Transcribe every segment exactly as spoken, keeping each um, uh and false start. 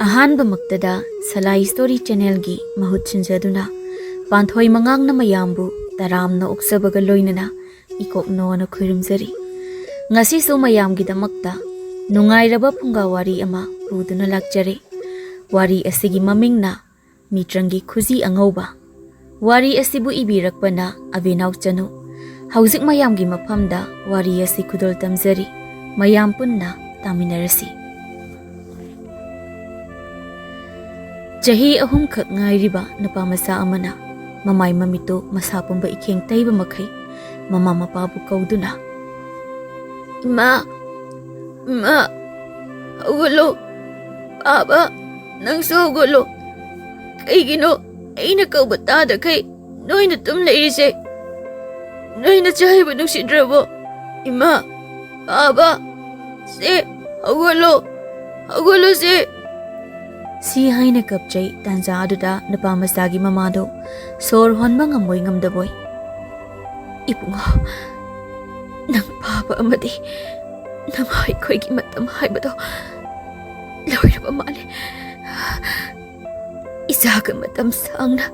ꯑꯍꯥꯟꯕꯃꯛꯇꯗ ꯁꯂꯥꯏ story ꯆꯦꯅꯦꯜꯒꯤ ꯃꯍꯨꯠ ꯁꯤꯟꯖꯗꯨꯅ ꯄꯥꯟꯊꯣꯏ ꯃꯉꯥꯡꯅ ꯃꯌꯥꯝꯕꯨ ꯇꯔꯥꯝꯅ ꯑꯣꯛꯆꯕꯒ ꯂꯣꯏꯅꯅ ꯏꯀꯣꯛꯅꯣꯅ ꯈꯨꯔꯨꯝꯖꯔꯤ꯫ ꯉꯁꯤꯁꯨ ꯃꯌꯥꯝꯒꯤꯗꯃꯛꯇ ꯅꯨꯡꯉꯥꯏꯔꯕ ꯐꯨꯡꯒꯥ ꯋꯥꯔꯤ ꯑꯃ ꯄꯨꯗꯨꯅ ꯂꯥꯛꯆꯔꯦ꯫ ꯋꯥꯔꯤ ꯑꯁꯤꯒꯤ ꯃꯃꯤꯡꯅ ꯃꯤꯇ꯭ꯔꯪꯒꯤ ꯈꯨꯖꯤ ꯑꯉꯧꯕ꯫ ꯋꯥꯔꯤ ꯑꯁꯤꯕꯨ ꯏꯕꯤꯔꯛꯄꯅ ꯑꯕꯦꯅꯥꯎ ꯆꯅꯨ꯫ ꯍꯧꯖꯤꯛ ꯃꯌꯥꯝꯒꯤ ꯃꯐꯝꯗ ꯋꯥꯔꯤ ꯑꯁꯤ ꯈꯨꯗꯣꯜ ꯇꯝꯖꯔꯤ꯫ ꯃꯌꯥꯝ ꯄꯨꯟꯅ ꯇꯥꯃꯤꯟꯅꯔꯁꯤ꯫ ꯆꯍꯤ ꯑꯍꯨꯝꯈꯛ ꯉꯥꯏꯔꯤꯕ ꯅꯨꯄꯥ ꯃꯆꯥ ꯑꯃꯅ ꯃꯃꯥꯏ ꯃꯃꯤꯠꯇꯨ ꯃꯁꯥ ꯄꯨꯝꯕ ꯏꯈꯦꯡ ꯇꯩꯕ ꯃꯈꯩ ꯃꯃꯥ ꯃꯄꯥꯕꯨ ꯀꯧꯗꯨꯅ, "ꯏꯃꯥ, ꯏꯃꯥ, ꯍꯧꯒꯠꯂꯣ꯫ ꯕꯥꯕꯥ, ꯅꯪꯁꯨ ꯍꯧꯒꯠꯂꯣ꯫ ꯀꯩꯒꯤꯅꯣ ꯑꯩꯅ ꯀꯧꯕ ꯇꯥꯗꯈꯩ ꯅꯣꯏꯅ ꯇꯨꯝ ꯂꯩꯔꯤꯁꯦ? ꯅꯣꯏ ꯅꯆꯥ ꯍꯥꯏꯕ ꯅꯨꯡꯁꯤꯗ꯭ꯔꯕꯣ? ꯏꯃꯥ, ꯕꯥꯕꯥ, ꯁꯦ, ꯍꯧꯒꯠꯂꯣ, ꯍꯧꯒꯠꯂꯣ ꯁꯦ!" ꯁꯤ ꯍꯥꯏꯅ ꯀꯞꯆꯩ꯫ ꯇꯥꯟꯖꯥ ꯑꯗꯨꯗ ꯅꯨꯄꯥ ꯃꯆꯥꯒꯤ ꯃꯃꯥꯗꯨ ꯁꯣꯔ ꯍꯣꯟꯕ ꯉꯝꯃꯣꯏ ꯉꯝꯗꯕꯣꯏ, "ꯏꯕꯨꯡꯉꯣ, ꯅꯪ ꯐꯥꯕ ꯑꯃꯗꯤ ꯅꯃꯥ ꯑꯩꯈꯣꯏꯒꯤ ꯃꯇꯝ ꯍꯥꯏꯕꯗꯣ ꯂꯣꯏꯔꯕ ꯃꯥꯜꯂꯦ꯫ ꯏꯆꯥꯒ ꯃꯇꯝ ꯁꯥꯡꯅ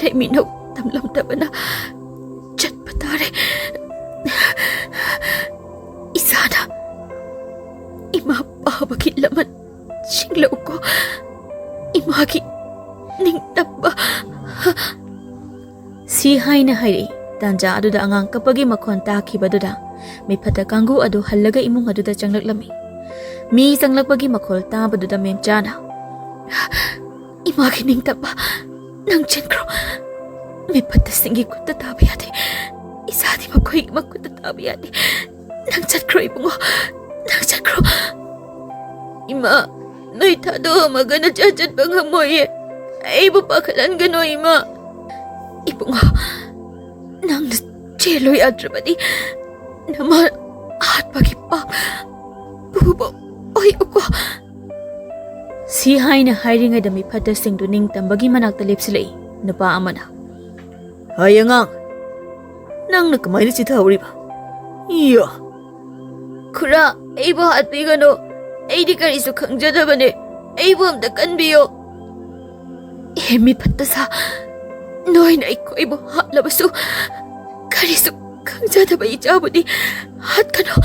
ꯂꯩꯃꯤꯟꯅꯧ ꯇꯝꯂꯝꯗꯕꯅ ꯆꯠꯄ ꯇꯥꯔꯦ꯫ ꯏꯆꯥꯅ ꯏꯃꯥ ꯄꯥꯕꯒꯤ ꯂꯃꯟ ꯁꯤꯡꯂꯛꯎꯀꯣ꯫ ꯏꯃꯥꯒꯤ ꯅꯤꯡꯇꯝꯕ꯫" ꯁꯤ ꯍꯥꯏꯅ ꯍꯥꯏꯔꯛꯏ꯫ ꯇꯥꯟꯖꯥ ꯑꯗꯨꯗ ꯑꯉꯥꯡ ꯀꯞꯄꯒꯤ ꯃꯈꯣꯟ ꯇꯥꯈꯤꯕꯗꯨꯗ ꯃꯤꯐꯠꯇ ꯀꯥꯡꯕꯨ ꯑꯗꯨ ꯍꯜꯂꯒ ꯏꯃꯨꯡ ꯑꯗꯨꯗ ꯆꯪꯂꯛꯂꯝꯃꯤ꯫ ꯃꯤ ꯆꯪꯂꯛꯄꯒꯤ ꯃꯈꯣꯜ ꯇꯥꯕꯗꯨꯗ ꯃꯦꯝꯆꯥꯅ, "ꯏꯃꯥꯒꯤ ꯅꯤꯡꯇꯝꯕ, ꯅꯪ ꯆꯦꯟꯈ꯭ꯔꯣ꯫ ꯃꯤꯐꯠꯇꯁꯤꯡꯒꯤ ꯈꯨꯠꯇ ꯇꯥꯕ ꯌꯥꯗꯦ꯫ ꯏꯆꯥꯗꯤ ꯃꯈꯣꯏꯒꯤ ꯃꯈꯨꯠꯇ ꯇꯥꯕ ꯌꯥꯗꯦ꯫ ꯅꯪ ꯆꯠꯈ꯭ꯔꯣ ꯏꯕꯨꯡꯉꯣ, ꯅꯪ ꯆꯠꯈ꯭ꯔꯣ꯫" "ꯏꯃꯥ, ꯅꯣꯏ ꯊꯥꯗꯣꯛꯑꯝꯃꯒ ꯅꯆꯥ ꯆꯠꯄ ꯉꯝꯃꯣꯏꯌꯦ꯫ ꯑꯩꯕꯨ ꯄꯥꯈꯠꯍꯟꯒꯅꯨ ꯏꯃꯥ꯫" "ꯏꯕꯨꯡꯉꯣ, ꯅꯪꯅ ꯆꯦꯜꯂꯨ ꯌꯥꯗ꯭ꯔꯕꯗꯤ ꯅꯃꯥ ꯍꯥꯠꯄꯒꯤ ꯄꯥꯞ ꯄꯨꯕ ꯑꯣꯏꯌꯨꯀꯣ꯫" ꯁꯤ ꯍꯥꯏꯅ ꯍꯥꯏꯔꯤꯉꯩꯗ ꯃꯤꯐꯠꯇꯁꯤꯡꯗꯨ ꯅꯤꯡꯇꯝꯕꯒꯤ ꯃꯅꯥꯛꯇ ꯂꯦꯞꯁꯤꯜꯂꯛꯏ꯫ ꯅꯨꯄꯥ ꯑꯃꯅ, "ꯍꯩ ꯑꯉꯥꯡ, ꯅꯪꯅ ꯀꯃꯥꯏꯅ ꯆꯤꯊꯍꯧꯔꯤꯕ? ꯏꯌꯥ!" "ꯈꯨꯔꯥ, ꯑꯩꯕꯨ ꯍꯥꯠꯄꯤꯒꯅꯨ꯫ ꯑꯩꯗꯤ ꯀꯔꯤꯁꯨ ꯈꯪꯖꯗꯕꯅꯦ꯫ ꯑꯩꯕꯨ ꯑꯝꯇ ꯀꯟꯕꯤꯌꯨ꯫ ꯍꯦ ꯃꯤꯐꯠꯇ ꯁꯥ, ꯅꯣꯏꯅ ꯑꯩꯈꯣꯏꯕꯨ ꯍꯥꯠꯂꯕꯁꯨ ꯀꯔꯤꯁꯨ ꯈꯪꯖꯗꯕ ꯏꯆꯥꯕꯨꯗꯤ ꯍꯥꯠꯀꯅꯨ꯫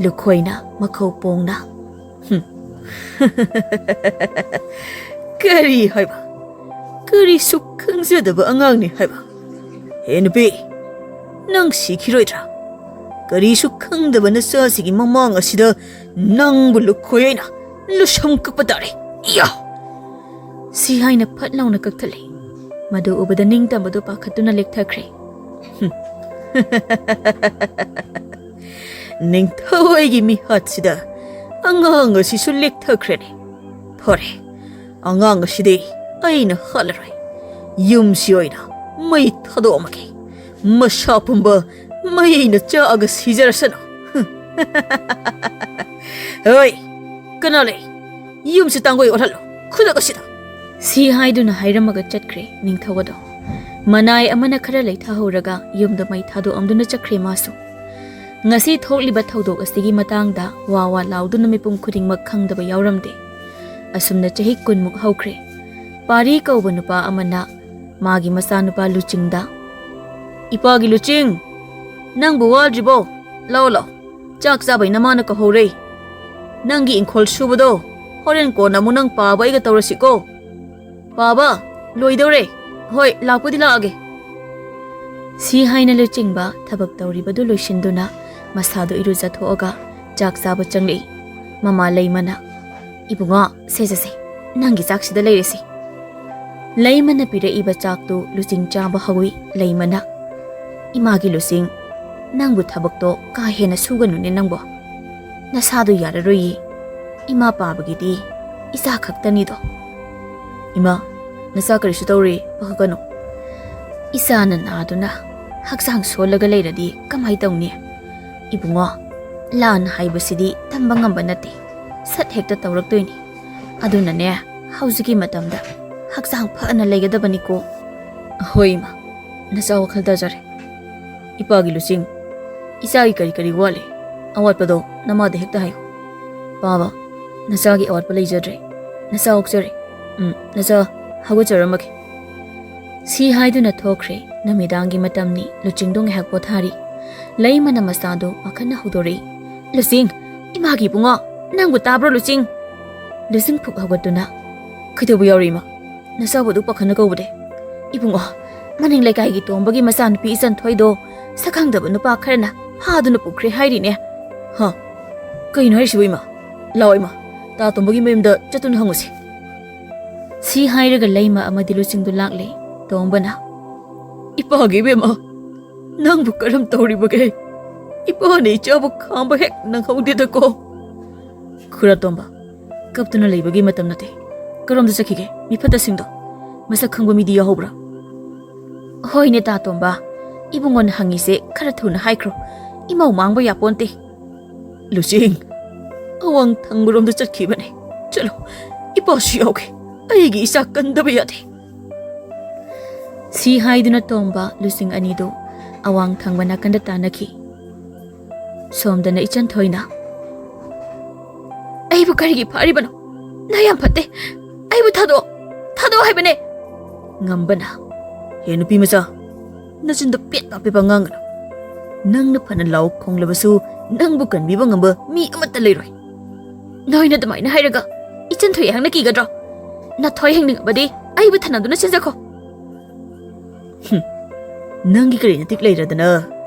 ꯂꯨꯈꯣꯏꯅ ꯃꯈꯧ ꯄꯣꯡꯅ, "ꯍꯨꯝ꯫ ꯀꯔꯤ ꯍꯥꯏꯕ? ꯀꯔꯤꯁꯨ ꯈꯪꯖꯗꯕ ꯑꯉꯥꯡꯅꯤ ꯍꯥꯏꯕ? ꯍꯦ ꯅꯨꯄꯤ, ꯅꯪ ꯁꯤꯈꯤꯔꯣꯏꯗ꯭ꯔꯥ? ꯀꯔꯤꯁꯨ ꯈꯪꯗꯕ ꯅꯆꯥꯁꯤꯒꯤ ꯃꯃꯥꯡ ꯑꯁꯤꯗ ꯅꯪꯕꯨ ꯂꯨꯈꯣꯏ ꯑꯩꯅ ꯂꯨꯁꯝ ꯀꯛꯄ ꯇꯥꯔꯦ꯫ ꯏꯌꯥ!" ꯁꯤ ꯍꯥꯏꯅ ꯐꯠ ꯂꯥꯎꯅ ꯀꯛꯊꯠꯂꯦ꯫ ꯃꯗꯨ ꯎꯕꯗ ꯅꯤꯡꯇꯝꯕꯗꯨ ꯄꯥꯈꯠꯇꯨꯅ ꯂꯦꯛꯊꯈ꯭ꯔꯦ꯫ "ꯍꯨꯝ꯫ ꯅꯤꯡꯊꯧ ꯑꯩꯒꯤ ꯃꯤꯍꯥꯠꯁꯤꯗ ꯑꯉꯥꯡ ꯑꯁꯤꯁꯨ ꯂꯦꯛꯊꯈ꯭ꯔꯦꯅꯦ꯫ ꯐꯔꯦ, ꯑꯉꯥꯡ ꯑꯁꯤꯗꯤ ꯑꯩꯅ ꯍꯥꯠꯂꯔꯣꯏ꯫ ꯌꯨꯝꯁꯤ ꯑꯣꯏꯅ ꯃꯩ ꯊꯥꯗꯣꯛꯑꯝꯃꯒꯦ꯫ ꯃꯁꯥ ꯄꯨꯝꯕ ꯃꯩꯅ ꯆꯥꯛꯑꯒ ꯁꯤꯖꯔꯁꯅꯨ꯫" "ꯍꯣꯏ, ꯀꯅꯥ ꯂꯩ? ꯌꯨꯝꯁꯤ ꯇꯥꯡꯒꯣꯏ ꯑꯣꯜꯍꯜꯂꯣ, ꯈꯨꯗꯛ ꯑꯁꯤꯗ!" ꯁꯤ ꯍꯥꯏꯗꯨꯅ ꯍꯥꯏꯔꯝꯃꯒ ꯆꯠꯈ꯭ꯔꯦ ꯅꯤꯡꯊꯧ ꯑꯗꯣ꯫ ꯃꯅꯥꯏ ꯑꯃꯅ ꯈꯔ ꯂꯩꯊꯍꯧꯔꯒ ꯌꯨꯝꯗ ꯃꯩ ꯊꯥꯗꯣꯛꯑꯝꯗꯨꯅ ꯆꯠꯈ꯭ꯔꯦ ꯃꯥꯁꯨ꯫ ꯉꯁꯤ ꯊꯣꯛꯂꯤꯕ ꯊꯧꯗꯣꯛ ꯑꯁꯤꯒꯤ ꯃꯇꯥꯡꯗ ꯋꯥ ꯋꯥ ꯂꯥꯎꯗꯨꯅ ꯃꯤꯄꯨꯝ ꯈꯨꯗꯤꯡꯃꯛ ꯈꯪꯗꯕ ꯌꯥꯎꯔꯝꯗꯦ꯫ ꯑꯁꯨꯝꯅ ꯆꯍꯤ ꯀꯨꯟꯃꯨꯛ ꯍꯧꯈ꯭ꯔꯦ꯫ ꯄꯥꯔꯤ ꯀꯧꯕ ꯅꯨꯄꯥ ꯑꯃꯅ ꯃꯥꯒꯤ ꯃꯆꯥꯅꯨꯄꯥ ꯂꯨꯆꯤꯡꯗ, "ꯏꯄꯥꯒꯤ ꯂꯨꯆꯤꯡ, ꯅꯪꯕꯨ ꯋꯥꯗ꯭ꯔꯤꯕꯣ? ꯂꯥꯎ ꯂꯥꯎ, ꯆꯥꯛ ꯆꯥꯕꯩ ꯅꯃꯥꯅ ꯀꯧꯍꯧꯔꯦ꯫ ꯅꯪꯒꯤ ꯏꯪꯈꯣꯜ ꯁꯨꯕꯗꯣ ꯍꯣꯔꯦꯟ ꯀꯣꯟꯅ ꯑꯃꯨꯛ ꯅꯪ ꯄꯥꯕ ꯑꯩꯒ ꯇꯧꯔꯁꯤꯀꯣ꯫ ꯄꯥꯕ, ꯂꯣꯏꯗꯧꯔꯦ꯫ ꯍꯣꯏ, ꯂꯥꯛꯄꯨꯗꯤ ꯂꯥꯛꯑꯒꯦ꯫" ꯁꯤ ꯍꯥꯏꯅ ꯂꯨꯆꯤꯡꯕ ꯊꯕꯛ ꯇꯧꯔꯤꯕꯗꯨ ꯂꯣꯏꯁꯤꯟꯗꯨꯅ ꯃꯁꯥꯗꯨ ꯏꯔꯨꯖꯊꯣꯛꯑꯒ ꯆꯥꯛ ꯆꯥꯕ ꯆꯪꯂꯛꯏ꯫ ꯃꯃꯥ ꯂꯩꯃꯅ, "ꯏꯕꯨꯡꯉꯣ, ꯁꯦ, ꯁꯦ, ꯁꯦ, ꯅꯪꯒꯤ ꯆꯥꯛꯁꯤꯗ ꯂꯩꯔꯦꯁꯦ꯫" ꯂꯩꯃꯅ ꯄꯤꯔꯛꯏꯕ ꯆꯥꯛꯇꯨ ꯂꯨꯆꯤꯡ ꯆꯥꯕ ꯍꯧꯏ꯫ ꯂꯩꯃꯅ, "ꯏꯃꯥꯒꯤ ꯂꯨꯆꯤꯡ, ꯅꯪꯕꯨ ꯊꯕꯛꯇꯣ ꯀꯥ ꯍꯦꯟꯅ ꯁꯨꯒꯅꯨꯅꯦ ꯅꯪꯕꯣ꯫ ꯅꯁꯥꯗꯨ ꯌꯥꯔꯔꯣꯏꯌꯦ꯫ ꯏꯃꯥ ꯄꯥꯕꯒꯤꯗꯤ ꯏꯆꯥ ꯈꯛꯇꯅꯤꯗꯣ꯫" "ꯏꯃꯥ, ꯅꯆꯥ ꯀꯔꯤꯁꯨ ꯇꯧꯔꯣꯏ, ꯄꯥꯈꯠꯀꯅꯨ꯫" "ꯏꯆꯥꯅ ꯅꯥꯗꯨꯅ ꯍꯛꯆꯥꯡ ꯁꯣꯜꯂꯒ ꯂꯩꯔꯗꯤ ꯀꯃꯥꯏ ꯇꯧꯅꯤ? ꯏꯕꯨꯡꯉꯣ, ꯂꯥꯟ ꯍꯥꯏꯕꯁꯤꯗꯤ ꯇꯝꯕ ꯉꯝꯕ ꯅꯠꯇꯦ, ꯁꯠ ꯍꯦꯛꯇ ꯇꯧꯔꯛꯇꯣꯏꯅꯤ꯫ ꯑꯗꯨꯅꯅꯦ, ꯍꯧꯖꯤꯛꯀꯤ ꯃꯇꯝꯗ ꯍꯛꯆꯥꯡ ꯐꯅ ꯂꯩꯒꯗꯕꯅꯤꯀꯣ꯫" "ꯍꯣꯏ ꯏꯃꯥ, ꯅꯆꯥ ꯋꯥꯈꯜ ꯇꯥꯖꯔꯦ꯫ ꯏꯄꯥꯒꯤ ꯂꯨꯆꯤꯡ, ꯏꯆꯥꯒꯤ ꯀꯔꯤ ꯀꯔꯤ ꯋꯥꯠꯂꯤ? ꯑꯋꯥꯠꯄꯗꯣ ꯅꯃꯥꯗ ꯍꯦꯛꯇ ꯍꯥꯏꯌꯨ꯫ ꯄꯥꯕ, ꯅꯆꯥꯒꯤ ꯑꯋꯥꯠꯄ ꯂꯩꯖꯗ꯭ꯔꯦ꯫ ꯅꯆꯥ ꯑꯣꯛꯆꯔꯦ꯫ ꯎꯝ, ꯅꯆꯥ, ꯍꯧꯒꯠꯆꯔꯝꯃꯒꯦ꯫ ꯁꯤ ꯍꯥꯏꯗꯨꯅ ꯊꯣꯛꯈ꯭ꯔꯦ꯫ ꯅꯨꯃꯤꯗꯥꯡꯒꯤ ꯃꯇꯝꯅꯤ꯫ ꯂꯨꯆꯤꯡꯗꯣ ꯉꯥꯏꯍꯥꯛ ꯄꯣꯊꯥꯔꯤ꯫ ꯂꯩꯃꯅ ꯃꯆꯥꯗꯨ ꯄꯥꯈꯠꯅ ꯍꯧꯗꯣꯔꯛꯏ꯫ "ꯂꯨꯆꯤꯡ, ꯏꯃꯥꯒꯤ ꯏꯕꯨꯡꯉꯣ, ꯅꯪꯕꯨ ꯇꯥꯕ꯭ꯔꯣ ꯂꯨꯆꯤꯡ?" ꯂꯨꯆꯤꯡ ꯐꯨꯛ ꯍꯧꯒꯠꯇꯨꯅ, "ꯀꯩꯗꯧꯕ ꯌꯥꯎꯔꯤ ꯏꯃꯥ? ꯅꯆꯥꯕꯨ ꯑꯗꯨꯛ ꯄꯥꯈꯠꯅ ꯀꯧꯕꯗꯦ?" "ꯏꯕꯨꯡꯉꯣ, ꯃꯅꯤꯡ ꯂꯩꯀꯥꯏꯒꯤ ꯇꯣꯝꯕꯒꯤ ꯃꯆꯥꯅꯨꯄꯤ ꯏꯆꯟ ꯊꯣꯏꯗꯣ ꯁꯛꯈꯪꯗꯕ ꯅꯨꯄꯥ ꯈꯔꯅ ꯐꯥꯗꯨꯅ ꯄꯨꯈ꯭ꯔꯦ ꯍꯥꯏꯔꯤꯅꯦ꯫" "ꯍꯥ? ꯀꯩꯅꯣ ꯍꯥꯏꯔꯤꯁꯤꯕꯨ ꯏꯃꯥ? ꯂꯥꯛꯑꯣ ꯏꯃꯥ, ꯇꯥ ꯇꯣꯝꯕꯒꯤ ꯃꯌꯨꯝꯗ ꯆꯠꯇꯨꯅ ꯍꯪꯉꯨꯁꯤ꯫" ꯁꯤ ꯍꯥꯏꯔꯒ ꯂꯩꯃ ꯑꯃꯗꯤ ꯂꯨꯆꯤꯡꯗꯨ ꯂꯥꯛꯂꯦ꯫ ꯇꯣꯝꯕꯅ, "ꯏꯄꯥꯒꯤ ꯏꯕꯦꯝꯃ, ꯅꯪꯕꯨ ꯀꯔꯝ ꯇꯧꯔꯤꯕꯒꯦ? ꯏꯄꯥꯅ ꯏꯆꯥꯕꯨ ꯈꯥꯝꯕ ꯍꯦꯛ ꯅꯪꯍꯧꯗꯦꯗꯀꯣ꯫" "ꯈꯨꯔꯥꯇꯣꯝꯕ, ꯀꯞꯇꯨꯅ ꯂꯩꯕꯒꯤ ꯃꯇꯝ ꯅꯠꯇꯦ꯫ ꯀꯔꯣꯝꯗ ꯆꯠꯈꯤꯒꯦ ꯃꯤ ꯐꯠꯇꯁꯤꯡꯗꯣ? ꯃꯁꯛ ꯈꯪꯕ ꯃꯤꯗꯤ ꯌꯥꯎꯍꯧꯕ꯭ꯔꯥ?" "ꯍꯣꯏꯅꯦ ꯇꯥ ꯇꯣꯝꯕ, ꯏꯕꯨꯡꯉꯣꯅ ꯍꯪꯉꯤꯁꯦ ꯈꯔ ꯊꯨꯅ ꯍꯥꯏꯈ꯭ꯔꯣ꯫ ꯏꯃꯧ ꯃꯥꯡꯕ ꯌꯥꯄꯣꯟꯇꯦ꯫" "ꯂꯨꯆꯤꯡ, ꯑꯋꯥꯡ ꯊꯪꯕꯔꯣꯝꯗ ꯆꯠꯈꯤꯕꯅꯦ꯫ ꯆꯠꯂꯣ, ꯏꯄꯥꯁꯨ ꯌꯥꯎꯒꯦ꯫ ꯑꯩꯒꯤ ꯏꯆꯥ ꯀꯟꯗꯕ ꯌꯥꯗꯦ꯫" ꯁꯤ ꯍꯥꯏꯗꯨꯅ ꯇꯣꯝꯕ ꯂꯨꯆꯤꯡ ꯑꯅꯤꯗꯨ ꯑꯋꯥꯡ ꯊꯪꯕ ꯅꯥꯀꯟꯗ ꯇꯥꯟꯅꯈꯤ꯫ ꯁꯣꯝꯗꯅ ꯏꯆꯟ ꯊꯣꯏꯅ, "ꯑꯩꯕꯨ ꯀꯔꯤꯒꯤ ꯐꯥꯔꯤꯕꯅꯣ? ꯅꯥ ꯌꯥꯝ ꯐꯠꯇꯦ꯫ ꯑꯩꯕꯨ ꯊꯥꯗꯣꯛꯑꯣ, ꯊꯥꯗꯣꯛꯑꯣ ꯍꯥꯏꯕꯅꯦ꯫" ꯉꯝꯕꯅ, "ꯍꯦ ꯅꯨꯄꯤ ꯃꯆꯥ, ꯅꯆꯤꯟꯗꯣ ꯄꯦꯠꯄ ꯄꯦꯠꯄ ꯉꯥꯡꯒꯅꯨ꯫ ꯅꯪꯅ ꯐꯅ ꯂꯥꯎ ꯈꯣꯡꯂꯕꯁꯨ ꯅꯪꯕꯨ ꯀꯟꯕꯤꯕ ꯉꯝꯕ ꯃꯤ ꯑꯃꯠꯇ ꯂꯩꯔꯣꯏ꯫ ꯅꯣꯏꯅ ꯑꯗꯨꯃꯥꯏꯅ ꯍꯥꯏꯔꯒ ꯏꯆꯟ ꯊꯣꯏ ꯑꯩꯍꯥꯛꯅ ꯀꯤꯒꯗ꯭ꯔꯣ? ꯅꯊꯣꯏ ꯍꯤꯡꯅꯤꯡꯉꯕꯗꯤ ꯑꯩꯕꯨ ꯊꯅꯝꯗꯨꯅ ꯆꯦꯟꯖꯈꯣ꯫" "ꯍꯨꯝ, ꯅꯪꯒꯤ ꯀꯔꯤ ꯅꯇꯤꯛ ꯂꯩꯔꯗꯅ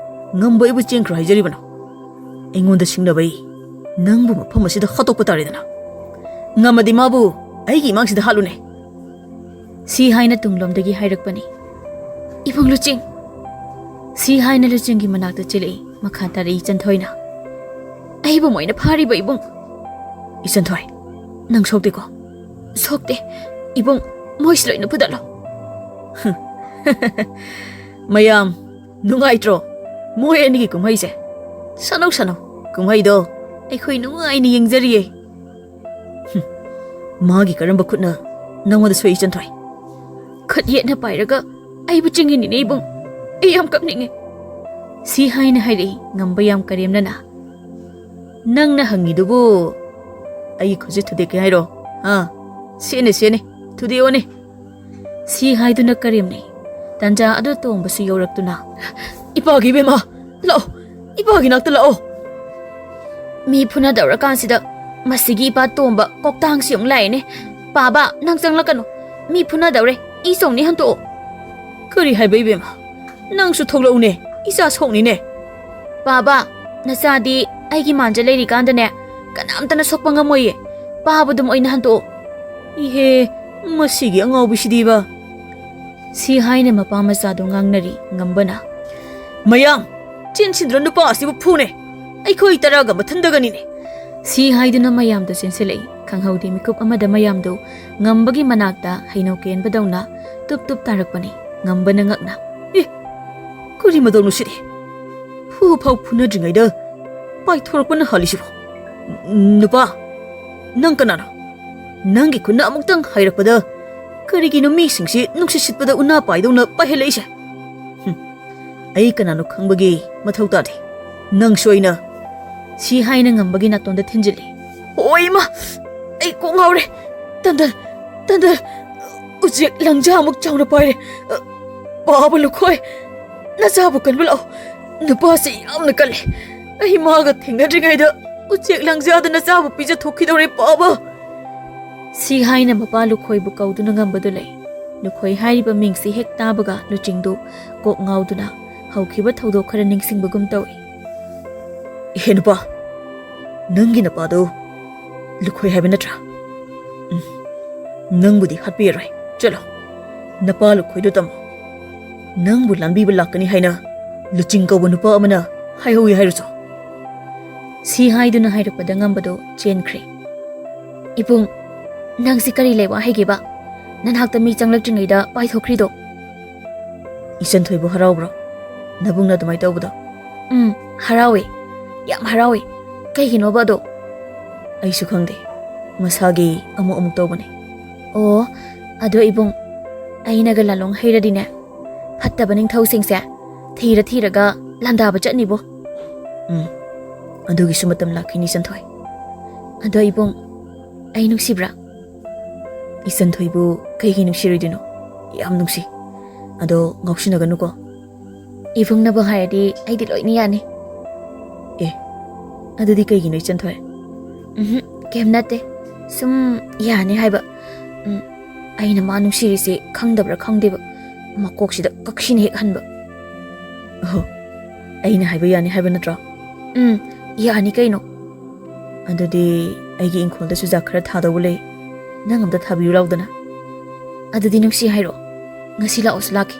ꯉꯝꯕ ꯑꯩꯕꯨ ꯆꯦꯟꯈ꯭ꯔꯣ ꯍꯥꯏꯖꯔꯤꯕꯅꯣ? ꯑꯩꯉꯣꯟꯗ ꯁꯤꯡꯅꯕꯩ ꯅꯪꯕꯨ ꯃꯐꯝ ꯑꯁꯤꯗ ꯍꯥꯠꯇꯣꯛꯄ ꯇꯥꯔꯦꯗꯅ꯫ ꯉꯝꯃꯗꯤ ꯃꯥꯕꯨ ꯑꯩꯒꯤ ꯏꯃꯥꯡꯁꯤꯗ ꯍꯥꯠꯂꯨꯅꯦ꯫" ꯁꯤ ꯍꯥꯏꯅ ꯇꯨꯡꯂꯣꯝꯗꯒꯤ ꯍꯥꯏꯔꯛꯄꯅꯤ, "ꯏꯕꯨꯡ ꯂꯨꯆꯤꯡ!" ꯁꯤ ꯍꯥꯏꯅ ꯂꯨꯆꯤꯡꯒꯤ ꯃꯅꯥꯛꯇ ꯆꯦꯜꯂꯛꯏ꯫ ꯃꯈꯥ ꯇꯥꯔꯛꯏ ꯏꯆꯟꯊꯣꯏꯅ, "ꯑꯩꯕꯨ ꯃꯣꯏꯅ ꯐꯥꯔꯤꯕ ꯏꯕꯨꯡ!" "ꯏꯆꯟꯊꯣꯏ, ꯅꯪ ꯁꯣꯛꯇꯦꯀꯣ?" "ꯁꯣꯛꯇꯦ ꯏꯕꯨꯡ, ꯃꯣꯏꯁꯤ ꯂꯣꯏꯅ ꯐꯨꯗꯠꯂꯣ꯫" "ꯃꯌꯥꯝ ꯅꯨꯡꯉꯥꯏꯇ꯭ꯔꯣ ꯃꯣꯏ ꯑꯅꯤꯒꯤ ꯀꯨꯝꯍꯩꯁꯦ? ꯁꯥꯟꯅꯧ ꯁꯥꯟꯅꯧ, ꯀꯨꯝꯍꯩꯗꯣ ꯑꯩꯈꯣꯏ ꯅꯨꯡꯉꯥꯏꯅ ꯌꯦꯡꯖꯔꯤꯌꯦ꯫" "ꯍꯨꯝ, ꯃꯥꯒꯤ ꯀꯔꯝꯕ ꯈꯨꯠꯅ ꯅꯪꯉꯣꯟꯗ ꯁꯣꯛꯏ ꯏꯆꯟꯊꯣꯏ?" "ꯈꯨꯠ ꯌꯦꯠꯅ ꯄꯥꯏꯔꯒ ꯑꯩꯕꯨ ꯆꯤꯡꯉꯤꯅꯤꯅꯦ ꯏꯕꯨꯡ꯫ ꯑꯩ ꯌꯥꯝ ꯀꯞꯅꯤꯡꯉꯦ꯫" ꯁꯤ ꯍꯥꯏꯅ ꯍꯥꯏꯔꯛꯏ ꯉꯝꯕ ꯌꯥꯝ ꯀꯔꯦꯝꯅꯅ꯫ "ꯅꯪꯅ ꯍꯪꯉꯤꯗꯨꯕꯨ ꯑꯩꯒꯤ ꯈꯨꯠꯁꯦ ꯊꯨꯗꯦꯛꯀꯦ ꯍꯥꯏꯔꯣ? ꯑꯥ, ꯁꯦꯅꯦ, ꯁꯦꯅꯦ, ꯊꯨꯗꯦꯛꯑꯣꯅꯦ꯫ ꯁꯤ ꯍꯥꯏꯗꯨꯅ ꯀꯔꯦꯝꯅꯩ꯫ ꯇꯟꯖꯥ ꯑꯗꯨ ꯇꯣꯝꯕꯁꯨ ꯌꯧꯔꯛꯇꯨꯅ, "ꯏꯄꯥꯒꯤ ꯏꯕꯦꯝꯃ, ꯂꯥꯛꯑꯣ, ꯏꯄꯥꯒꯤ ꯅꯥꯛꯇ ꯂꯥꯛꯑꯣ꯫" ꯃꯤ ꯐꯨꯅꯗꯧꯔꯀꯥꯟꯁꯤꯗ ꯃꯁꯤꯒꯤ ꯏꯄꯥ ꯇꯣꯝꯕ ꯀꯣꯛꯇꯥꯡꯁꯤ ꯑꯃꯨꯛ ꯂꯥꯛꯑꯦꯅꯦ꯫ "ꯄꯥꯕ, ꯅꯪ ꯆꯪꯂꯛꯀꯅꯨ꯫ ꯃꯤ ꯐꯨꯅꯗꯧꯔꯦ꯫ ꯏ ꯆꯣꯡꯅꯤ, ꯍꯟꯇꯣꯛꯑꯣ꯫" "ꯀꯔꯤ ꯍꯥꯏꯕ ꯏꯕꯦꯝꯃ? ꯅꯪꯁꯨ ꯊꯣꯛꯂꯛꯎꯅꯦ, ꯏꯆꯥ ꯁꯣꯛꯅꯤꯅꯦ꯫" "ꯄꯥꯕ, ꯅꯆꯥꯗꯤ ꯑꯩꯒꯤ ꯃꯥꯟꯖ ꯂꯩꯔꯤꯀꯥꯟꯗꯅꯦ ꯀꯅꯥꯝꯇꯅ ꯁꯣꯛꯄ ꯉꯝꯃꯣꯏꯌꯦ꯫ ꯄꯥꯕꯗꯨꯝ ꯑꯣꯏꯅ ꯍꯟꯇꯣꯛꯑꯣ꯫" "ꯏꯍꯦ, ꯃꯁꯤꯒꯤ ꯑꯉꯥꯎꯕꯤꯁꯤꯗꯤꯕ꯫" ꯁꯤ ꯍꯥꯏꯅ ꯃꯄꯥ ꯃꯆꯥꯗꯣ ꯉꯥꯡꯅꯔꯤ꯫ ꯉꯝꯕꯅ, "ꯃꯌꯥꯝ, ꯆꯦꯟꯁꯤꯟꯗꯨꯅ ꯅꯨꯄꯥ ꯑꯁꯤꯕꯨ ꯐꯨꯅꯦ꯫ ꯑꯩꯈꯣꯏ ꯇꯔꯥꯒ ꯃꯊꯟꯗꯒꯅꯤꯅꯦ꯫" ꯁꯤ ꯍꯥꯏꯗꯨꯅ ꯃꯌꯥꯝꯗꯣ ꯆꯦꯟꯁꯤꯜꯂꯛꯏ꯫ ꯈꯪꯍꯧꯗꯦ ꯃꯤꯀꯨꯞ ꯑꯃꯗ ꯃꯌꯥꯝꯗꯣ ꯉꯝꯕꯒꯤ ꯃꯅꯥꯛꯇ ꯍꯩꯅꯧ ꯀꯦꯟꯕꯗꯧꯅ ꯇꯨꯞ ꯇꯨꯞ ꯇꯥꯔꯛꯄꯅꯤ꯫ ꯉꯝꯕꯅ ꯉꯛꯅ, "ꯑꯦ, ꯀꯔꯤ ꯃꯇꯧꯅꯣ ꯁꯤꯗꯤ? ꯐꯨ ꯐꯥꯎ ꯐꯨꯅꯗ꯭ꯔꯤꯉꯩꯗ ꯄꯥꯏꯊꯣꯔꯛꯄꯅ ꯍꯥꯜꯂꯤꯁꯤꯕꯣ? ꯅꯨꯄꯥ, ꯅꯪ ꯀꯅꯥꯅꯣ? ꯅꯪꯒꯤ ꯈꯨꯠꯅ ꯑꯃꯨꯛꯇꯪ ꯍꯥꯏꯔꯛꯄꯗ ꯀꯔꯤꯒꯤꯅꯣ ꯃꯤꯁꯤꯡꯁꯤ ꯅꯨꯡꯁꯤꯠ ꯁꯤꯠꯄꯗ ꯎꯅꯥ ꯄꯥꯏꯗꯧꯅ ꯄꯥꯏꯍꯜꯂꯛꯏꯁꯦ? ꯍꯨꯝ, ꯑꯩ ꯀꯅꯥꯅꯣ ꯈꯪꯕꯒꯤ ꯃꯊꯧ ꯇꯥꯗꯦ꯫ ꯅꯪꯁꯨ ꯑꯩꯅ꯫" ꯁꯤ ꯍꯥꯏꯅ ꯉꯝꯕꯒꯤ ꯅꯥꯇꯣꯟꯗ ꯊꯤꯟꯖꯤꯜꯂꯤ꯫ "ꯑꯣ ꯏꯃꯥ, ꯑꯩ ꯀꯣꯛ ꯉꯥꯎꯔꯦ꯫ ꯇꯟꯗꯜ, ꯇꯟꯗꯜ, ꯎꯆꯦꯛ ꯂꯪꯖꯥꯃꯨꯛ ꯆꯥꯎꯅ ꯄꯥꯏꯔꯦ꯫ ꯄꯥꯕ ꯂꯨꯈꯣꯏ, ꯅꯆꯥꯕꯨ ꯀꯟꯕ ꯂꯥꯛꯑꯣ꯫ ꯅꯨꯄꯥꯁꯤ ꯌꯥꯝꯅ ꯀꯜꯂꯦ꯫ ꯑꯩ ꯃꯥꯒ ꯊꯦꯡꯅꯗ꯭ꯔꯤꯉꯩꯗ ꯎꯆꯦꯛ ꯂꯪꯖꯥꯗ ꯅꯆꯥꯕꯨ ꯄꯤꯖꯊꯣꯛꯈꯤꯗꯧꯔꯦ, ꯄꯥꯕ꯫" ꯁꯤ ꯍꯥꯏꯅ ꯃꯄꯥ ꯂꯨꯈꯣꯏꯕꯨ ꯀꯧꯗꯨꯅ ꯉꯝꯕꯗꯨ ꯂꯩ꯫ ꯂꯨꯈꯣꯏ ꯍꯥꯏꯔꯤꯕ ꯃꯤꯡꯁꯤ ꯍꯦꯛ ꯇꯥꯕꯒ ꯂꯨꯆꯤꯡꯗꯨ ꯀꯣꯛ ꯉꯥꯎꯗꯨꯅ ꯍꯧꯈꯤꯕ ꯊꯧꯗꯣꯛ ꯈꯔ ꯅꯤꯡꯁꯤꯡꯕꯒꯨꯝ ꯇꯧꯏ꯫ "ꯏꯍꯦ ꯅꯨꯄꯥ, ꯅꯪꯒꯤ ꯅꯄꯥꯗꯣ ꯂꯨꯈꯣꯏ ꯍꯥꯏꯕ ꯅꯠꯇ꯭ꯔꯥ? ꯎꯝ, ꯅꯪꯕꯨꯗꯤ ꯍꯥꯠꯄꯤꯔꯔꯣꯏ꯫ ꯆꯠꯂꯣ, ꯅꯄꯥ ꯂꯨꯈꯣꯏꯗꯣ ꯇꯝꯃꯣ꯫ ꯅꯪꯕꯨ ꯂꯥꯟꯕꯤꯕ ꯂꯥꯛꯀꯅꯤ ꯍꯥꯏꯅ ꯂꯨꯆꯤꯡ ꯀꯧꯕ ꯅꯨꯄꯥ ꯑꯃꯅ ꯍꯥꯏꯍꯧꯏ ꯍꯥꯏꯔꯨꯆꯣ꯫" ꯁꯤ ꯍꯥꯏꯗꯨꯅ ꯍꯥꯏꯔꯛꯄꯗ ꯉꯝꯕꯗꯣ ꯆꯦꯟꯈ꯭ꯔꯦ꯫ "ꯏꯕꯨꯡ, ꯅꯪꯁꯤ ꯀꯔꯤ ꯂꯩꯕ ꯍꯥꯏꯒꯦꯕ? ꯅꯅꯥꯛꯇ ꯃꯤ ꯆꯪꯂꯛꯇ꯭ꯔꯤꯉꯩꯗ ꯄꯥꯏꯊꯣꯛꯈ꯭ꯔꯤꯗꯣ?" "ꯏꯆꯟ ꯊꯣꯏꯕꯨ ꯍꯔꯥꯎꯕ꯭ꯔꯣ ꯅꯕꯨꯡꯅ ꯑꯗꯨꯃꯥꯏꯅ ꯇꯧꯕꯗꯣ?" "ꯎꯝ, ꯍꯔꯥꯎꯋꯦ, ꯌꯥꯝ ꯍꯔꯥꯎꯋꯦ꯫ ꯀꯩꯒꯤꯅꯣꯕ ꯑꯗꯣ?" "ꯑꯩꯁꯨ ꯈꯪꯗꯦ, ꯃꯁꯥꯒꯤ ꯑꯃꯨꯛ ꯑꯃꯨꯛ ꯇꯧꯕꯅꯦ꯫" "ꯑꯣ, ꯑꯗꯣ ꯏꯕꯨꯡ, ꯑꯩꯅꯒ ꯂꯥꯂꯣꯡ ꯍꯩꯔꯗꯤꯅꯦ, ꯐꯠꯇꯕ ꯅꯤꯡꯊꯧꯁꯤꯡꯁꯦ ꯊꯤꯔ ꯊꯤꯔꯒ ꯂꯥꯟꯗꯥꯕ ꯆꯠꯅꯤꯕꯣ꯫" "ꯎꯝ, ꯑꯗꯨꯒꯤꯁꯨ ꯃꯇꯝ ꯂꯥꯛꯈꯤꯅꯤ, ꯏꯆꯟ ꯊꯣꯏ꯫" "ꯑꯗꯣ ꯏꯕꯨꯡ, ꯑꯩ ꯅꯨꯡꯁꯤꯕ꯭ꯔꯥ? ꯏꯆꯟꯊꯣꯏꯕꯨ ꯀꯩꯒꯤ ꯅꯨꯡꯁꯤꯔꯣꯏꯗꯣꯏꯅꯣ? ꯌꯥꯝ ꯅꯨꯡꯁꯤ꯫ ꯑꯗꯣ ꯉꯥꯎꯁꯤꯟꯅꯒꯅꯨꯀꯣ꯫ ꯏꯕꯨꯡꯅꯕꯨ ꯍꯥꯏꯔꯗꯤ ꯑꯩꯗꯤ ꯂꯣꯏꯅ ꯌꯥꯅꯤ꯫ ꯑꯦ, ꯑꯗꯨꯗꯤ ꯀꯩꯒꯤꯅꯣ ꯏꯆꯟꯊꯣꯏ? ꯎꯝꯍꯨꯝ, ꯀꯩꯝ ꯅꯠꯇꯦ꯫ ꯁꯨꯝ ꯌꯥꯅꯤ ꯍꯥꯏꯕ꯫ ꯎꯝ, ꯑꯩꯅ ꯃꯥ ꯅꯨꯡꯁꯤꯔꯤꯁꯦ ꯈꯪꯗꯕ꯭ꯔꯥ ꯈꯪꯗꯦꯕ꯫ ꯃꯀꯣꯛꯁꯤꯗ ꯀꯛꯁꯤꯅ ꯍꯦꯛ ꯍꯟꯕ꯫ ꯑꯍꯣ, ꯑꯩꯅ ꯍꯥꯏꯕ ꯌꯥꯅꯤ ꯍꯥꯏꯕ ꯅꯠꯇ꯭ꯔꯣ? ꯎꯝ, ꯌꯥꯅꯤ ꯀꯩꯅꯣ꯫ ꯑꯗꯨꯗꯤ ꯑꯩꯒꯤ ꯏꯪꯈꯣꯜꯗ ꯆꯨꯖꯥꯛ ꯈꯔ ꯊꯥꯗꯧꯕ ꯂꯩ꯫ ꯅꯪ ꯑꯝꯇ ꯊꯥꯕꯤꯌꯨ ꯂꯥꯎꯗꯅ꯫ ꯑꯗꯨꯗꯤ ꯅꯨꯡꯁꯤ ꯍꯥꯏꯔꯣ꯫ ꯉꯁꯤ ꯂꯥꯛꯑꯣꯁꯨ ꯂꯥꯛꯀꯦ꯫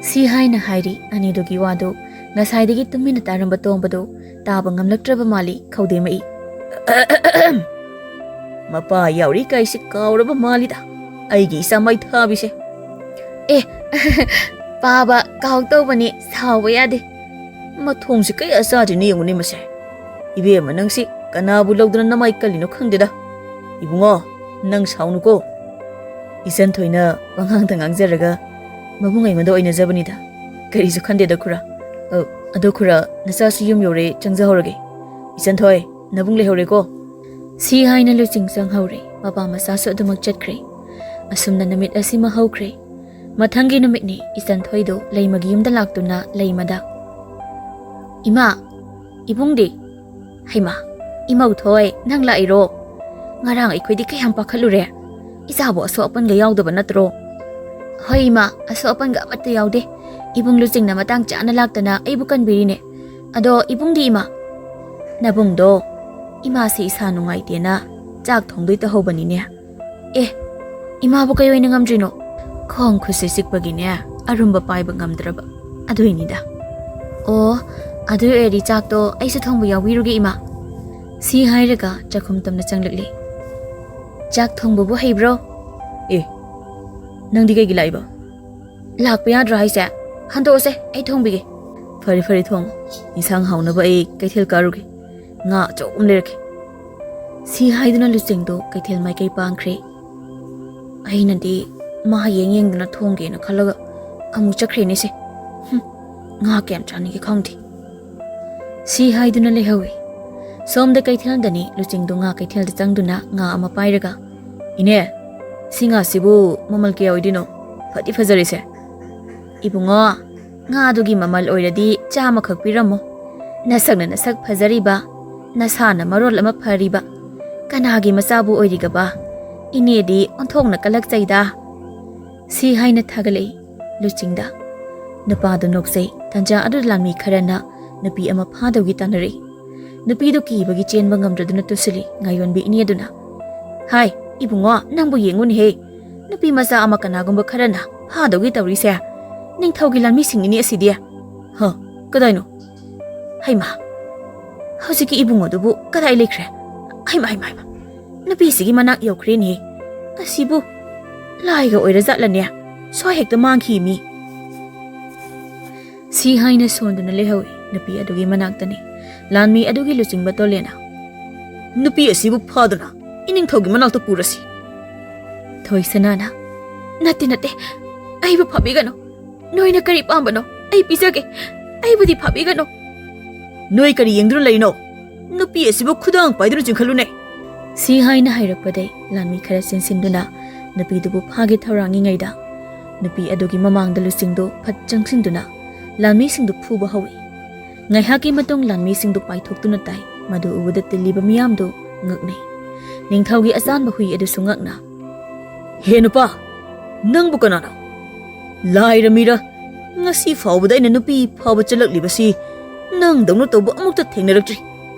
ꯁꯤ ꯍꯥꯏꯅ ꯍꯥꯏꯔꯤ ꯑꯅꯤꯗꯨꯒꯤ ꯋꯥꯗꯨ ꯉꯁꯥꯏꯗꯒꯤ ꯇꯨꯃꯤꯟꯅ ꯇꯥꯔꯝꯕ ꯇꯣꯝꯕꯗꯨ ꯇꯥꯕ ꯉꯝꯂꯛꯇ꯭ꯔꯕ ꯃꯥꯜꯂꯤ ꯈꯧꯗꯦꯝꯃꯛꯏ꯫ ꯃꯄꯥ ꯌꯥꯎꯔꯤ ꯀꯥꯏꯁꯤ ꯀꯥꯎꯔꯕ ꯃꯥꯜꯂꯤꯗ ꯑꯩꯒꯤ ꯏꯆꯥ ꯃꯩꯊꯥꯕꯤꯁꯦ꯫ ꯑꯦ, ꯄꯥꯕ ꯀꯥꯎ ꯇꯧꯕꯅꯤ, ꯁꯥꯎꯕ ꯌꯥꯗꯦ꯫ ꯃꯊꯣꯡꯁꯤ ꯀꯌꯥ ꯆꯥꯗ꯭ꯔꯤꯅꯦ ꯌꯦꯡꯉꯨꯅꯦ ꯃꯁꯦ꯫ ꯏꯕꯦꯝꯃ ꯅꯪꯁꯤ ꯀꯅꯥꯕꯨ ꯂꯧꯗꯅ ꯅꯃꯥꯏ ꯀꯜꯂꯤꯅꯣ ꯈꯪꯗꯦꯗ꯫ ꯏꯕꯨꯡꯉꯣ, ꯅꯪ ꯁꯥꯎꯅꯨꯀꯣ꯫ ꯏꯆꯟꯊꯣꯏꯅ ꯄꯉꯥꯡꯗ ꯉꯥꯡꯖꯔꯒ ꯃꯕꯨꯡ ꯑꯩꯉꯣꯟꯗ ꯑꯣꯏꯅꯖꯕꯅꯤꯗ꯫ ꯀꯔꯤꯁꯨ ꯈꯟꯗꯦꯗ ꯈꯨꯔꯥ꯫ ꯑ, ꯑꯗꯣ ꯈꯨꯔꯥ, ꯅꯆꯥꯁꯨ ꯌꯨꯝ ꯌꯧꯔꯦ, ꯆꯪꯖꯍꯧꯔꯒꯦ꯫ ꯏꯆꯟꯊꯣꯏ, ꯅꯕꯨꯡ ꯂꯩꯍꯧꯔꯦꯀꯣ꯫ ꯁꯤ ꯍꯥꯏꯅ ꯂꯨꯆꯤꯡ ꯆꯪꯍꯧꯔꯦ꯫ ꯃꯄꯥ ꯃꯆꯥꯁꯨ ꯑꯗꯨꯃꯛ ꯆꯠꯈ꯭ꯔꯦ꯫ ꯑꯁꯨꯝꯅ ꯅꯨꯃꯤꯠ ꯑꯁꯤꯃ ꯍꯧꯈ꯭ꯔꯦ꯫ ꯃꯊꯪꯒꯤ ꯅꯨꯃꯤꯠꯅꯤ ꯏꯆꯟꯊꯣꯏꯗꯨ ꯂꯩꯃꯒꯤ ꯌꯨꯝꯗ ꯂꯥꯛꯇꯨꯅ ꯂꯩꯃꯗ, "ꯏꯃꯥ, ꯏꯕꯨꯡꯗꯤ?" "ꯍꯩꯃꯥ, ꯏꯃꯧꯊꯣꯏ, ꯅꯪ ꯂꯥꯛꯏꯔꯣ? ꯉꯔꯥꯡ ꯑꯩꯈꯣꯏꯗꯤ ꯀꯌꯥꯝ ꯄꯥꯈꯠꯂꯨꯔꯦ꯫ ꯏꯆꯥꯕꯨ ꯑꯁꯣꯛ ꯑꯄꯟꯒ ꯌꯥꯎꯗꯕ ꯅꯠꯇ꯭ꯔꯣ?" "ꯍꯣꯏ ꯏꯃꯥ, ꯑꯁꯣꯛ ꯑꯄꯟꯒ ꯑꯃꯠꯇ ꯌꯥꯎꯗꯦ꯫ ꯏꯕꯨꯡ ꯂꯨꯆꯤꯡꯅ ꯃꯇꯥꯡ ꯆꯥꯅ ꯂꯥꯛꯇꯅ ꯑꯩꯕꯨ ꯀꯟꯕꯤꯔꯤꯅꯦ꯫ ꯑꯗꯣ ꯏꯕꯨꯡꯗꯤ ꯏꯃꯥ?" "ꯅꯕꯨꯡꯗꯣ, ꯏꯃꯥꯁꯦ ꯏꯁꯥ ꯅꯨꯡꯉꯥꯏꯇꯦꯅ ꯆꯥꯛ ꯊꯣꯡꯗꯣꯏ ꯇꯧꯍꯧꯕꯅꯤꯅꯦ꯫" "ꯑꯦ, ꯏꯃꯥꯕꯨ ꯀꯩ ꯑꯣꯏꯅ ꯉꯝꯗ꯭ꯔꯤꯅꯣ?" "ꯈꯣꯡ ꯈꯨꯠꯁꯦ ꯆꯤꯛꯄꯒꯤꯅꯦ, ꯑꯔꯨꯝꯕ ꯄꯥꯏꯕ ꯉꯝꯗ꯭ꯔꯕ, ꯑꯗꯨꯏꯅꯤꯗ꯫" "ꯑꯣ, ꯑꯗꯨ ꯑꯣꯏꯔꯗꯤ ꯆꯥꯛꯇꯣ ꯑꯩꯁꯨ ꯊꯣꯡꯕ ꯌꯥꯎꯕꯤꯔꯨꯒꯦ ꯏꯃꯥ꯫" ꯁꯤ ꯍꯥꯏꯔꯒ ꯆꯥꯛꯈꯨꯝ ꯇꯝꯅ ꯆꯪꯂꯛꯂꯤ꯫ "ꯆꯥꯛ ꯊꯣꯡꯕꯕꯨ ꯍꯩꯕ꯭ꯔꯣ?" "ꯑꯦ, ꯅꯪꯗꯤ ꯀꯩꯒꯤ ꯂꯥꯛꯏꯕ?" "ꯂꯥꯛꯄ ꯌꯥꯗ꯭ꯔꯣ ꯍꯥꯏꯁꯦ? ꯍꯟꯗꯣꯛꯑꯁꯦ, ꯑꯩ ꯊꯣꯡꯕꯤꯒꯦ꯫" "ꯐꯔꯦ ꯐꯔꯦ, ꯊꯣꯡꯉꯣ꯫ ꯏꯟꯁꯥꯡ ꯍꯥꯎꯅꯕ ꯑꯩ ꯀꯩꯊꯦꯜ ꯀꯥꯔꯨꯒꯦ꯫ ꯉꯥ ꯑꯆꯧꯕ ꯑꯃ ꯂꯩꯔꯛꯀꯦ꯫" ꯁꯤ ꯍꯥꯏꯗꯨꯅ ꯂꯨꯆꯤꯡꯗꯨ ꯀꯩꯊꯦꯜ ꯃꯥꯏꯀꯩ ꯄꯥꯡꯈ꯭ꯔꯦ꯫ ꯑꯩꯅꯗꯤ ꯃꯥ ꯌꯦꯡ ꯌꯦꯡꯗꯨꯅ ꯊꯣꯡꯒꯦꯅ ꯈꯜꯂꯒ ꯑꯃꯨꯛ ꯆꯠꯈ꯭ꯔꯦꯅꯦ ꯁꯦ꯫ ꯍꯨꯝ, ꯉꯥ ꯀꯌꯥꯝ ꯆꯥꯅꯤꯡꯒꯦ ꯈꯪꯗꯦ꯫ ꯁꯤ ꯍꯥꯏꯗꯨꯅ ꯂꯩꯍꯧꯏ꯫ ꯁꯣꯝꯗ ꯀꯩꯊꯦꯜꯗꯅꯤ ꯂꯨꯆꯤꯡꯗꯨ ꯉꯥ ꯀꯩꯊꯦꯜꯗ ꯆꯪꯗꯨꯅ ꯉꯥ ꯑꯃ ꯄꯥꯏꯔꯒ, "ꯏꯅꯦ, ꯁꯤ ꯉꯥꯁꯤꯕꯨ ꯃꯃꯜ ꯀꯌꯥ ꯑꯣꯏꯗꯣꯏꯅꯣ? ꯐꯗꯤ ꯐꯖꯔꯤꯁꯦ꯫ ꯏꯕꯨꯡꯉꯣ, ꯉꯥꯗꯨꯒꯤ ꯃꯃꯜ ꯑꯣꯏꯔꯗꯤ ꯆꯥꯝꯃꯈꯛ ꯄꯤꯔꯝꯃꯣ꯫ ꯅꯁꯛꯅ ꯅꯁꯛ ꯐꯖꯔꯤꯕ, ꯅꯁꯥꯅ ꯃꯔꯣꯜ ꯑꯃ ꯐꯔꯤꯕ, ꯀꯅꯥꯒꯤ ꯃꯆꯥꯕꯨ ꯑꯣꯏꯔꯤꯒꯕ? ꯏꯅꯦꯗꯤ ꯑꯣꯟꯊꯣꯛꯅ ꯀꯜꯂꯛꯆꯩꯗ"꯫ ꯁꯤ ꯍꯥꯏꯅ ꯊꯥꯒꯠꯂꯛꯏ ꯂꯨꯆꯤꯡꯗ꯫ ꯅꯨꯄꯥꯗꯨ ꯅꯣꯛꯆꯩ꯫ ꯇꯟꯖꯥ ꯑꯗꯨꯗ ꯂꯥꯟꯃꯤ ꯈꯔꯅ ꯅꯨꯄꯤ ꯑꯃ ꯐꯥꯗꯧꯒꯤ ꯇꯥꯟꯅꯔꯛꯏ꯫ ꯅꯨꯄꯤꯗꯨ ꯀꯤꯕꯒꯤ ꯆꯦꯟꯕ ꯉꯝꯗ꯭ꯔꯗꯨꯅ ꯇꯨꯁꯤꯜꯂꯤ ꯉꯥꯌꯣꯟꯕꯤ ꯏꯅꯦꯗꯨꯅ꯫ "ꯍꯥꯏ, ꯏꯕꯨꯡꯉꯣ, ꯅꯪꯕꯨ ꯌꯦꯡꯉꯨꯅꯦꯍꯦ꯫ ꯅꯨꯄꯤ ꯃꯆꯥ ꯑꯃ ꯀꯅꯥꯒꯨꯝꯕ ꯈꯔꯅ ꯐꯥꯗꯧꯒꯤ ꯇꯧꯔꯤꯁꯦ꯫ ꯅꯤꯡꯊꯧꯒꯤ ꯂꯥꯟꯃꯤꯁꯤꯡꯅꯤꯅꯦ ꯑꯁꯤꯗꯤ"꯫ "ꯍ, ꯀꯗꯥꯏꯅꯣ? ꯍꯩꯃꯥ, ꯍꯧꯖꯤꯛꯀꯤ ꯏꯕꯨꯡꯉꯣꯗꯨꯕꯨ ꯀꯗꯥꯏ ꯂꯩꯈ꯭ꯔꯦ? ꯍꯩꯃꯥ, ꯍꯩꯃꯥ, ꯍꯩꯃꯥ, ꯅꯨꯄꯤꯁꯤꯒꯤ ꯃꯅꯥꯛ ꯌꯧꯈ꯭ꯔꯦꯅꯦ꯫ ꯑꯁꯤꯕꯨ ꯂꯥꯏꯒ ꯑꯣꯏꯔꯖꯥꯠꯂꯅꯦ? ꯁ꯭ꯋꯥꯏ ꯍꯦꯛꯇ ꯃꯥꯡꯈꯤ ꯃꯤ"꯫ ꯁꯤ ꯍꯥꯏꯅ ꯁꯣꯟꯗꯨꯅ ꯂꯩꯍꯧꯏ ꯅꯨꯄꯤ ꯑꯗꯨꯒꯤ ꯃꯅꯥꯛꯇꯅꯤ꯫ ꯂꯥꯟꯃꯤ ꯑꯗꯨꯒꯤ ꯂꯨꯆꯤꯡꯕ ꯇꯣꯂꯦꯅ, "ꯅꯨꯄꯤ ꯑꯁꯤꯕꯨ ꯐꯥꯗꯨꯅ ꯏꯅꯤꯡꯊꯧꯒꯤ ꯃꯅꯥꯛꯇ ꯄꯨꯔꯁꯤ"꯫ ꯊꯣꯏꯁꯅꯥꯅ, "ꯅꯠꯇꯦ, ꯅꯠꯇꯦ, ꯑꯩꯕꯨ ꯐꯥꯕꯤꯒꯅꯨ꯫ ꯅꯣꯏꯅ ꯀꯔꯤ ꯄꯥꯝꯕꯅꯣ? ꯑꯩ ꯄꯤꯖꯒꯦ꯫ ꯑꯩꯕꯨꯗꯤ ꯐꯥꯕꯤꯒꯅꯨ"꯫ "ꯅꯣꯏ ꯀꯔꯤ ꯌꯦꯡꯗꯨꯅ ꯂꯩꯔꯤꯅꯣ? ꯅꯨꯄꯤ ꯑꯁꯤꯕꯨ ꯈꯨꯗꯥꯡ ꯄꯥꯏꯗꯨꯅ ꯆꯤꯡꯈꯠꯂꯨꯅꯦ"꯫ ꯁꯤ ꯍꯥꯏꯅ ꯍꯥꯏꯔꯛꯄꯗꯩ ꯂꯥꯟꯃꯤ ꯈꯔ ꯆꯦꯟꯁꯤꯟꯗꯨꯅ ꯅꯨꯄꯤꯗꯨꯕꯨ ꯐꯥꯒꯦ ꯊꯧꯔꯥꯡꯉꯤꯉꯩꯗ, ꯅꯨꯄꯤ ꯑꯗꯨꯒꯤ ꯃꯃꯥꯡꯗ ꯂꯨꯆꯤꯡꯗꯨ ꯐꯠ ꯆꯪꯁꯤꯟꯗꯨꯅ ꯂꯥꯟꯃꯤꯁꯤꯡꯗꯨ ꯐꯨꯕ ꯍꯧꯏ꯫ ꯉꯥꯏꯍꯥꯛꯀꯤ ꯃꯇꯨꯡ ꯂꯥꯟꯃꯤꯁꯤꯡꯗꯨ ꯄꯥꯏꯊꯣꯛꯇꯨꯅ ꯇꯥꯏ꯫ ꯃꯗꯨ ꯎꯕꯗ ꯇꯤꯜꯂꯤꯕ ꯃꯤꯌꯥꯝꯗꯨ ꯉꯛꯅꯩ꯫ ꯅꯤꯡꯊꯧꯒꯤ ꯑꯆꯥꯟꯕ ꯍꯨꯏ ꯑꯗꯨꯁꯨ ꯉꯛꯅ, "ꯍꯦ ꯅꯨꯄꯥ, ꯅꯪꯕꯨ ꯀꯅꯥꯅꯣ? ꯂꯥꯏꯔ ꯃꯤꯔ? ꯉꯁꯤ ꯐꯥꯎꯕꯗ ꯑꯩꯅ ꯅꯨꯄꯤ ꯐꯥꯕ ꯆꯠꯂꯛꯂꯤꯕꯁꯤ ꯅꯪꯗꯧꯅ ꯇꯧꯕ ꯑꯃꯨꯛꯇ ꯊꯦꯡꯅꯔꯛꯇ꯭ꯔꯤ꯫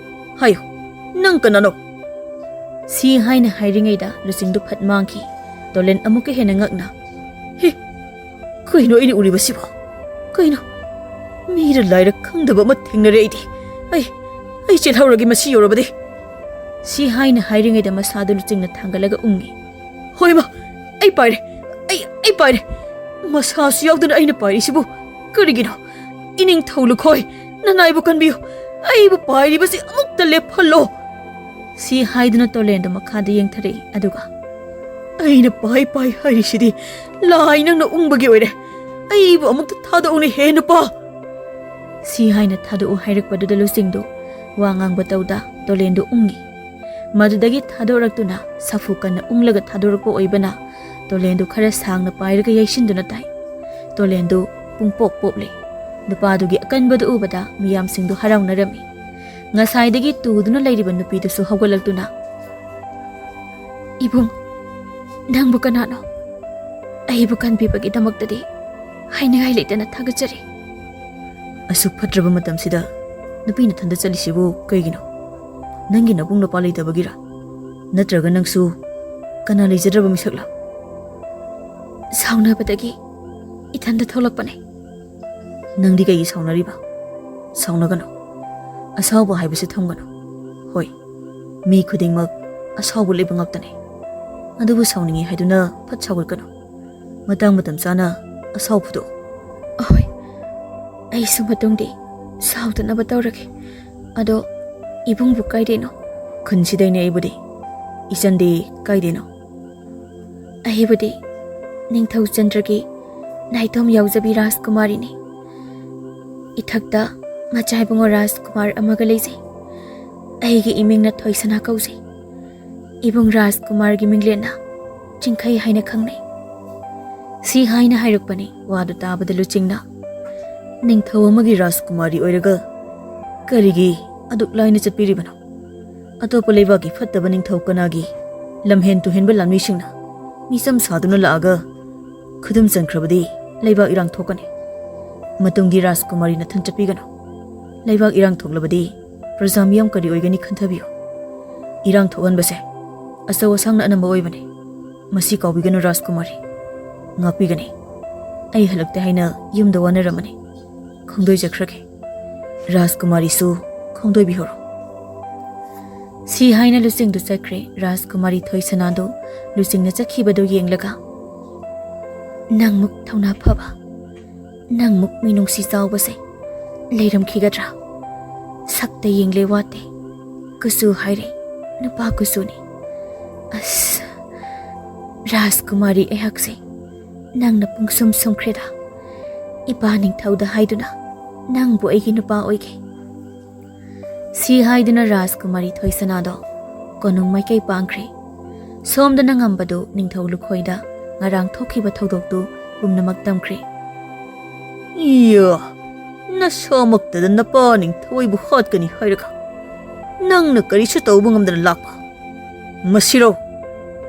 ꯍꯥꯏꯌꯨ, ꯅꯪ ꯀꯅꯥꯅꯣ?" ꯁꯤ ꯍꯥꯏꯅ ꯍꯥꯏꯔꯤꯉꯩꯗ ꯂꯨꯆꯤꯡꯗꯨ ꯐꯠ ꯃꯥꯡꯈꯤ꯫ ꯇꯣꯂꯦꯟ ꯑꯃꯨꯛꯀ ꯍꯦꯟꯅ ꯉꯛꯅ, "ꯍꯦ, ꯀꯩꯅꯣ ꯑꯩꯅ ꯎꯔꯤꯕꯁꯤꯕꯣ? ꯀꯩꯅꯣ? ꯃꯤꯔ ꯂꯥꯏꯔ ꯈꯪꯗꯕ ꯑꯃ ꯊꯦꯡꯅꯔꯦ ꯑꯩꯗꯤ꯫ ꯑꯩ, ꯑꯩ ꯆꯦꯜꯍꯧꯔꯒꯦ, ꯃꯁꯤ ꯌꯧꯔꯕꯗꯤ"꯫ ꯁꯤ ꯍꯥꯏꯅ ꯍꯥꯏꯔꯤꯉꯩꯗ ꯃꯁꯥꯗꯨ ꯂꯨꯆꯤꯡꯅ ꯊꯥꯡꯒꯠꯂꯒ ꯎꯪꯉꯤ꯫ "ꯍꯣꯏꯃ, ꯑꯩ ꯄꯥꯏꯔꯦ, ꯑꯩ, ꯑꯩ ꯄꯥꯏꯔꯦ꯫ ꯃꯁꯥꯁꯨ ꯌꯥꯎꯗꯅ ꯑꯩꯅ ꯄꯥꯏꯔꯤꯁꯤꯕꯨ ꯀꯔꯤꯒꯤꯅꯣ? ꯏꯅꯤꯡꯊꯧ ꯂꯨꯈꯣꯏ, ꯅꯅꯥꯏꯕꯨ ꯀꯟꯕꯤꯌꯨ꯫ ꯑꯩꯕꯨ ꯄꯥꯏꯔꯤꯕꯁꯤ ꯑꯃꯨꯛꯇ ꯂꯦꯞꯍꯜꯂꯣ"꯫ ꯁꯤ ꯍꯥꯏꯗꯨꯅ ꯇꯣꯂꯦꯟꯗꯨ ꯃꯈꯥꯗ ꯌꯦꯡꯊꯔꯛꯏ, ꯑꯗꯨꯒ, "ꯑꯩꯅ ꯄꯥꯏ ꯄꯥꯏ ꯍꯥꯏꯔꯤꯁꯤꯗꯤ ꯂꯥꯏ ꯅꯪꯅ ꯎꯪꯕꯒꯤ ꯑꯣꯏꯔꯦ꯫ ꯑꯩꯕꯨ ꯑꯃꯨꯛꯇ ꯊꯥꯗꯣꯛꯎꯅꯦ ꯍꯦ ꯅꯨꯄꯥ"꯫ ꯁꯤ ꯍꯥꯏꯅ ꯊꯥꯗꯣꯛꯎ ꯍꯥꯏꯔꯛꯄꯗꯨꯗ ꯂꯨꯆꯤꯡꯗꯨ ꯋꯥ ꯉꯥꯡꯕ ꯇꯧꯗ ꯇꯣꯂꯦꯟꯗꯨ ꯎꯪꯉꯤ꯫ ꯃꯗꯨꯗꯒꯤ ꯊꯥꯗꯣꯔꯛꯇꯨꯅ ꯁꯥꯐꯨ ꯀꯟꯅ ꯎꯪꯂꯒ ꯊꯥꯗꯣꯔꯛꯄ ꯑꯣꯏꯕꯅ ꯇꯣꯂꯦꯟꯗꯨ ꯈꯔ ꯁꯥꯡꯅ ꯄꯥꯏꯔꯒ ꯌꯩꯁꯤꯟꯗꯨꯅ ꯇꯥꯏ꯫ ꯇꯣꯂꯦꯟꯗꯨ ꯄꯨꯡꯄꯣꯞ ꯄꯣꯞꯂꯦ꯫ ꯅꯨꯄꯥꯗꯨꯒꯤ ꯑꯀꯟꯕꯗꯨ ꯎꯕꯗ ꯃꯤꯌꯥꯝꯁꯤꯡꯗꯨ ꯍꯔꯥꯎꯅꯔꯝꯃꯤ꯫ ꯉꯁꯥꯏꯗꯒꯤ ꯇꯨꯗꯨꯅ ꯂꯩꯔꯤꯕ ꯅꯨꯄꯤꯗꯨꯁꯨ ꯍꯧꯒꯠꯂꯛꯇꯨꯅ, "ꯏꯕꯨꯡ, ꯅꯪꯕꯨ ꯀꯅꯥꯅꯣ? ꯑꯩꯕꯨ ꯀꯟꯕꯤꯕꯒꯤꯗꯃꯛꯇꯗꯤ ꯍꯥꯏꯅꯤꯡꯉꯥꯏ ꯂꯩꯇꯅ ꯊꯥꯒꯠꯆꯔꯤ꯫" "ꯑꯁꯨꯛ ꯐꯠꯇ꯭ꯔꯕ ꯃꯇꯝꯁꯤꯗ ꯅꯨꯄꯤ ꯅꯊꯟꯗ ꯆꯠꯂꯤꯁꯤꯕꯨ ꯀꯩꯒꯤꯅꯣ? ꯅꯪꯒꯤ ꯅꯕꯨꯡ ꯅꯨꯄꯥ ꯂꯩꯇꯕꯒꯤꯔ? ꯅꯠꯇ꯭ꯔꯒ ꯅꯪꯁꯨ ꯀꯅꯥ ꯂꯩꯖꯗ꯭ꯔꯕ ꯃꯤꯁꯛꯂ?" "ꯁꯥꯎꯅꯕꯗꯒꯤ ꯏꯊꯟꯗ ꯊꯣꯛꯂꯛꯄꯅꯦ꯫" "ꯅꯪꯗꯤ ꯀꯩꯒꯤ ꯁꯥꯎꯅꯔꯤꯕ? ꯁꯥꯎꯅꯒꯅꯨ꯫ ꯑꯁꯥꯎꯕ ꯍꯥꯏꯕꯁꯤ ꯊꯝꯒꯅꯨ꯫ ꯍꯣꯏ, ꯃꯤ ꯈꯨꯗꯤꯡꯃꯛ ꯑꯁꯥꯎꯕ ꯂꯩꯕ ꯉꯥꯛꯇꯅꯤ꯫ ꯑꯗꯨꯕꯨ ꯁꯥꯎꯅꯤꯡꯉꯤ ꯍꯥꯏꯗꯨꯅ ꯐꯠ ꯁꯥꯎꯒꯠꯀꯅꯨ꯫ ꯃꯇꯥꯡ ꯃꯇꯝ ꯆꯥꯅ ꯑꯁꯥꯎꯕꯗꯣ꯫ ꯑꯍꯣꯏ, ꯑꯩꯁꯨ ꯃꯇꯨꯡꯗꯤ ꯁꯥꯎꯗꯅꯕ ꯇꯧꯔꯒꯦ꯫ ꯑꯗꯣ ꯏꯕꯨꯡꯕꯨ ꯀꯥꯏꯗꯩꯅꯣ?" "ꯈꯨꯟꯁꯤꯗꯩꯅꯦ ꯑꯩꯕꯨꯗꯤ꯫ ꯏꯆꯟꯗꯤ ꯀꯥꯏꯗꯩꯅꯣ?" "ꯑꯩꯕꯨꯗꯤ ꯅꯤꯡꯊꯧ ꯆꯟꯗ꯭ꯔꯒꯤ ꯅꯥꯏꯇꯣꯝ ꯌꯥꯎꯖꯕꯤ ꯔꯥꯖꯀꯨꯃꯥꯔꯤꯅꯤ꯫ ꯏꯊꯛꯇ ꯃꯆꯥ ꯏꯕꯨꯡꯉꯣ ꯔꯥꯖꯀꯨꯃꯥꯔ ꯑꯃꯒ ꯂꯩꯖꯩ꯫ ꯑꯩꯒꯤ ꯏꯃꯤꯡꯅ ꯊꯣꯏꯁꯅꯥ ꯀꯧꯖꯩ꯫ ꯏꯕꯨꯡ ꯔꯥꯖꯀꯨꯃꯥꯔꯒꯤ ꯃꯤꯡꯂꯦꯟꯅ ꯆꯤꯡꯈꯩ ꯍꯥꯏꯅ ꯈꯪꯅꯩ꯫" ꯁꯤ ꯍꯥꯏꯅ ꯍꯥꯏꯔꯛꯄꯅꯤ꯫ ꯋꯥꯗꯨ ꯇꯥꯕꯗ ꯂꯨꯆꯤꯡꯅ, "ꯅꯤꯡꯊꯧ ꯑꯃꯒꯤ ꯔꯥꯖꯀꯨꯃꯥꯔꯤ ꯑꯣꯏꯔꯒ ꯀꯔꯤꯒꯤ ꯑꯗꯨꯛ ꯂꯥꯏꯅ ꯆꯠꯄꯤꯔꯤꯕꯅꯣ? ꯑꯇꯣꯞꯄ ꯂꯩꯕꯥꯛꯀꯤ ꯐꯠꯇꯕ ꯅꯤꯡꯊꯧ ꯀꯅꯥꯒꯤ ꯂꯝꯍꯦꯟ ꯇꯨꯍꯦꯟꯕ ꯂꯥꯟꯃꯤꯁꯤꯡꯅ ꯃꯤꯆꯝ ꯁꯥꯗꯨꯅ ꯂꯥꯛꯑꯒ ꯈꯨꯗꯨꯝ ꯆꯟꯈ꯭ꯔꯕꯗꯤ ꯂꯩꯕꯥꯛ ꯏꯔꯥꯡ ꯊꯣꯛꯀꯅꯤ꯫ ꯃꯇꯨꯡꯗꯤ ꯔꯥꯖꯀꯨꯃꯥꯔꯤ ꯅꯊꯟ ꯆꯠꯄꯤꯒꯅꯨ꯫ ꯂꯩꯕꯥꯛ ꯏꯔꯥꯡ ꯊꯣꯛꯂꯕꯗꯤ ꯄ꯭ꯔꯖꯥ ꯃꯤꯌꯥꯝ ꯀꯔꯤ ꯑꯣꯏꯒꯅꯤ ꯈꯟꯊꯕꯤꯌꯨ꯫ ꯏꯔꯥꯡ ꯊꯣꯛꯍꯟꯕꯁꯦ ꯑꯆꯧ ꯑꯁꯥꯡꯅ ꯑꯅꯝꯕ ꯑꯣꯏꯕꯅꯤ꯫ ꯃꯁꯤ ꯀꯥꯎꯕꯤꯒꯅꯨ ꯔꯥꯖꯀꯨꯃꯥꯔꯤ꯫ ꯉꯥꯛꯄꯤꯒꯅꯤ꯫ ꯑꯩ ꯍꯜꯂꯛꯇꯦ ꯍꯥꯏꯅ ꯌꯨꯝꯗ ꯋꯥꯅꯔꯝꯃꯅꯤ꯫ ꯈꯣꯡꯗꯣꯏꯖꯈ꯭ꯔꯒꯦ꯫ ꯔꯥꯖꯀꯨꯃꯥꯔꯤꯁꯨ ꯈꯣꯡꯗꯣꯏꯕꯤꯍꯧꯔꯣ꯫" ꯁꯤ ꯍꯥꯏꯅ ꯂꯨꯆꯤꯡꯗꯨ ꯆꯠꯈ꯭ꯔꯦ꯫ ꯔꯥꯖꯀꯨꯃꯥꯔꯤ ꯊꯣꯏꯁꯅꯥꯗꯨ ꯂꯨꯆꯤꯡꯅ ꯆꯠꯈꯤꯕꯗꯨ ꯌꯦꯡꯂꯒ, "ꯅꯪꯃꯨꯛ ꯊꯧꯅꯥ ꯐꯕ, ꯅꯪꯃꯨꯛ ꯃꯤꯅꯨꯡꯁꯤ ꯆꯥꯎꯕꯁꯦ ꯂꯩꯔꯝꯈꯤꯒꯗ꯭ꯔꯥ? ꯁꯛꯇ ꯌꯦꯡꯂꯦ ꯋꯥꯠꯇꯦ, ꯀꯨꯆꯨ ꯍꯥꯏꯔꯦ ꯅꯨꯄꯥ ꯀꯨꯆꯨꯅꯤ꯫ ꯑꯁ, ꯔꯥꯖꯀꯨꯃꯥꯔꯤ ꯑꯩꯍꯥꯛꯁꯦ ꯅꯪꯅ ꯄꯨꯡꯁꯨꯝ ꯁꯨꯝꯈ꯭ꯔꯦꯗ꯫ ꯏꯄꯥ ꯅꯤꯡꯊꯧꯗ ꯍꯥꯏꯗꯨꯅ ꯅꯪꯕꯨ ꯑꯩꯒꯤ ꯅꯨꯄꯥ ꯑꯣꯏꯒꯦ꯫" ꯁꯤ ꯍꯥꯏꯗꯨꯅ ꯔꯥꯖꯀꯨꯃꯥꯔꯤ ꯊꯣꯏꯁꯅꯥꯗꯣ ꯀꯣꯅꯨꯡ ꯃꯥꯏꯀꯩ ꯄꯥꯡꯈ꯭ꯔꯦ꯫ ꯁꯣꯝꯗꯅ ꯉꯝꯕꯗꯨ ꯅꯤꯡꯊꯧ ꯂꯨꯈꯣꯏꯗ ꯉꯔꯥꯡ ꯊꯣꯛꯈꯤꯕ ꯊꯧꯗꯣꯛꯇꯨ ꯄꯨꯝꯅꯃꯛ ꯇꯝꯈ꯭ꯔꯦ꯫ "ꯏꯌꯥ, ꯅꯁꯥꯃꯛꯇꯗ ꯅꯄꯥ ꯅꯤꯡꯊꯧ ꯑꯩꯕꯨ ꯍꯥꯠꯀꯅꯤ ꯍꯥꯏꯔꯒ ꯅꯪꯅ ꯀꯔꯤꯁꯨ ꯇꯧꯕ ꯉꯝꯗꯅ ꯂꯥꯛꯄ? ꯃꯁꯤꯔꯣ,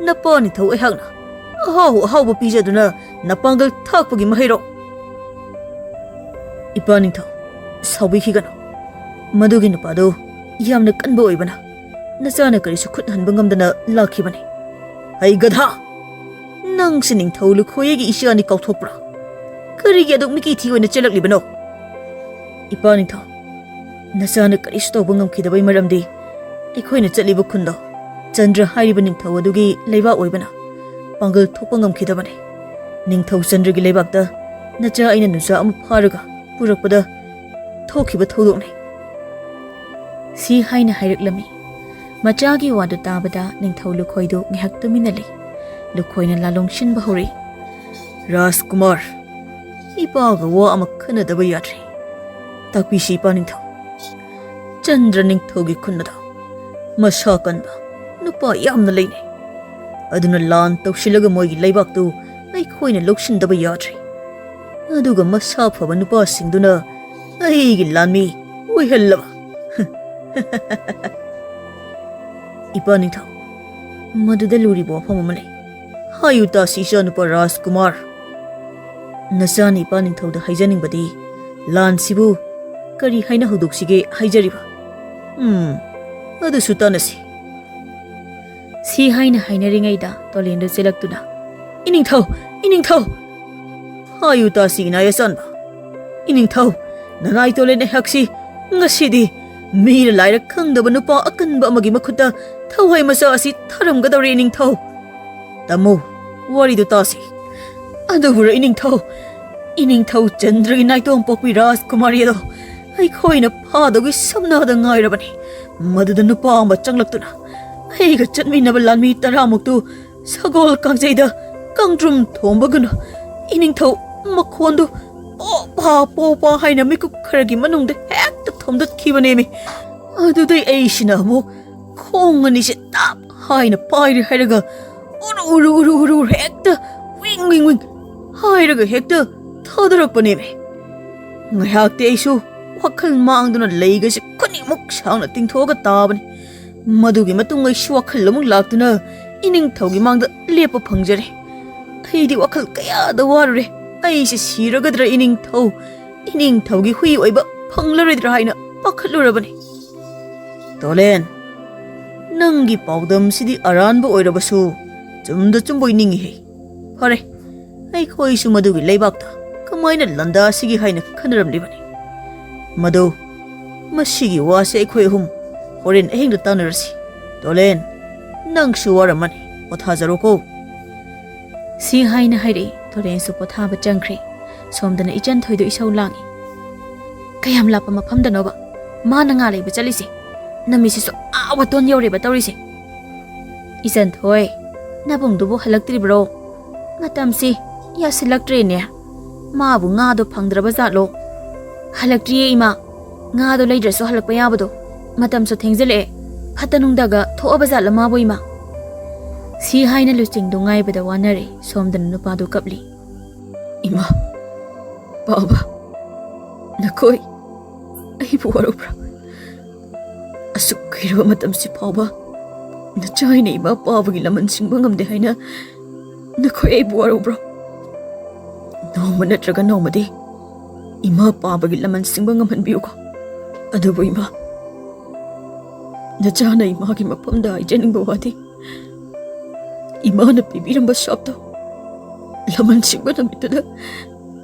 ꯅꯄꯥ ꯅꯤꯡꯊꯧ ꯑꯩꯍꯥꯛꯅ ꯑꯍꯥꯎ ꯑꯍꯥꯎꯕ ꯄꯤꯖꯗꯨꯅ ꯅꯄꯥꯡꯒꯜ ꯊꯥꯛꯄꯒꯤ ꯃꯍꯩꯔꯣ?" "ꯏꯄꯥ ꯅꯤꯡꯊꯧ, ꯁꯥꯎꯕꯤꯈꯤꯒꯅꯨ꯫ ꯃꯗꯨꯒꯤ ꯅꯨꯄꯥꯗꯨ ꯌꯥꯝꯅ ꯀꯟꯕ ꯑꯣꯏꯕꯅ ꯅꯆꯥꯅ ꯀꯔꯤꯁꯨ ꯈꯨꯠ ꯍꯟꯕ ꯉꯝꯗꯅ ꯂꯥꯛꯈꯤꯕꯅꯤ꯫" "ꯍꯩ ꯒꯙꯥ! ꯅꯪꯁꯤ ꯅꯤꯡꯊꯧ ꯂꯨꯈꯣꯏꯒꯤ ꯏꯆꯥꯅꯤ ꯀꯥꯎꯊꯣꯛꯄ꯭ꯔꯥ? ꯀꯔꯤꯒꯤ ꯑꯗꯨꯛ ꯃꯤꯀꯤ ꯊꯤ ꯑꯣꯏꯅ ꯆꯦꯜꯂꯛꯂꯤꯕꯅꯣ?" "ꯏꯄꯥ ꯅꯤꯡꯊꯧ, ꯅꯆꯥꯅ ꯀꯔꯤꯁꯨ ꯇꯧꯕ ꯉꯝꯈꯤꯗꯕꯒꯤ ꯃꯔꯝꯗꯤ ꯑꯩꯈꯣꯏꯅ ꯆꯠꯂꯤꯕ ꯈꯨꯟꯗꯣ ꯆꯟꯗ꯭ꯔ ꯍꯥꯏꯔꯤꯕ ꯅꯤꯡꯊꯧ ꯑꯗꯨꯒꯤ ꯂꯩꯕꯥꯛ ꯑꯣꯏꯕꯅ ꯄꯥꯡꯒꯜ ꯊꯣꯛꯄ ꯉꯝꯈꯤꯗꯕꯅꯤ꯫ ꯅꯤꯡꯊꯧ ꯆꯟꯗ꯭ꯔꯒꯤ ꯂꯩꯕꯥꯛꯇ ꯅꯆꯥ ꯑꯩꯅ ꯅꯨꯆꯥ ꯑꯃ ꯐꯥꯔꯒ ꯄꯨꯔꯛꯄꯗ ꯊꯣꯛꯈꯤꯕ ꯊꯧꯗꯣꯛꯅꯤ꯫" ꯁꯤ ꯍꯥꯏꯅ ꯍꯥꯏꯔꯛꯂꯝꯃꯤ꯫ ꯃꯆꯥꯒꯤ ꯋꯥꯗꯨ ꯇꯥꯕꯗ ꯅꯤꯡꯊꯧ ꯂꯨꯈꯣꯏꯗꯨ ꯉꯥꯏꯍꯥꯛ ꯇꯨꯃꯤꯟꯅ ꯂꯩ꯫ ꯂꯨꯈꯣꯏꯅ ꯂꯥꯂꯣꯡꯁꯤꯟꯕ ꯍꯧꯔꯛꯏ꯫ "ꯔꯥꯖꯀꯨꯃꯥꯔ, ꯏꯄꯥꯒ ꯋꯥ ꯑꯃ ꯈꯟꯅꯗꯕ ꯌꯥꯗ꯭ꯔꯦ꯫ ꯇꯥꯛꯄꯤꯁꯤ ꯏꯄꯥ ꯅꯤꯡꯊꯧ꯫ ꯆꯟꯗ꯭ꯔ ꯅꯤꯡꯊꯧꯒꯤ ꯈꯨꯟ ꯑꯗꯣ ꯃꯁꯥ ꯀꯟꯕ ꯅꯨꯄꯥ ꯌꯥꯝꯅ ꯂꯩꯅꯩ꯫ ꯑꯗꯨꯅ ꯂꯥꯟ ꯇꯧꯁꯤꯜꯂꯒ ꯃꯣꯏꯒꯤ ꯂꯩꯕꯥꯛꯇꯨ ꯑꯩꯈꯣꯏꯅ ꯂꯧꯁꯤꯟꯗꯕ ꯌꯥꯗ꯭ꯔꯦ꯫ ꯑꯗꯨꯒ ꯃꯁꯥ ꯐꯕ ꯅꯨꯄꯥꯁꯤꯡꯗꯨꯅ ꯑꯩꯒꯤ ꯂꯥꯟꯃꯤ ꯑꯣꯏꯍꯜꯂꯕ꯫" "ꯏꯄꯥ ꯅꯤꯡꯊꯧ, ꯃꯗꯨꯗ ꯂꯨꯔꯤꯕ ꯋꯥꯐꯝ ꯑꯃ ꯂꯩ꯫ ꯍꯥꯏꯌꯨ ꯇꯥꯁꯤ, ꯏꯆꯥꯅꯨꯄꯥ ꯔꯥꯖꯀꯨꯃꯥꯔ꯫ ꯅꯆꯥꯅ ꯏꯄꯥ ꯅꯤꯡꯊꯧꯗ ꯍꯥꯏꯖꯅꯤꯡꯕꯗꯤ ꯂꯥꯟꯁꯤꯕꯨ ꯀꯔꯤ ꯍꯥꯏꯅ ꯍꯧꯗꯣꯛꯁꯤꯒꯦ ꯍꯥꯏꯖꯔꯤꯕ?" "ꯎꯝ, ꯑꯗꯨꯁꯨ ꯇꯥꯟꯅꯁꯤ꯫" ꯁꯤ ꯍꯥꯏꯅ ꯍꯥꯏꯅꯔꯤꯉꯩꯗ ꯇꯣꯂꯦꯟꯗꯨ ꯆꯦꯜꯂꯛꯇꯨꯅ, "ꯏꯅꯤꯡꯊꯧ! ꯏꯅꯤꯡꯊꯧ!" "ꯍꯥꯏꯌꯨ ꯇꯥꯁꯤ, ꯏꯅꯥꯏ ꯑꯆꯥꯟꯕ꯫" "ꯏꯅꯤꯡꯊꯧ, ꯅꯅꯥꯏ ꯇꯣꯂꯦꯟ ꯑꯩꯍꯥꯛꯁꯤ ꯉꯁꯤꯗꯤ ꯃꯤꯔ ꯂꯥꯏꯔ ꯈꯪꯗꯕ ꯅꯨꯄꯥ ꯑꯀꯟꯕ ꯑꯃꯒꯤ ꯃꯈꯨꯠꯇ ꯊꯋꯥꯏ ꯃꯆꯥ ꯑꯁꯤ ꯊꯥꯔꯝꯒꯗꯧꯔꯦ, ꯏꯅꯤꯡꯊꯧ꯫" "ꯇꯝꯃꯨ, ꯋꯥꯔꯤꯗꯨ ꯇꯥꯁꯤ꯫" "ꯑꯗꯨꯕꯨꯔ ꯏꯅꯤꯡꯊꯧ, ꯏꯅꯤꯡꯊꯧ ꯆꯟꯗ꯭ꯔꯒꯤ ꯅꯥꯏꯇꯣꯝ ꯄꯣꯛꯄꯤ ꯔꯥꯖꯀꯨꯃꯥꯔꯤ ꯑꯗꯣ ꯑꯩꯈꯣꯏꯅ ꯐꯥꯗꯧꯒꯤ ꯁꯝꯅꯗ ꯉꯥꯏꯔꯕꯅꯤ꯫ ꯃꯗꯨꯗ ꯅꯨꯄꯥ ꯑꯃ ꯆꯪꯂꯛꯇꯨꯅ ꯑꯩꯒ ꯆꯠꯃꯤꯟꯅꯕ ꯂꯥꯟꯃꯤ ꯇꯔꯥꯃꯨꯛꯇꯨ ꯁꯒꯣꯜ ꯀꯥꯡꯖꯩꯗ ꯀꯥꯡꯗ꯭ꯔꯨꯝ ꯊꯣꯝꯕꯒꯨꯝꯅ ꯏꯅꯤꯡꯊꯧ ꯃꯈꯣꯟꯗꯨ ꯄꯣꯄꯥ ꯄꯣꯄꯥ ꯍꯥꯏꯅ ꯃꯤꯀꯨꯞ ꯈꯔꯒꯤ ꯃꯅꯨꯡꯗ ꯍꯦꯛꯇ ꯊꯣꯝꯗꯠꯈꯤꯕꯅꯦꯃꯤ꯫ ꯑꯗꯨꯗꯩ ꯑꯩꯁꯤꯅ ꯑꯃꯨꯛ ꯈꯣꯡ ꯑꯅꯤꯁꯦ ꯇꯥꯞ ꯍꯥꯏꯅ ꯄꯥꯏꯔꯦ ꯍꯥꯏꯔꯒ ꯎꯔꯨ ꯎꯔꯨ ꯎꯔꯨ ꯎꯔꯨ ꯍꯦꯛꯇ ꯋꯤꯡ ꯋꯤꯡ ꯋꯤꯡ ꯍꯥꯏꯔꯒ ꯍꯦꯛꯇ ꯊꯥꯗꯔꯛꯄꯅꯦꯃꯤ꯫ ꯉꯥꯏꯍꯥꯛꯇꯤ ꯑꯩꯁꯨ ꯋꯥꯈꯜ ꯃꯥꯡꯗꯨꯅ ꯂꯩꯒꯁꯦ ꯈꯨꯅꯤꯡꯃꯨꯛ ꯁꯥꯡꯅ ꯇꯤꯡꯊꯣꯛꯑꯒ ꯇꯥꯕꯅꯤ꯫ ꯃꯗꯨꯒꯤ ꯃꯇꯨꯡ ꯑꯩꯁꯨ ꯋꯥꯈꯜ ꯑꯃꯨꯛ ꯂꯥꯛꯇꯨꯅ ꯏꯅꯤꯡꯊꯧꯒꯤ ꯃꯥꯡꯗ ꯂꯦꯞꯄ ꯐꯪꯖꯔꯦ꯫ ꯑꯩꯗꯤ ꯋꯥꯈꯜ ꯀꯌꯥꯗ ꯋꯥꯔꯨꯔꯦ꯫ ꯑꯩꯁꯦ ꯁꯤꯔꯒꯗ꯭ꯔꯥ ꯏꯅꯤꯡꯊꯧ, ꯏꯅꯤꯡꯊꯧꯒꯤ ꯍꯨꯏ ꯑꯣꯏꯕ ꯐꯪꯂꯔꯣꯏꯗ꯭ꯔꯥ ꯍꯥꯏꯅ ꯄꯥꯈꯠꯂꯨꯔꯕꯅꯤ꯫ ꯇꯣꯂꯦꯟ, ꯅꯪꯒꯤ ꯄꯥꯎꯗꯝꯁꯤꯗꯤ ꯑꯔꯥꯟꯕ ꯑꯣꯏꯔꯕꯁꯨ ꯆꯨꯝꯗ ꯆꯨꯝꯕꯣꯏ ꯅꯤꯡꯏꯍꯦ꯫ ꯐꯔꯦ, ꯑꯩꯈꯣꯏꯁꯨ ꯃꯗꯨꯒꯤ ꯂꯩꯕꯥꯛꯇ ꯀꯃꯥꯏꯅ ꯂꯥꯟꯗꯥꯁꯤꯒꯦ ꯍꯥꯏꯅ ꯈꯟꯅꯔꯝꯂꯤꯕꯅꯤ꯫ ꯃꯗꯨ, ꯃꯁꯤꯒꯤ ꯋꯥꯁꯦ ꯑꯩꯈꯣꯏ ꯑꯍꯨꯝ ꯍꯣꯔꯦꯟ ꯑꯍꯤꯡꯗ ꯇꯥꯟꯅꯔꯁꯤ꯫ ꯇꯣꯂꯦꯟ, ꯅꯪꯁꯨ ꯋꯥꯔꯝꯃꯅꯤ, ꯄꯣꯊꯥꯖꯔꯣꯀꯣ꯫ ꯁꯤ ꯍꯥꯏꯅ ꯍꯥꯏꯔꯛꯏ꯫ ꯇꯣꯂꯦꯟꯁꯨ ꯄꯣꯊꯥꯕ ꯆꯪꯈ꯭ꯔꯦ꯫ ꯁꯣꯝꯗꯅ ꯏꯆꯟ ꯊꯣꯏꯗꯣ ꯏꯁꯧ ꯂꯥꯡꯏ꯫ "ꯀꯌꯥꯝ ꯂꯥꯞꯄ ꯃꯐꯝꯗꯅꯣꯕ ꯃꯥꯅ ꯉꯥ ꯂꯩꯕ ꯆꯠꯂꯤꯁꯦ? ꯅꯨꯃꯤꯠꯁꯤꯁꯨ ꯑꯥ ꯋꯥꯇꯣꯟ ꯌꯧꯔꯦꯕ ꯇꯧꯔꯤꯁꯦ꯫ ꯏꯆꯟ ꯊꯣꯏ, ꯅꯕꯨꯡꯗꯨꯕꯨ ꯍꯜꯂꯛꯇ꯭ꯔꯤꯕ꯭ꯔꯣ? ꯃꯇꯝꯁꯤ ꯌꯥꯁꯤꯜꯂꯛꯇ꯭ꯔꯦꯅꯦ꯫ ꯃꯥꯕꯨ ꯉꯥꯗꯣ ꯐꯪꯗ꯭ꯔꯕ ꯖꯥꯠꯂꯣ?" "ꯍꯜꯂꯛꯇ꯭ꯔꯤꯌꯦ ꯏꯃꯥ꯫ ꯉꯥꯗꯣ ꯂꯩꯗ꯭ꯔꯁꯨ ꯍꯜꯂꯛꯄ ꯌꯥꯕꯗꯣ꯫ ꯃꯇꯝꯁꯨ ꯊꯦꯡꯖꯤꯜꯂꯛꯑꯦ꯫ ꯐꯠꯇ ꯅꯨꯡꯗꯒ ꯊꯣꯛꯑꯕ ꯖꯥꯠꯂ ꯃꯥꯕꯨ ꯏꯃꯥ?" ꯁꯤ ꯍꯥꯏꯅ ꯂꯨꯆꯤꯡꯗꯨ ꯉꯥꯏꯕꯗ ꯋꯥꯅꯔꯦ꯫ ꯁꯣꯝꯗꯅ ꯅꯨꯄꯥꯗꯨ ꯀꯞꯂꯤ꯫ "ꯏꯃꯥ, ꯄꯥꯕ, ꯅꯈꯣꯏ ꯑꯩꯕꯨ ꯋꯥꯔꯧꯕ꯭ꯔꯥ? ꯑꯁꯨꯛ ꯀꯨꯏꯔꯕ ꯃꯇꯝꯁꯤ ꯐꯥꯎꯕ ꯅꯆꯥ ꯑꯩꯅ ꯏꯃꯥ ꯄꯥꯕꯒꯤ ꯂꯃꯟ ꯁꯤꯡꯕ ꯉꯝꯗꯦ ꯍꯥꯏꯅ ꯅꯈꯣꯏ ꯑꯩꯕꯨ ꯋꯥꯔꯧꯕ꯭ꯔꯣ? ꯅꯣꯡꯃ ꯅꯠꯇ꯭ꯔꯒ ꯅꯣꯡꯃꯗꯤ ꯏꯃꯥ ꯄꯥꯕꯒꯤ ꯂꯃꯟ ꯁꯤꯡꯕ ꯉꯝꯍꯟꯕꯤꯌꯨꯀꯣ꯫ ꯑꯗꯨꯕꯨ ꯏꯃꯥ, ꯅꯆꯥꯅ ꯏꯃꯥꯒꯤ ꯃꯐꯝꯗ ꯍꯥꯏꯖꯅꯤꯡꯕ ꯋꯥꯗꯤ, ꯏꯃꯥꯅ ꯄꯤꯕꯤꯔꯝꯕ ꯁꯥꯞꯇꯣ ꯂꯃꯟ ꯁꯤꯡꯕ ꯅꯨꯃꯤꯠꯇꯨꯗ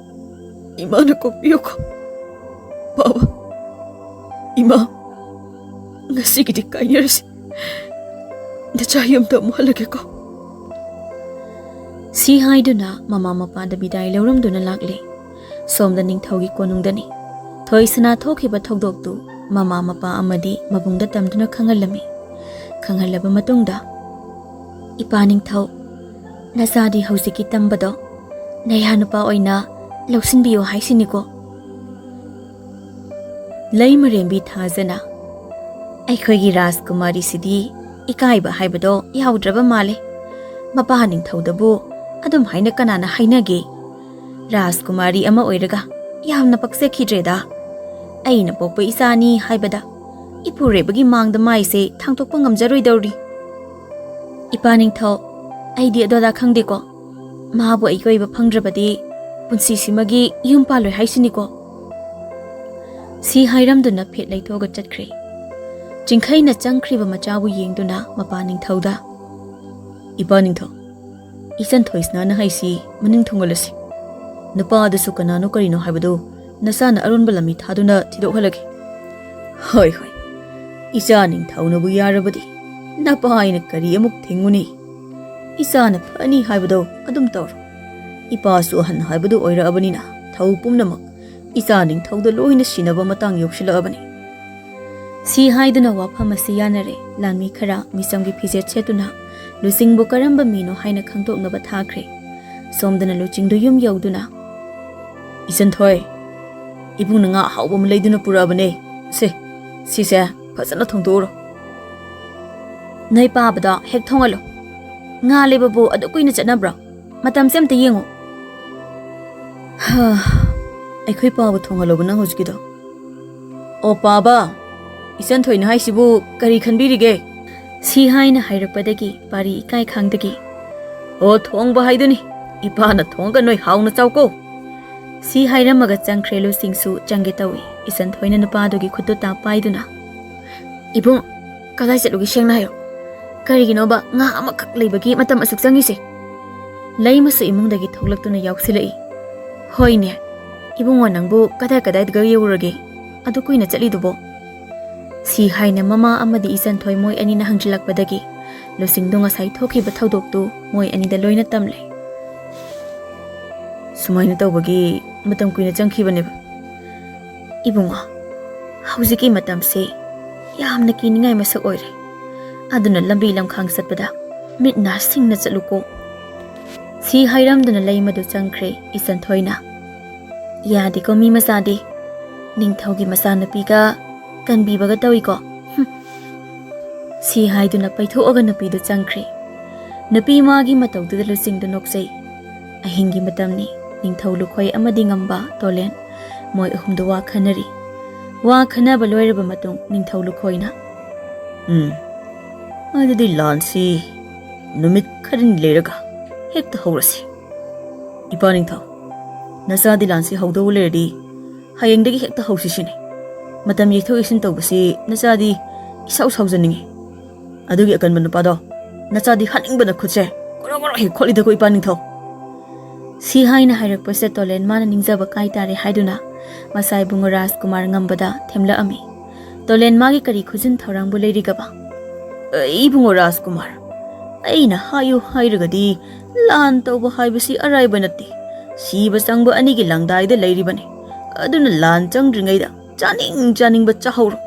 ꯏꯃꯥꯅ ꯀꯣꯛꯄꯤꯌꯨꯀꯣ꯫ ꯄꯥꯕ, ꯏꯃꯥ, ꯉꯁꯤꯒꯤꯗꯤ ꯀꯥꯏꯅꯔꯁꯤ꯫ ꯅꯆꯥ ꯌꯨꯝꯗ ꯑꯃꯨꯛ ꯍꯜꯂꯒꯦꯀꯣ꯫" ꯁꯤ ꯍꯥꯏꯗꯨꯅ ꯃꯃꯥ ꯃꯄꯥꯗ ꯕꯤꯗꯥꯏ ꯂꯧꯔꯝꯗꯨꯅ ꯂꯥꯛꯂꯦ꯫ ꯁꯣꯝꯗ ꯅꯤꯡꯊꯧꯒꯤ ꯀꯣꯅꯨꯡꯗꯅꯤ꯫ ꯊꯣꯏꯁꯅꯥ ꯊꯣꯛꯈꯤꯕ ꯊꯧꯗꯣꯛꯇꯨ ꯃꯃꯥ ꯃꯄꯥ ꯑꯃꯗꯤ ꯃꯕꯨꯡꯗ ꯇꯝꯗꯨꯅ ꯈꯪꯍꯜꯂꯝꯃꯤ꯫ ꯈꯪꯍꯜꯂꯕ ꯃꯇꯨꯡꯗ, "ꯏꯄꯥ ꯅꯤꯡꯊꯧ, ꯅꯆꯥꯗꯤ ꯍꯧꯖꯤꯛꯀꯤ ꯇꯝꯕꯗꯣ ꯅꯌꯥ ꯅꯨꯄꯥ ꯑꯣꯏꯅ ꯂꯧꯁꯤꯟꯕꯤꯌꯨ ꯍꯥꯏꯁꯤꯅꯤꯀꯣ꯫" ꯂꯩꯃꯔꯦꯝꯕꯤ ꯊꯥꯖꯅ ꯑꯩꯈꯣꯏꯒꯤ ꯔꯥꯖꯀꯨꯃꯥꯔꯤꯁꯤꯗꯤ ꯏꯀꯥꯏꯕ ꯍꯥꯏꯕꯗꯣ ꯌꯥꯎꯗ꯭ꯔꯕ ꯃꯥꯜꯂꯦ꯫ ꯃꯄꯥ ꯅꯤꯡꯊꯧꯗꯕꯨ ꯑꯗꯨꯝ ꯍꯥꯏꯅ ꯀꯅꯥꯅ ꯍꯥꯏꯅꯒꯦ? ꯔꯥꯖꯀꯨꯃꯥꯔꯤ ꯑꯃ ꯑꯣꯏꯔꯒ ꯌꯥꯝꯅ ꯄꯛꯆꯈꯤꯗ꯭ꯔꯦꯗ꯫ ꯑꯩꯅ ꯄꯣꯛꯄ ꯏꯆꯥꯅꯤ ꯍꯥꯏꯕꯗ ꯏꯄꯨꯔꯣꯏꯕꯒꯤ ꯃꯥꯡꯗ ꯃꯥꯏꯁꯦ ꯊꯥꯡꯗꯣꯛꯄ ꯉꯝꯖꯔꯣꯏꯗꯧꯔꯤ꯫ ꯏꯄꯥ ꯅꯤꯡꯊꯧ, ꯑꯩꯗꯤ ꯑꯗꯣꯗꯥ ꯈꯪꯗꯦꯀꯣ꯫ ꯃꯥꯕꯨ ꯑꯩꯒꯤ ꯑꯣꯏꯕ ꯐꯪꯗ꯭ꯔꯕꯗꯤ ꯄꯨꯟꯁꯤꯁꯤꯃꯒꯤ ꯌꯨꯝ ꯄꯥꯜꯂꯣꯏ ꯍꯥꯏꯁꯤꯅꯤꯀꯣ꯫ ꯁꯤ ꯍꯥꯏꯔꯝꯗꯨꯅ ꯐꯤꯠ ꯂꯩꯊꯣꯛꯑꯒ ꯆꯠꯈ꯭ꯔꯦ꯫ ꯆꯤꯡꯈꯩꯅ ꯆꯪꯈ꯭ꯔꯤꯕ ꯃꯆꯥꯕꯨ ꯌꯦꯡꯗꯨꯅ ꯃꯄꯥ ꯅꯤꯡꯊꯧꯗ, "ꯏꯄꯥ ꯅꯤꯡꯊꯧ, ꯏꯆꯟ ꯊꯣꯏꯁꯅꯥꯅ ꯍꯥꯏꯁꯤ ꯃꯅꯤꯡ ꯊꯨꯡꯍꯜꯂꯁꯤ꯫ ꯅꯨꯄꯥ ꯑꯗꯨꯁꯨ ꯀꯅꯥꯅꯣ ꯀꯔꯤꯅꯣ ꯍꯥꯏꯕꯗꯨ ꯅꯆꯥꯅ ꯑꯔꯣꯟꯕ ꯂꯝꯃꯤ ꯊꯥꯗꯨꯅ ꯊꯤꯗꯣꯛꯍꯜꯂꯒꯦ꯫" "ꯍꯣꯏ, ꯍꯣꯏ, ꯏꯆꯥ ꯅꯤꯡꯊꯧꯅꯕꯨ ꯌꯥꯔꯕꯗꯤ ꯅꯄꯥ ꯑꯩꯅ ꯀꯔꯤ ꯑꯃꯨꯛ ꯊꯤꯡꯉꯨꯅꯤ? ꯏꯆꯥꯅ ꯐꯅꯤ ꯍꯥꯏꯕꯗꯣ ꯑꯗꯨꯝ ꯇꯧꯔꯣ꯫ ꯏꯄꯥꯁꯨ ꯑꯍꯟ ꯍꯥꯏꯕꯗꯨ ꯑꯣꯏꯔꯛꯑꯕꯅꯤꯅ ꯊꯧ ꯄꯨꯝꯅꯃꯛ ꯏꯆꯥ ꯅꯤꯡꯊꯧꯗ ꯂꯣꯏꯅ ꯁꯤꯟꯅꯕ ꯃꯇꯥꯡ ꯌꯧꯁꯤꯜꯂꯛꯑꯕꯅꯤ꯫" ꯁꯤ ꯍꯥꯏꯗꯨꯅ ꯋꯥꯐꯝ ꯑꯁꯤ ꯌꯥꯅꯔꯦ꯫ ꯂꯥꯟꯃꯤ ꯈꯔ ꯃꯤꯆꯝꯒꯤ ꯐꯤꯖꯦꯠ ꯁꯦꯠꯇꯨꯅ ꯂꯨꯆꯤꯡꯕꯨ ꯀꯔꯝꯕ ꯃꯤꯅꯣ ꯍꯥꯏꯅ ꯈꯪꯗꯣꯛꯅꯕ ꯊꯥꯈ꯭ꯔꯦ꯫ ꯁꯣꯝꯗꯅ ꯂꯨꯆꯤꯡꯗꯨ ꯌꯨꯝ ꯌꯧꯗꯨꯅ, "ꯏꯆꯟ ꯊꯣꯏ, ꯏꯕꯨꯡꯅ ꯉꯥ ꯑꯍꯥꯎꯕ ꯑꯃ ꯂꯩꯗꯨꯅ ꯄꯨꯔꯛꯑꯕꯅꯦ꯫ ꯁꯦ, ꯁꯤꯁꯦ ꯐꯖꯅ ꯊꯣꯡꯗꯣꯛꯎꯔꯣ꯫" "ꯅꯣꯏ ꯄꯥꯕꯗꯣ ꯍꯦꯛ ꯊꯣꯡꯍꯜꯂꯣ꯫ ꯉꯥ ꯂꯩꯕꯕꯨ ꯑꯗꯨꯛ ꯀꯨꯏꯅ ꯆꯠꯅꯕ꯭ꯔꯣ? ꯃꯇꯝꯁꯦ ꯑꯝꯇ ꯌꯦꯡꯉꯨ꯫" "ꯍꯥ, ꯑꯩꯈꯣꯏ ꯄꯥꯕ ꯊꯣꯡꯍꯜꯂꯣꯕ ꯅꯪ ꯍꯧꯖꯤꯛꯀꯤꯗꯣ?" "ꯑꯣ ꯄꯥꯕ, ꯏꯆꯟ ꯊꯣꯏꯅ ꯍꯥꯏꯁꯤꯕꯨ ꯀꯔꯤ ꯈꯟꯕꯤꯔꯤꯒꯦ?" ꯁꯤ ꯍꯥꯏꯅ ꯍꯥꯏꯔꯛꯄꯗꯒꯤ ꯄꯥꯔꯤ ꯏꯀꯥꯏ ꯈꯪꯗꯒꯤ, "ꯑꯣ ꯊꯣꯡꯕ ꯍꯥꯏꯗꯨꯅꯤ, ꯏꯄꯥꯅ ꯊꯣꯡꯒ ꯅꯣꯏ ꯍꯥꯎꯅ ꯆꯥꯎꯀꯣ꯫" ꯁꯤ ꯍꯥꯏꯔꯝꯃꯒ ꯆꯪꯈ꯭ꯔꯦ꯫ ꯂꯨꯆꯤꯡꯁꯨ ꯆꯪꯒꯦ ꯇꯧꯏ꯫ ꯏꯆꯟ ꯊꯣꯏꯅ ꯅꯨꯄꯥꯗꯨꯒꯤ ꯈꯨꯠꯇꯨ ꯇꯥꯞ ꯄꯥꯏꯗꯨꯅ, "ꯏꯕꯨꯡ, ꯀꯗꯥꯏ ꯆꯠꯂꯨꯒꯦ ꯁꯦꯡꯅ ꯍꯥꯏꯌꯣ꯫ ꯀꯔꯤꯒꯤꯅꯣꯕ ꯉꯥ ꯑꯃꯈꯛ ꯂꯩꯕꯒꯤ ꯃꯇꯝ ꯑꯁꯨꯛ ꯆꯪꯉꯤꯁꯦ?" ꯂꯩꯃꯁꯨ ꯏꯃꯨꯡꯗꯒꯤ ꯊꯣꯛꯂꯛꯇꯨꯅ ꯌꯥꯎꯁꯤꯜꯂꯛꯏ꯫ "ꯍꯣꯏꯅꯦ, ꯏꯕꯨꯡꯉꯣ ꯅꯪꯕꯨ ꯀꯗꯥꯏ ꯀꯗꯥꯏꯗꯒ ꯌꯧꯔꯨꯔꯒꯦ? ꯑꯗꯨ ꯀꯨꯏꯅ ꯆꯠꯂꯤꯗꯨꯕꯣ?" ꯁꯤ ꯍꯥꯏꯅ ꯃꯃꯥ ꯑꯃꯗꯤ ꯏꯆꯟ ꯊꯣꯏ ꯃꯣꯏ ꯑꯅꯤꯅ ꯍꯪꯖꯤꯜꯂꯛꯄꯗꯒꯤ ꯂꯨꯆꯤꯡꯗꯨ ꯉꯁꯥꯏ ꯊꯣꯛꯈꯤꯕ ꯊꯧꯗꯣꯛꯇꯨ ꯃꯣꯏ ꯑꯅꯤꯗ ꯂꯣꯏꯅ ꯇꯝꯂꯦ꯫ "ꯁꯨꯃꯥꯏꯅ ꯇꯧꯕꯒꯤ ꯃꯇꯝ ꯀꯨꯏꯅ ꯆꯪꯈꯤꯕꯅꯦꯕ꯫" "ꯏꯕꯨꯡꯉꯣ, ꯍꯧꯖꯤꯛꯀꯤ ꯃꯇꯝꯁꯤ ꯌꯥꯝꯅ ꯀꯤꯅꯤꯡꯉꯥꯏ ꯃꯁꯛ ꯑꯣꯏꯔꯦ꯫ ꯑꯗꯨꯅ ꯂꯝꯕꯤ ꯂꯝꯈꯥꯡ ꯆꯠꯄꯗ ꯃꯤꯠ ꯅꯥ ꯁꯤꯡꯅ ꯆꯠꯂꯨꯀꯣ꯫" ꯁꯤ ꯍꯥꯏꯔꯝꯗꯨꯅ ꯂꯩꯃꯗꯨ ꯆꯪꯈ꯭ꯔꯦ ꯏꯆꯟ ꯊꯣꯏꯅ꯫ "ꯌꯥꯗꯦꯀꯣ ꯃꯤ ꯃꯆꯥꯗꯤ꯫ ꯅꯤꯡꯊꯧꯒꯤ ꯃꯆꯥꯅꯨꯄꯤꯒ ꯀꯟꯕꯤꯕꯒ ꯇꯧꯏꯀꯣ꯫ ꯍꯨꯝ, ꯁꯤ ꯍꯥꯏꯗꯨꯅ ꯄꯩꯊꯣꯛꯑꯒ ꯅꯨꯄꯤꯗꯨ ꯆꯪꯈ꯭ꯔꯦ꯫ ꯅꯨꯄꯤ ꯃꯥꯒꯤ ꯃꯇꯧꯗꯨꯗ ꯂꯨꯆꯤꯡꯗꯨ ꯅꯣꯛꯆꯩ꯫ ꯑꯍꯤꯡꯒꯤ ꯃꯇꯝꯅꯤ꯫ ꯅꯤꯡꯊꯧ ꯂꯨꯈꯣꯏ ꯑꯃꯗꯤ ꯉꯝꯕ ꯇꯣꯂꯦꯟ, ꯃꯣꯏ ꯑꯍꯨꯝꯗꯨ ꯋꯥ ꯈꯟꯅꯔꯤ꯫ ꯋꯥ ꯈꯟꯅꯕ ꯂꯣꯏꯔꯕ ꯃꯇꯨꯡ ꯅꯤꯡꯊꯧ ꯂꯨꯈꯣꯏꯅ, "ꯎꯝ, ꯑꯗꯨꯗꯤ ꯂꯥꯟꯁꯤ ꯅꯨꯃꯤꯠ ꯈꯔꯅꯤ ꯂꯩꯔꯒ ꯍꯦꯛꯇ ꯍꯧꯔꯁꯤ꯫ ꯏꯄꯥ ꯅꯤꯡꯊꯧ, ꯅꯆꯥꯗꯤ ꯂꯥꯟꯁꯤ ꯍꯧꯗꯧ ꯂꯩꯔꯗꯤ ꯍꯌꯦꯡꯗꯒꯤ ꯍꯦꯛꯇ ꯍꯧꯁꯤ ꯁꯤꯅꯤ꯫ ꯃꯇꯝ ꯌꯩꯊꯣꯛ ꯌꯩꯁꯤꯟ ꯇꯧꯕꯁꯤ ꯅꯆꯥꯗꯤ ꯏꯁꯥꯎ ꯁꯥꯎꯖꯅꯤꯡꯉꯤ꯫ ꯑꯗꯨꯒꯤ ꯑꯀꯟꯕ ꯅꯨꯄꯥꯗꯣ ꯅꯆꯥꯗꯤ ꯍꯥꯠꯅꯤꯡꯕꯅ ꯈꯨꯠꯁꯦ ꯒꯣꯔꯣ ꯒꯣꯔꯣ ꯍꯦꯛ ꯈꯣꯠꯂꯤꯗꯀꯣ, ꯏꯄꯥ ꯅꯤꯡꯊꯧ꯫" ꯁꯤ ꯍꯥꯏꯅ ꯍꯥꯏꯔꯛꯄꯁꯤꯗ ꯇꯣꯂꯦꯟ ꯃꯥꯅ ꯅꯤꯡꯖꯕ ꯀꯥꯏ ꯇꯥꯔꯦ ꯍꯥꯏꯗꯨꯅ ꯃꯁꯥ ꯏꯕꯨꯡꯉꯣ ꯔꯥꯖꯀꯨꯃꯥꯔ ꯉꯝꯕꯗ ꯊꯦꯝꯂꯛꯑꯝꯃꯤ꯫ ꯇꯣꯂꯦꯟ ꯃꯥꯒꯤ ꯀꯔꯤ ꯈꯨꯖꯤꯟ ꯊꯧꯔꯥꯡꯕꯨ ꯂꯩꯔꯤꯒꯕ? "ꯑꯦ, ꯏꯕꯨꯡꯉꯣ ꯔꯥꯖꯀꯨꯃꯥꯔ, ꯑꯩꯅ ꯍꯥꯏꯌꯨ ꯍꯥꯏꯔꯒꯗꯤ ꯂꯥꯟ ꯇꯧꯕ ꯍꯥꯏꯕꯁꯤ ꯑꯔꯥꯏꯕ ꯅꯠꯇꯦ꯫ ꯁꯤꯕ ꯆꯪꯕ ꯑꯅꯤꯒꯤ ꯂꯪꯗꯥꯏꯗ ꯂꯩꯔꯤꯕꯅꯤ꯫ ꯑꯗꯨꯅ ꯂꯥꯟ ꯆꯪꯗ꯭ꯔꯤꯉꯩꯗ ꯆꯥꯅꯤꯡ ꯆꯥꯅꯤꯡꯕ ꯆꯥꯍꯧꯔꯣ꯫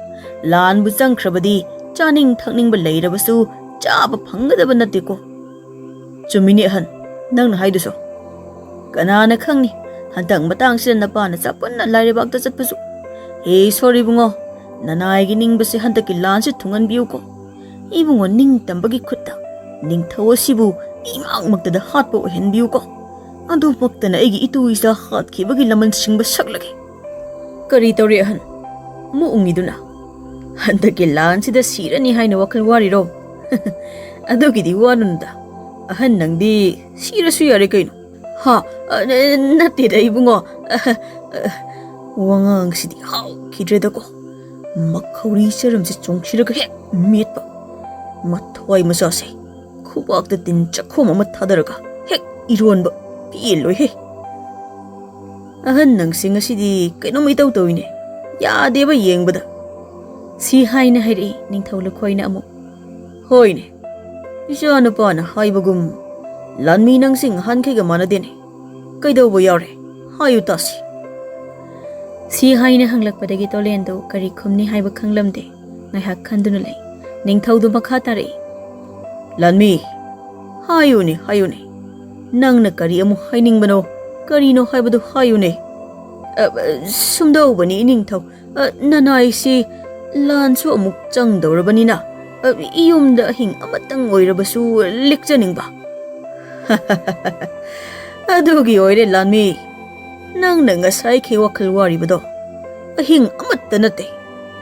ꯂꯥꯟꯕꯨ ꯆꯪꯈ꯭ꯔꯕꯗꯤ ꯆꯥꯅꯤꯡ ꯊꯛꯅꯤꯡꯕ ꯂꯩꯔꯕꯁꯨ ꯆꯥꯕ ꯐꯪꯒꯗꯕ ꯅꯠꯇꯦꯀꯣ꯫" "ꯆꯨꯝꯃꯤꯅꯦ ꯑꯍꯟ, ꯅꯪꯅ ꯍꯥꯏꯗꯨꯁꯨ꯫ ꯀꯅꯥꯅ ꯈꯪꯅꯤ, ꯍꯟꯗꯛ ꯃꯇꯥꯡꯁꯤꯗ ꯅꯄꯥ ꯅꯆꯥ ꯄꯨꯟꯅ ꯂꯥꯏꯔꯩꯕꯥꯛꯇ ꯆꯠꯄꯁꯨ꯫ ꯍꯦ ꯏꯁꯣꯔ ꯏꯕꯨꯡꯉꯣ, ꯅꯅꯥꯏꯒꯤ ꯅꯤꯡꯕꯁꯦ ꯍꯟꯗꯛꯀꯤ ꯂꯥꯟꯁꯤ ꯊꯨꯡꯍꯟꯕꯤꯌꯨꯀꯣ꯫ ꯏꯕꯨꯡꯉꯣ ꯅꯤꯡꯇꯝꯕꯒꯤ ꯈꯨꯠꯇ ꯅꯤꯡꯊꯧ ꯑꯁꯤꯕꯨ ꯃꯤꯃꯥꯡꯃꯛꯇꯗ ꯍꯥꯠꯄ ꯑꯣꯏꯍꯟꯕꯤꯌꯨꯀꯣ꯫ ꯑꯗꯨꯃꯛꯇꯅ ꯑꯩꯒꯤ ꯏꯇꯨ ꯏꯆꯥ ꯍꯥꯠꯈꯤꯕꯒꯤ ꯂꯃꯟ ꯁꯤꯡꯕ ꯁꯛꯂꯒꯦ꯫" "ꯀꯔꯤ ꯇꯧꯔꯦ ꯑꯍꯟ? ꯃꯨꯛ ꯎꯪꯉꯤꯗꯨꯅ?" "ꯍꯟꯗꯛꯀꯤ ꯂꯥꯟꯁꯤꯗ ꯁꯤꯔꯅꯤ ꯍꯥꯏꯅ ꯋꯥꯈꯜ ꯋꯥꯔꯤꯔꯣ?" "ꯑꯗꯨꯒꯤꯗꯤ ꯋꯥꯅꯨꯗ꯫ ꯑꯍꯟ ꯅꯪꯗꯤ ꯁꯤꯔꯁꯨ ꯌꯥꯔꯦ ꯀꯩꯅꯣ꯫" "ꯍꯥ? ꯑ, ꯅ-, ꯅꯠꯇꯦꯗ ꯏꯕꯨꯡꯉꯣ꯫" ꯑ, ꯑ, ꯋꯥꯉꯥꯡꯁꯤꯗꯤ ꯍꯥꯎꯈꯤꯗ꯭ꯔꯦꯗꯀꯣ꯫ ꯃꯈꯧꯔꯤ ꯆꯔꯝꯁꯦ ꯆꯣꯡꯁꯤꯜꯂꯒ ꯍꯦꯛ ꯃꯦꯠꯄ꯫ ꯃꯊ꯭ꯋꯥꯏ ꯃꯆꯥꯁꯦ ꯈꯨꯕꯥꯛꯇ ꯇꯤꯟ ꯆꯈꯣꯝ ꯑꯃ ꯊꯥꯗꯔꯒ ꯍꯦꯛ ꯏꯔꯣꯟꯕ꯫ ꯄꯦꯜꯂꯣꯏꯍꯦ꯫ "ꯑꯍꯟ ꯅꯪꯁꯦ ꯉꯁꯤꯗꯤ ꯀꯩꯅꯣꯝ ꯏꯇꯧ ꯇꯧꯏꯅꯦ꯫ ꯌꯥꯗꯦꯕ ꯌꯦꯡꯕꯗ꯫" ꯁꯤ ꯍꯥꯏꯅ ꯍꯥꯏꯔꯛꯏ ꯅꯤꯡꯊꯧ ꯂꯨꯈꯣꯏꯅ ꯑꯃꯨꯛ꯫ "ꯍꯣꯏꯅꯦ, ꯏꯆꯥ ꯅꯨꯄꯥꯅ ꯍꯥꯏꯕꯒꯨꯝ, ꯂꯥꯟꯃꯤ ꯅꯪꯁꯦ ꯅꯍꯥꯟꯈꯩꯒ ꯃꯥꯟꯅꯗꯦꯅꯦ꯫ ꯀꯩꯗꯧꯕ ꯌꯥꯎꯔꯦ? ꯍꯥꯏꯌꯨ ꯇꯥꯁꯤ꯫" ꯁꯤ ꯍꯥꯏꯅ ꯍꯪꯂꯛꯄꯗꯒꯤ ꯇꯣꯂꯦꯟꯗꯨ ꯀꯔꯤ ꯈꯨꯝꯅꯤ ꯍꯥꯏꯕ ꯈꯪꯂꯝꯗꯦ꯫ ꯉꯥꯏꯍꯥꯛ ꯈꯟꯗꯨꯅ ꯂꯩ꯫ ꯅꯤꯡꯊꯧꯗꯨ ꯃꯈꯥ ꯇꯥꯔꯛꯏ꯫ "ꯂꯥꯟꯃꯤ, ꯍꯥꯏꯌꯨꯅꯦ, ꯍꯥꯏꯌꯨꯅꯦ꯫ ꯅꯪꯅ ꯀꯔꯤ ꯑꯃꯨꯛ ꯍꯥꯏꯅꯤꯡꯕꯅꯣ? ꯀꯔꯤꯅꯣ ꯍꯥꯏꯕꯗꯨ ꯍꯥꯏꯌꯨꯅꯦ꯫" "ꯑ, ꯑ, ꯁꯨꯝꯗꯧꯕꯅꯤ, ꯏꯅꯤꯡꯊꯧ꯫ ꯑ, ꯅꯅꯥꯏꯁꯤ ꯂꯥꯟꯁꯨ ꯑꯃꯨꯛ ꯆꯪꯗꯧꯔꯕꯅꯤꯅ, ꯑ, ꯌꯨꯝꯗ ꯑꯍꯤꯡ ꯑꯃꯇꯪ ꯑꯣꯏꯔꯕꯁꯨ ꯂꯦꯛꯆꯅꯤꯡꯕ꯫ ꯑꯗꯨꯒꯤ ꯑꯣꯏꯔꯦ ꯂꯥꯟꯃꯤ, ꯅꯪꯅ ꯉꯁꯥꯏꯈꯩ ꯋꯥꯈꯜ ꯋꯥꯔꯤꯕꯗꯣ꯫ ꯑꯍꯤꯡ ꯑꯃꯠꯇ ꯅꯠꯇꯦ,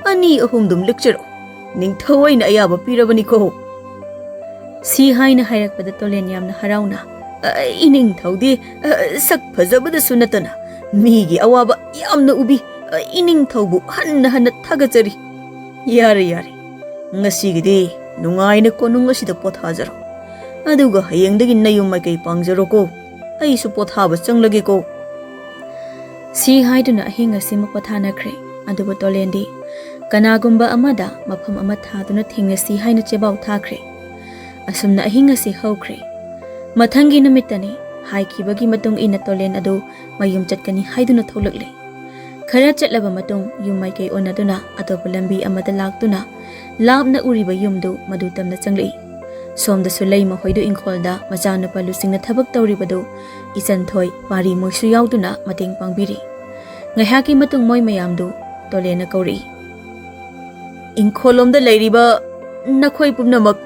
ꯑꯅꯤ ꯑꯍꯨꯝꯗꯨꯝ ꯂꯦꯛꯆꯔꯣ꯫ ꯅꯤꯡꯊꯧ ꯑꯩꯅ ꯑꯌꯥꯕ ꯄꯤꯔꯕꯅꯤꯀꯣ꯫ ꯁꯤ ꯍꯥꯏꯅ ꯍꯥꯏꯔꯛꯄꯗ ꯇꯣꯂꯦꯟ ꯌꯥꯝꯅ ꯍꯔꯥꯎꯅ, "ꯑ, ꯏꯅꯤꯡꯊꯧꯗꯤ, ꯑ, ꯁꯛ ꯐꯖꯕꯗꯁꯨ ꯅꯠꯇꯅ ꯃꯤꯒꯤ ꯑꯋꯥꯕ ꯌꯥꯝꯅ ꯎꯕꯤ꯫ ꯑ, ꯏꯅꯤꯡꯊꯧꯕꯨ ꯍꯟꯅ ꯍꯟꯅ ꯊꯥꯒꯠꯆꯔꯤ꯫ ꯌꯥꯔꯦ, ꯌꯥꯔꯦ, ꯉꯁꯤꯒꯤꯗꯤ ꯅꯨꯡꯉꯥꯏꯅ ꯀꯣꯅꯨꯡ ꯑꯁꯤꯗ ꯄꯣꯊꯥꯖꯔꯣ꯫ ꯑꯗꯨꯒ ꯍꯌꯦꯡꯗꯒꯤ ꯅꯌꯨꯝ ꯃꯥꯏꯀꯩ ꯄꯥꯡꯖꯔꯣꯀꯣ꯫ ꯑꯩꯁꯨ ꯄꯣꯊꯥꯕ ꯆꯪꯂꯒꯦꯀꯣ꯫" ꯁꯤ ꯍꯥꯏꯗꯨꯅ ꯑꯍꯤꯡ ꯑꯁꯤꯃ ꯄꯣꯊꯥꯅꯈ꯭ꯔꯦ꯫ ꯑꯗꯨꯕꯨ ꯇꯣꯂꯦꯟꯗꯤ ꯀꯅꯥꯒꯨꯝꯕ ꯑꯃꯗ ꯃꯐꯝ ꯑꯃ ꯊꯥꯗꯨꯅ ꯊꯦꯡꯅꯁꯤ ꯍꯥꯏꯅ ꯆꯦꯕꯥꯎ ꯊꯥꯈ꯭ꯔꯦ꯫ ꯑꯁꯨꯝꯅ ꯑꯍꯤꯡ ꯑꯁꯤ ꯍꯧꯈ꯭ꯔꯦ꯫ ꯃꯊꯪꯒꯤ ꯅꯨꯃꯤꯠꯇꯅꯤ꯫ ꯍꯥꯏꯈꯤꯕꯒꯤ ꯃꯇꯨꯡ ꯏꯟꯅ ꯇꯣꯂꯦꯟ ꯑꯗꯨ ꯃꯌꯨꯝ ꯆꯠꯀꯅꯤ ꯍꯥꯏꯗꯨꯅ ꯊꯣꯛꯂꯛꯂꯦ꯫ ꯈꯔ ꯆꯠꯂꯕ ꯃꯇꯨꯡ ꯌꯨꯝ ꯃꯥꯏꯀꯩ ꯑꯣꯟꯅꯗꯨꯅ ꯑꯇꯣꯞꯄ ꯂꯝꯕꯤ ꯑꯃꯗ ꯂꯥꯛꯇꯨꯅ ꯂꯥꯞꯅ ꯎꯔꯤꯕ ꯌꯨꯝꯗꯨ ꯃꯗꯨ ꯇꯝꯅ ꯆꯪꯂꯛꯏ꯫ ꯁꯣꯝꯗꯁꯨ ꯂꯩꯃ ꯍꯣꯏꯗꯨ ꯏꯪꯈꯣꯜꯗ ꯃꯆꯥꯅꯨꯄꯥ ꯂꯨꯆꯤꯡꯅ ꯊꯕꯛ ꯇꯧꯔꯤꯕꯗꯨ ꯏꯆꯟꯊꯣꯏ, ꯄꯥꯔꯤ ꯃꯣꯏꯁꯨ ꯌꯥꯎꯗꯨꯅ ꯃꯇꯦꯡ ꯄꯥꯡꯕꯤꯔꯤ꯫ ꯉꯥꯏꯍꯥꯛꯀꯤ ꯃꯇꯨꯡ ꯃꯣꯏ ꯃꯌꯥꯝꯗꯨ ꯇꯣꯂꯦꯟꯅ ꯀꯧꯔꯛꯏ꯫ "ꯏꯪꯈꯣꯜꯂꯣꯝꯗ ꯂꯩꯔꯤꯕ ꯅꯈꯣꯏ ꯄꯨꯝꯅꯃꯛ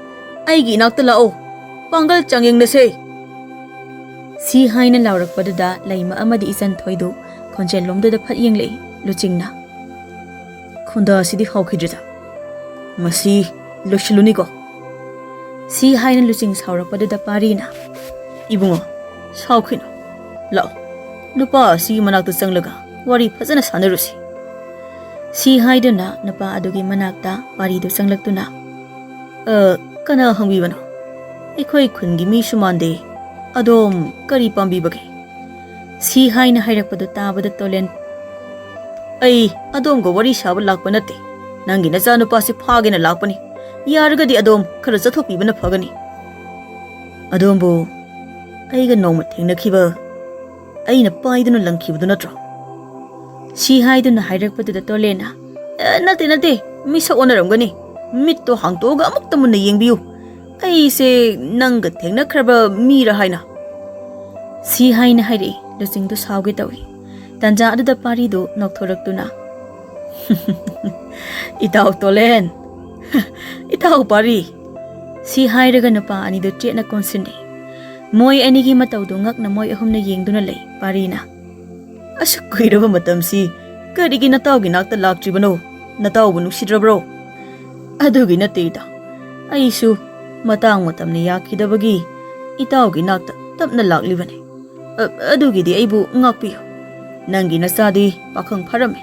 ꯑꯩꯒꯤ ꯏꯅꯥꯛꯇ ꯂꯥꯛꯑꯣ, ꯄꯥꯡꯒꯜ ꯆꯥꯡꯌꯦꯡꯅꯁꯦ꯫" ꯁꯤ ꯍꯥꯏꯅ ꯂꯥꯎꯔꯛꯄꯗꯨꯗ ꯂꯩꯃ ꯑꯃꯗꯤ ꯏꯆꯟꯊꯣꯏꯗꯨ ꯈꯣꯟꯖꯦꯜꯂꯣꯝꯗꯨꯗ ꯐꯠ ꯌꯦꯡꯂꯛꯏ꯫ ꯂꯨꯆꯤꯡꯅ, "ꯈꯣꯟꯗꯥ ꯑꯁꯤꯗꯤ ꯍꯥꯎꯈꯤꯗ꯭ꯔꯦꯗ, ꯃꯁꯤ ꯂꯣꯏꯁꯤꯜꯂꯨꯅꯤꯀꯣ꯫" ꯁꯤ ꯍꯥꯏꯅ ꯂꯨꯆꯤꯡ ꯁꯥꯎꯔꯛꯄꯗꯨꯗ ꯄꯥꯔꯤꯅ, "ꯏꯕꯨꯡꯉꯣ, ꯁꯥꯎꯈꯤꯅꯨ, ꯂꯥꯛꯑꯣ, ꯅꯨꯄꯥ ꯑꯁꯤꯒꯤ ꯃꯅꯥꯛꯇ ꯆꯪꯂꯒ ꯋꯥꯔꯤ ꯐꯖꯅ ꯁꯥꯟꯅꯔꯨꯁꯤ꯫" ꯁꯤ ꯍꯥꯏꯗꯨꯅ ꯅꯨꯄꯥ ꯑꯗꯨꯒꯤ ꯃꯅꯥꯛꯇ ꯄꯥꯔꯤꯗꯨ ꯆꯪꯂꯛꯇꯨꯅ, "ꯑ, ꯀꯅꯥ ꯍꯪꯕꯤꯕꯅꯣ? ꯑꯩꯈꯣꯏ ꯈꯨꯟꯒꯤ ꯃꯤꯁꯨ ꯃꯥꯟꯗꯦ꯫ ꯑꯗꯣꯝ ꯀꯔꯤ ꯄꯥꯝꯕꯤꯕꯒꯦ?" ꯁꯤ ꯍꯥꯏꯅ ꯍꯥꯏꯔꯛꯄꯗꯨ ꯇꯥꯕꯗ ꯇꯣꯂꯦꯟ, "ꯑꯩ ꯑꯗꯣꯝꯒ ꯋꯥꯔꯤ ꯁꯥꯕ ꯂꯥꯛꯄ ꯅꯠꯇꯦ꯫ ꯅꯪꯒꯤ ꯅꯆꯥꯅꯨꯄꯥꯁꯤ ꯐꯥꯒꯦꯅ ꯂꯥꯛꯄꯅꯤ꯫ ꯌꯥꯔꯒꯗꯤ ꯑꯗꯣꯝ ꯈꯔ ꯆꯠꯊꯣꯛꯄꯤꯕꯅ ꯐꯒꯅꯤ꯫" "ꯑꯗꯣꯝꯕꯨ ꯑꯩꯒ ꯅꯣꯡꯃ ꯊꯦꯡꯅꯈꯤꯕ, ꯑꯩꯅ ꯄꯥꯏꯗꯨꯅ ꯂꯪꯈꯤꯕꯗꯨ ꯅꯠꯇ꯭ꯔꯣ?" ꯁꯤ ꯍꯥꯏꯗꯨꯅ ꯍꯥꯏꯔꯛꯄꯗꯨꯗ ꯇꯣꯂꯦꯟꯅ, "ꯑꯦ, ꯅꯠꯇꯦ, ꯅꯠꯇꯦ, ꯃꯤꯁꯛ ꯑꯣꯟꯅꯔꯝꯒꯅꯤ꯫ ꯃꯤꯠꯇꯣ ꯍꯥꯡꯇꯣꯛꯑꯒ ꯑꯃꯨꯛꯇ ꯃꯨꯟꯅ ꯌꯦꯡꯕꯤꯌꯨ꯫ ꯑꯩꯁꯦ ꯅꯪꯒ ꯊꯦꯡꯅꯈ꯭ꯔꯕ ꯃꯤꯔ ꯍꯥꯏꯅ꯫" ꯁꯤ ꯍꯥꯏꯅ ꯍꯥꯏꯔꯛꯏ꯫ ꯂꯨꯆꯤꯡꯗꯨ ꯁꯥꯎꯒꯦ ꯇꯧꯏ꯫ ꯇꯥꯟꯖꯥ ꯑꯗꯨꯗ ꯄꯥꯔꯤꯗꯨ ꯅꯣꯛꯊꯣꯔꯛꯇꯨꯅ, "ꯏꯇꯥꯎ ꯇꯣꯂꯦꯟ, "ꯏꯇꯥꯎ ꯄꯥꯔꯤ!" ꯁꯤ ꯍꯥꯏꯔꯒ ꯅꯨꯄꯥ ꯑꯅꯤꯗꯨ ꯆꯦꯠꯅ ꯀꯣꯟꯁꯤꯟꯅꯩ꯫ ꯃꯣꯏ ꯑꯅꯤꯒꯤ ꯃꯇꯧꯗꯨ ꯉꯛꯅ ꯃꯣꯏ ꯑꯍꯨꯝꯅ ꯌꯦꯡꯗꯨꯅ ꯂꯩ꯫ ꯄꯥꯔꯤꯅ, "ꯑꯁꯨꯛ ꯀꯨꯏꯔꯕ ꯃꯇꯝꯁꯤ ꯀꯔꯤꯒꯤ ꯅꯇꯥꯎꯒꯤ ꯅꯥꯛꯇ ꯂꯥꯛꯇ꯭ꯔꯤꯕꯅꯣ? ꯅꯇꯥꯎꯕꯨ ꯅꯨꯡꯁꯤꯗ꯭ꯔꯕ꯭ꯔꯣ?" "ꯑꯗꯨꯒꯤ ꯅꯠꯇꯦ ꯏꯇꯥꯎ, ꯑꯩꯁꯨ ꯃꯇꯥꯡ ꯃꯇꯝꯅ ꯌꯥꯈꯤꯗꯕꯒꯤ ꯏꯇꯥꯎꯒꯤ ꯅꯥꯛꯇ ꯇꯞꯅ ꯂꯥꯛꯂꯤꯕꯅꯤ꯫ ꯑ-, ꯑꯗꯨꯒꯤꯗꯤ ꯑꯩꯕꯨ ꯉꯥꯛꯄꯤꯌꯨ꯫ ꯅꯪꯒꯤ ꯅꯆꯥꯗꯤ ꯄꯥꯈꯪ ꯐꯥꯔꯝꯃꯤ꯫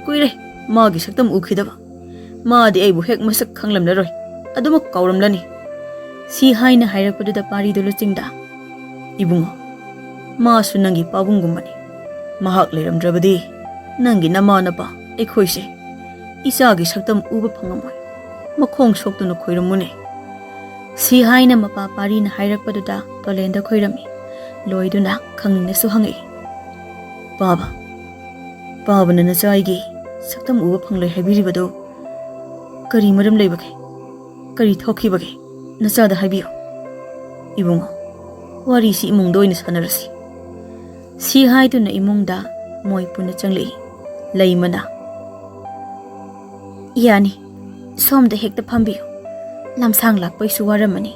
ꯀꯨꯏꯔꯦ ꯃꯥꯒꯤ ꯁꯛꯇꯝ ꯎꯈꯤꯗꯕ꯫ ꯃꯥꯗꯤ ꯑꯩꯕꯨ ꯍꯦꯛ ꯃꯁꯛ ꯈꯪꯂꯝꯂꯔꯣꯏ꯫ ꯑꯗꯨꯃꯛ ꯀꯥꯎꯔꯝꯂꯅꯤ꯫" ꯁꯤ ꯍꯥꯏꯅ ꯍꯥꯏꯔꯛꯄꯗꯨꯗ ꯄꯥꯔꯤꯗꯨ ꯂꯨꯆꯤꯡꯗ, "ꯏꯕꯨꯡꯉꯣ, ꯃꯥꯁꯨ ꯅꯪꯒꯤ ꯄꯥꯕꯨꯡꯒꯨꯝꯕꯅꯤ꯫ ꯃꯍꯥꯛ ꯂꯩꯔꯝꯗ꯭ꯔꯕꯗꯤ ꯅꯪꯒꯤ ꯅꯃꯥ ꯅꯄꯥ ꯑꯩꯈꯣꯏꯁꯦ ꯏꯆꯥꯒꯤ ꯁꯛꯇꯝ ꯎꯕ ꯐꯪꯉꯝꯃꯣꯏ꯫ ꯃꯈꯣꯡ ꯁꯣꯛꯇꯨꯅ ꯈꯣꯏꯔꯝꯃꯨꯅꯦ꯫" ꯁꯤ ꯍꯥꯏꯅ ꯃꯄꯥ ꯄꯥꯔꯤꯅ ꯍꯥꯏꯔꯛꯄꯗꯨꯗ ꯇꯣꯂꯦꯟꯗ ꯈꯣꯏꯔꯝꯃꯤ꯫ ꯂꯣꯏꯗꯨꯅ ꯈꯪꯅꯤꯡꯅꯁꯨ ꯍꯪꯉꯛꯏ, "ꯄꯥꯕ, ꯄꯥꯕꯅ ꯅꯆꯥ ꯑꯩꯒꯤ ꯁꯛꯇꯝ ꯎꯕ ꯐꯪꯂꯣꯏ ꯍꯥꯏꯕꯤꯔꯤꯕꯗꯨ ꯀꯔꯤ ꯃꯔꯝ ꯂꯩꯕꯒꯦ? ꯀꯔꯤ ꯊꯣꯛꯈꯤꯕꯒꯦ? ꯅꯆꯥꯗ ꯍꯥꯏꯕꯤꯌꯨ꯫" "ꯏꯕꯨꯡꯉꯣ, ꯋꯥꯔꯤꯁꯤ ꯏꯃꯨꯡꯗ ꯑꯣꯏꯅ ꯁꯥꯟꯅꯔꯁꯤ꯫" ꯁꯤ ꯍꯥꯏꯗꯨꯅ ꯏꯃꯨꯡꯗ ꯃꯣꯏ ꯄꯨꯟꯅ ꯆꯪꯂꯛꯏ꯫ ꯂꯩꯃꯅ, "ꯌꯥꯅꯤ, ꯁꯣꯝꯗ ꯍꯦꯛꯇ ꯐꯝꯕꯤꯌꯨ꯫ ꯂꯝꯁꯥꯡ ꯂꯥꯛꯄꯩꯁꯨ ꯋꯥꯔꯝꯃꯅꯤ꯫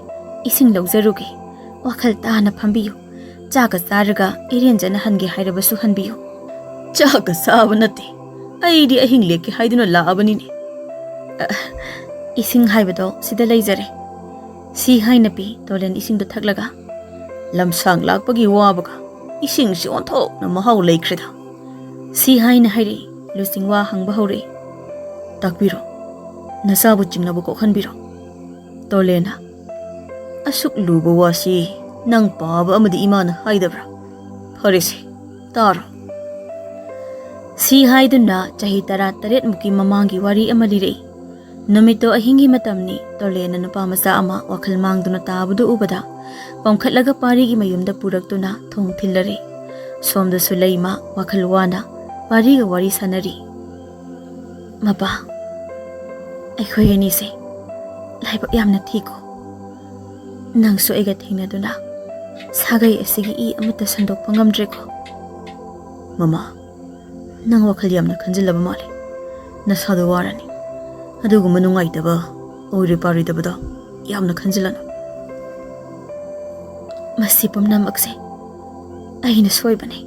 ꯏꯁꯤꯡ ꯂꯧꯖꯔꯨꯒꯦ꯫ ꯋꯥꯈꯜ ꯇꯥꯅ ꯐꯝꯕꯤꯌꯨ꯫ ꯆꯥꯒ ꯆꯥꯔꯒ ꯏꯔꯦꯟꯖꯅ ꯍꯟꯒꯦ ꯍꯥꯏꯔꯕꯁꯨ ꯍꯟꯕꯤꯌꯨ꯫" "ꯆꯥꯒ ꯆꯥꯕ ꯅꯠꯇꯦ, ꯑꯩꯗꯤ ꯑꯍꯤꯡ ꯂꯦꯛꯀꯦ ꯍꯥꯏꯗꯨꯅ ꯂꯥꯛꯑꯕꯅꯤꯅꯦ꯫" "ꯑ, ꯏꯁꯤꯡ ꯍꯥꯏꯕꯗꯣ ꯁꯤꯗ ꯂꯩꯖꯔꯦ꯫" ꯁꯤ ꯍꯥꯏꯅ ꯄꯤ ꯇꯣꯂꯦꯟ ꯏꯁꯤꯡꯗꯣ ꯊꯛꯂꯒ꯫ "ꯂꯝꯁꯥꯡ ꯂꯥꯛꯄꯒꯤ ꯋꯥꯕꯒ ꯏꯁꯤꯡꯁꯤ ꯑꯣꯟꯊꯣꯛꯅ ꯃꯍꯥꯎ ꯂꯩꯈ꯭ꯔꯦꯗ꯫" ꯁꯤ ꯍꯥꯏꯅ ꯍꯥꯏꯔꯛꯏ꯫ ꯂꯨꯆꯤꯡ ꯋꯥ ꯍꯪꯕ ꯍꯧꯔꯛꯏ꯫ "ꯇꯥꯛꯄꯤꯔꯣ, ꯅꯆꯥꯕꯨ ꯆꯤꯡꯅꯕ ꯀꯣꯛꯍꯟꯕꯤꯔꯣ꯫" ꯇꯣꯂꯦꯟꯅ, "ꯑꯁꯨꯛ ꯂꯨꯕ ꯋꯥꯁꯤ ꯅꯪ ꯄꯥꯕ ꯑꯃꯗꯤ ꯏꯃꯥꯅ ꯍꯥꯏꯗꯕ꯭ꯔꯥ? ꯐꯔꯦꯁꯦ, ꯇꯥꯔꯣ꯫" ꯁꯤ ꯍꯥꯏꯗꯨꯅ ꯆꯍꯤ ꯇꯔꯥ ꯇꯔꯦꯠ ꯃꯨꯛꯀꯤ ꯃꯃꯥꯡꯒꯤ ꯋꯥꯔꯤ ꯑꯃ ꯂꯤꯔꯛꯏ꯫ ꯅꯨꯃꯤꯠꯇꯣ ꯑꯍꯤꯡꯒꯤ ꯃꯇꯝꯅꯤ꯫ ꯇꯣꯂꯦꯟꯅ ꯅꯨꯄꯥ ꯃꯆꯥ ꯑꯃ ꯋꯥꯈꯜ ꯃꯥꯡꯗꯨꯅ ꯇꯥꯕꯗꯨ ꯎꯕꯗ ꯄꯣꯝꯈꯠꯂꯒ ꯄꯥꯔꯤꯒꯤ ꯃꯌꯨꯝꯗ ꯄꯨꯔꯛꯇꯨꯅ ꯊꯣꯡ ꯊꯤꯜꯂꯔꯦ꯫ ꯁꯣꯝꯗꯁꯨ ꯂꯩꯃ ꯋꯥꯈꯜ ꯋꯥꯅ ꯄꯥꯔꯤꯒ ꯋꯥꯔꯤ ꯁꯥꯟꯅꯔꯤ꯫ "ꯃꯄꯥ, ꯑꯩꯈꯣꯏ ꯑꯅꯤꯁꯦ ꯂꯥꯏꯕꯛ ꯌꯥꯝꯅ ꯊꯤꯀꯣ꯫ ꯅꯪꯁꯨ ꯑꯩꯒ ꯊꯦꯡꯅꯗꯨꯅ ꯁꯥꯒꯩ ꯑꯁꯤꯒꯤ ꯏ ꯑꯃꯠꯇ ꯁꯟꯗꯣꯛꯄ ꯉꯝꯗ꯭ꯔꯦꯀꯣ꯫" "ꯃꯃꯥ, ꯅꯪ ꯋꯥꯈꯜ ꯌꯥꯝꯅ ꯈꯟꯖꯤꯜꯂꯕ ꯃꯥꯜꯂꯦ꯫ ꯅꯁꯥꯗꯣ ꯋꯥꯔꯅꯤ꯫ ꯑꯗꯨꯒꯨꯝꯕ ꯅꯨꯡꯉꯥꯏꯇꯕ ꯑꯣꯏꯔꯣꯏ ꯄꯥꯔꯣꯏꯗꯕꯗꯣ ꯌꯥꯝꯅ ꯈꯟꯖꯤꯜꯂꯅꯨ꯫ ꯃꯁꯤ ꯄꯨꯝꯅꯃꯛꯁꯦ ꯑꯩꯅ ꯁꯣꯏꯕꯅꯤ꯫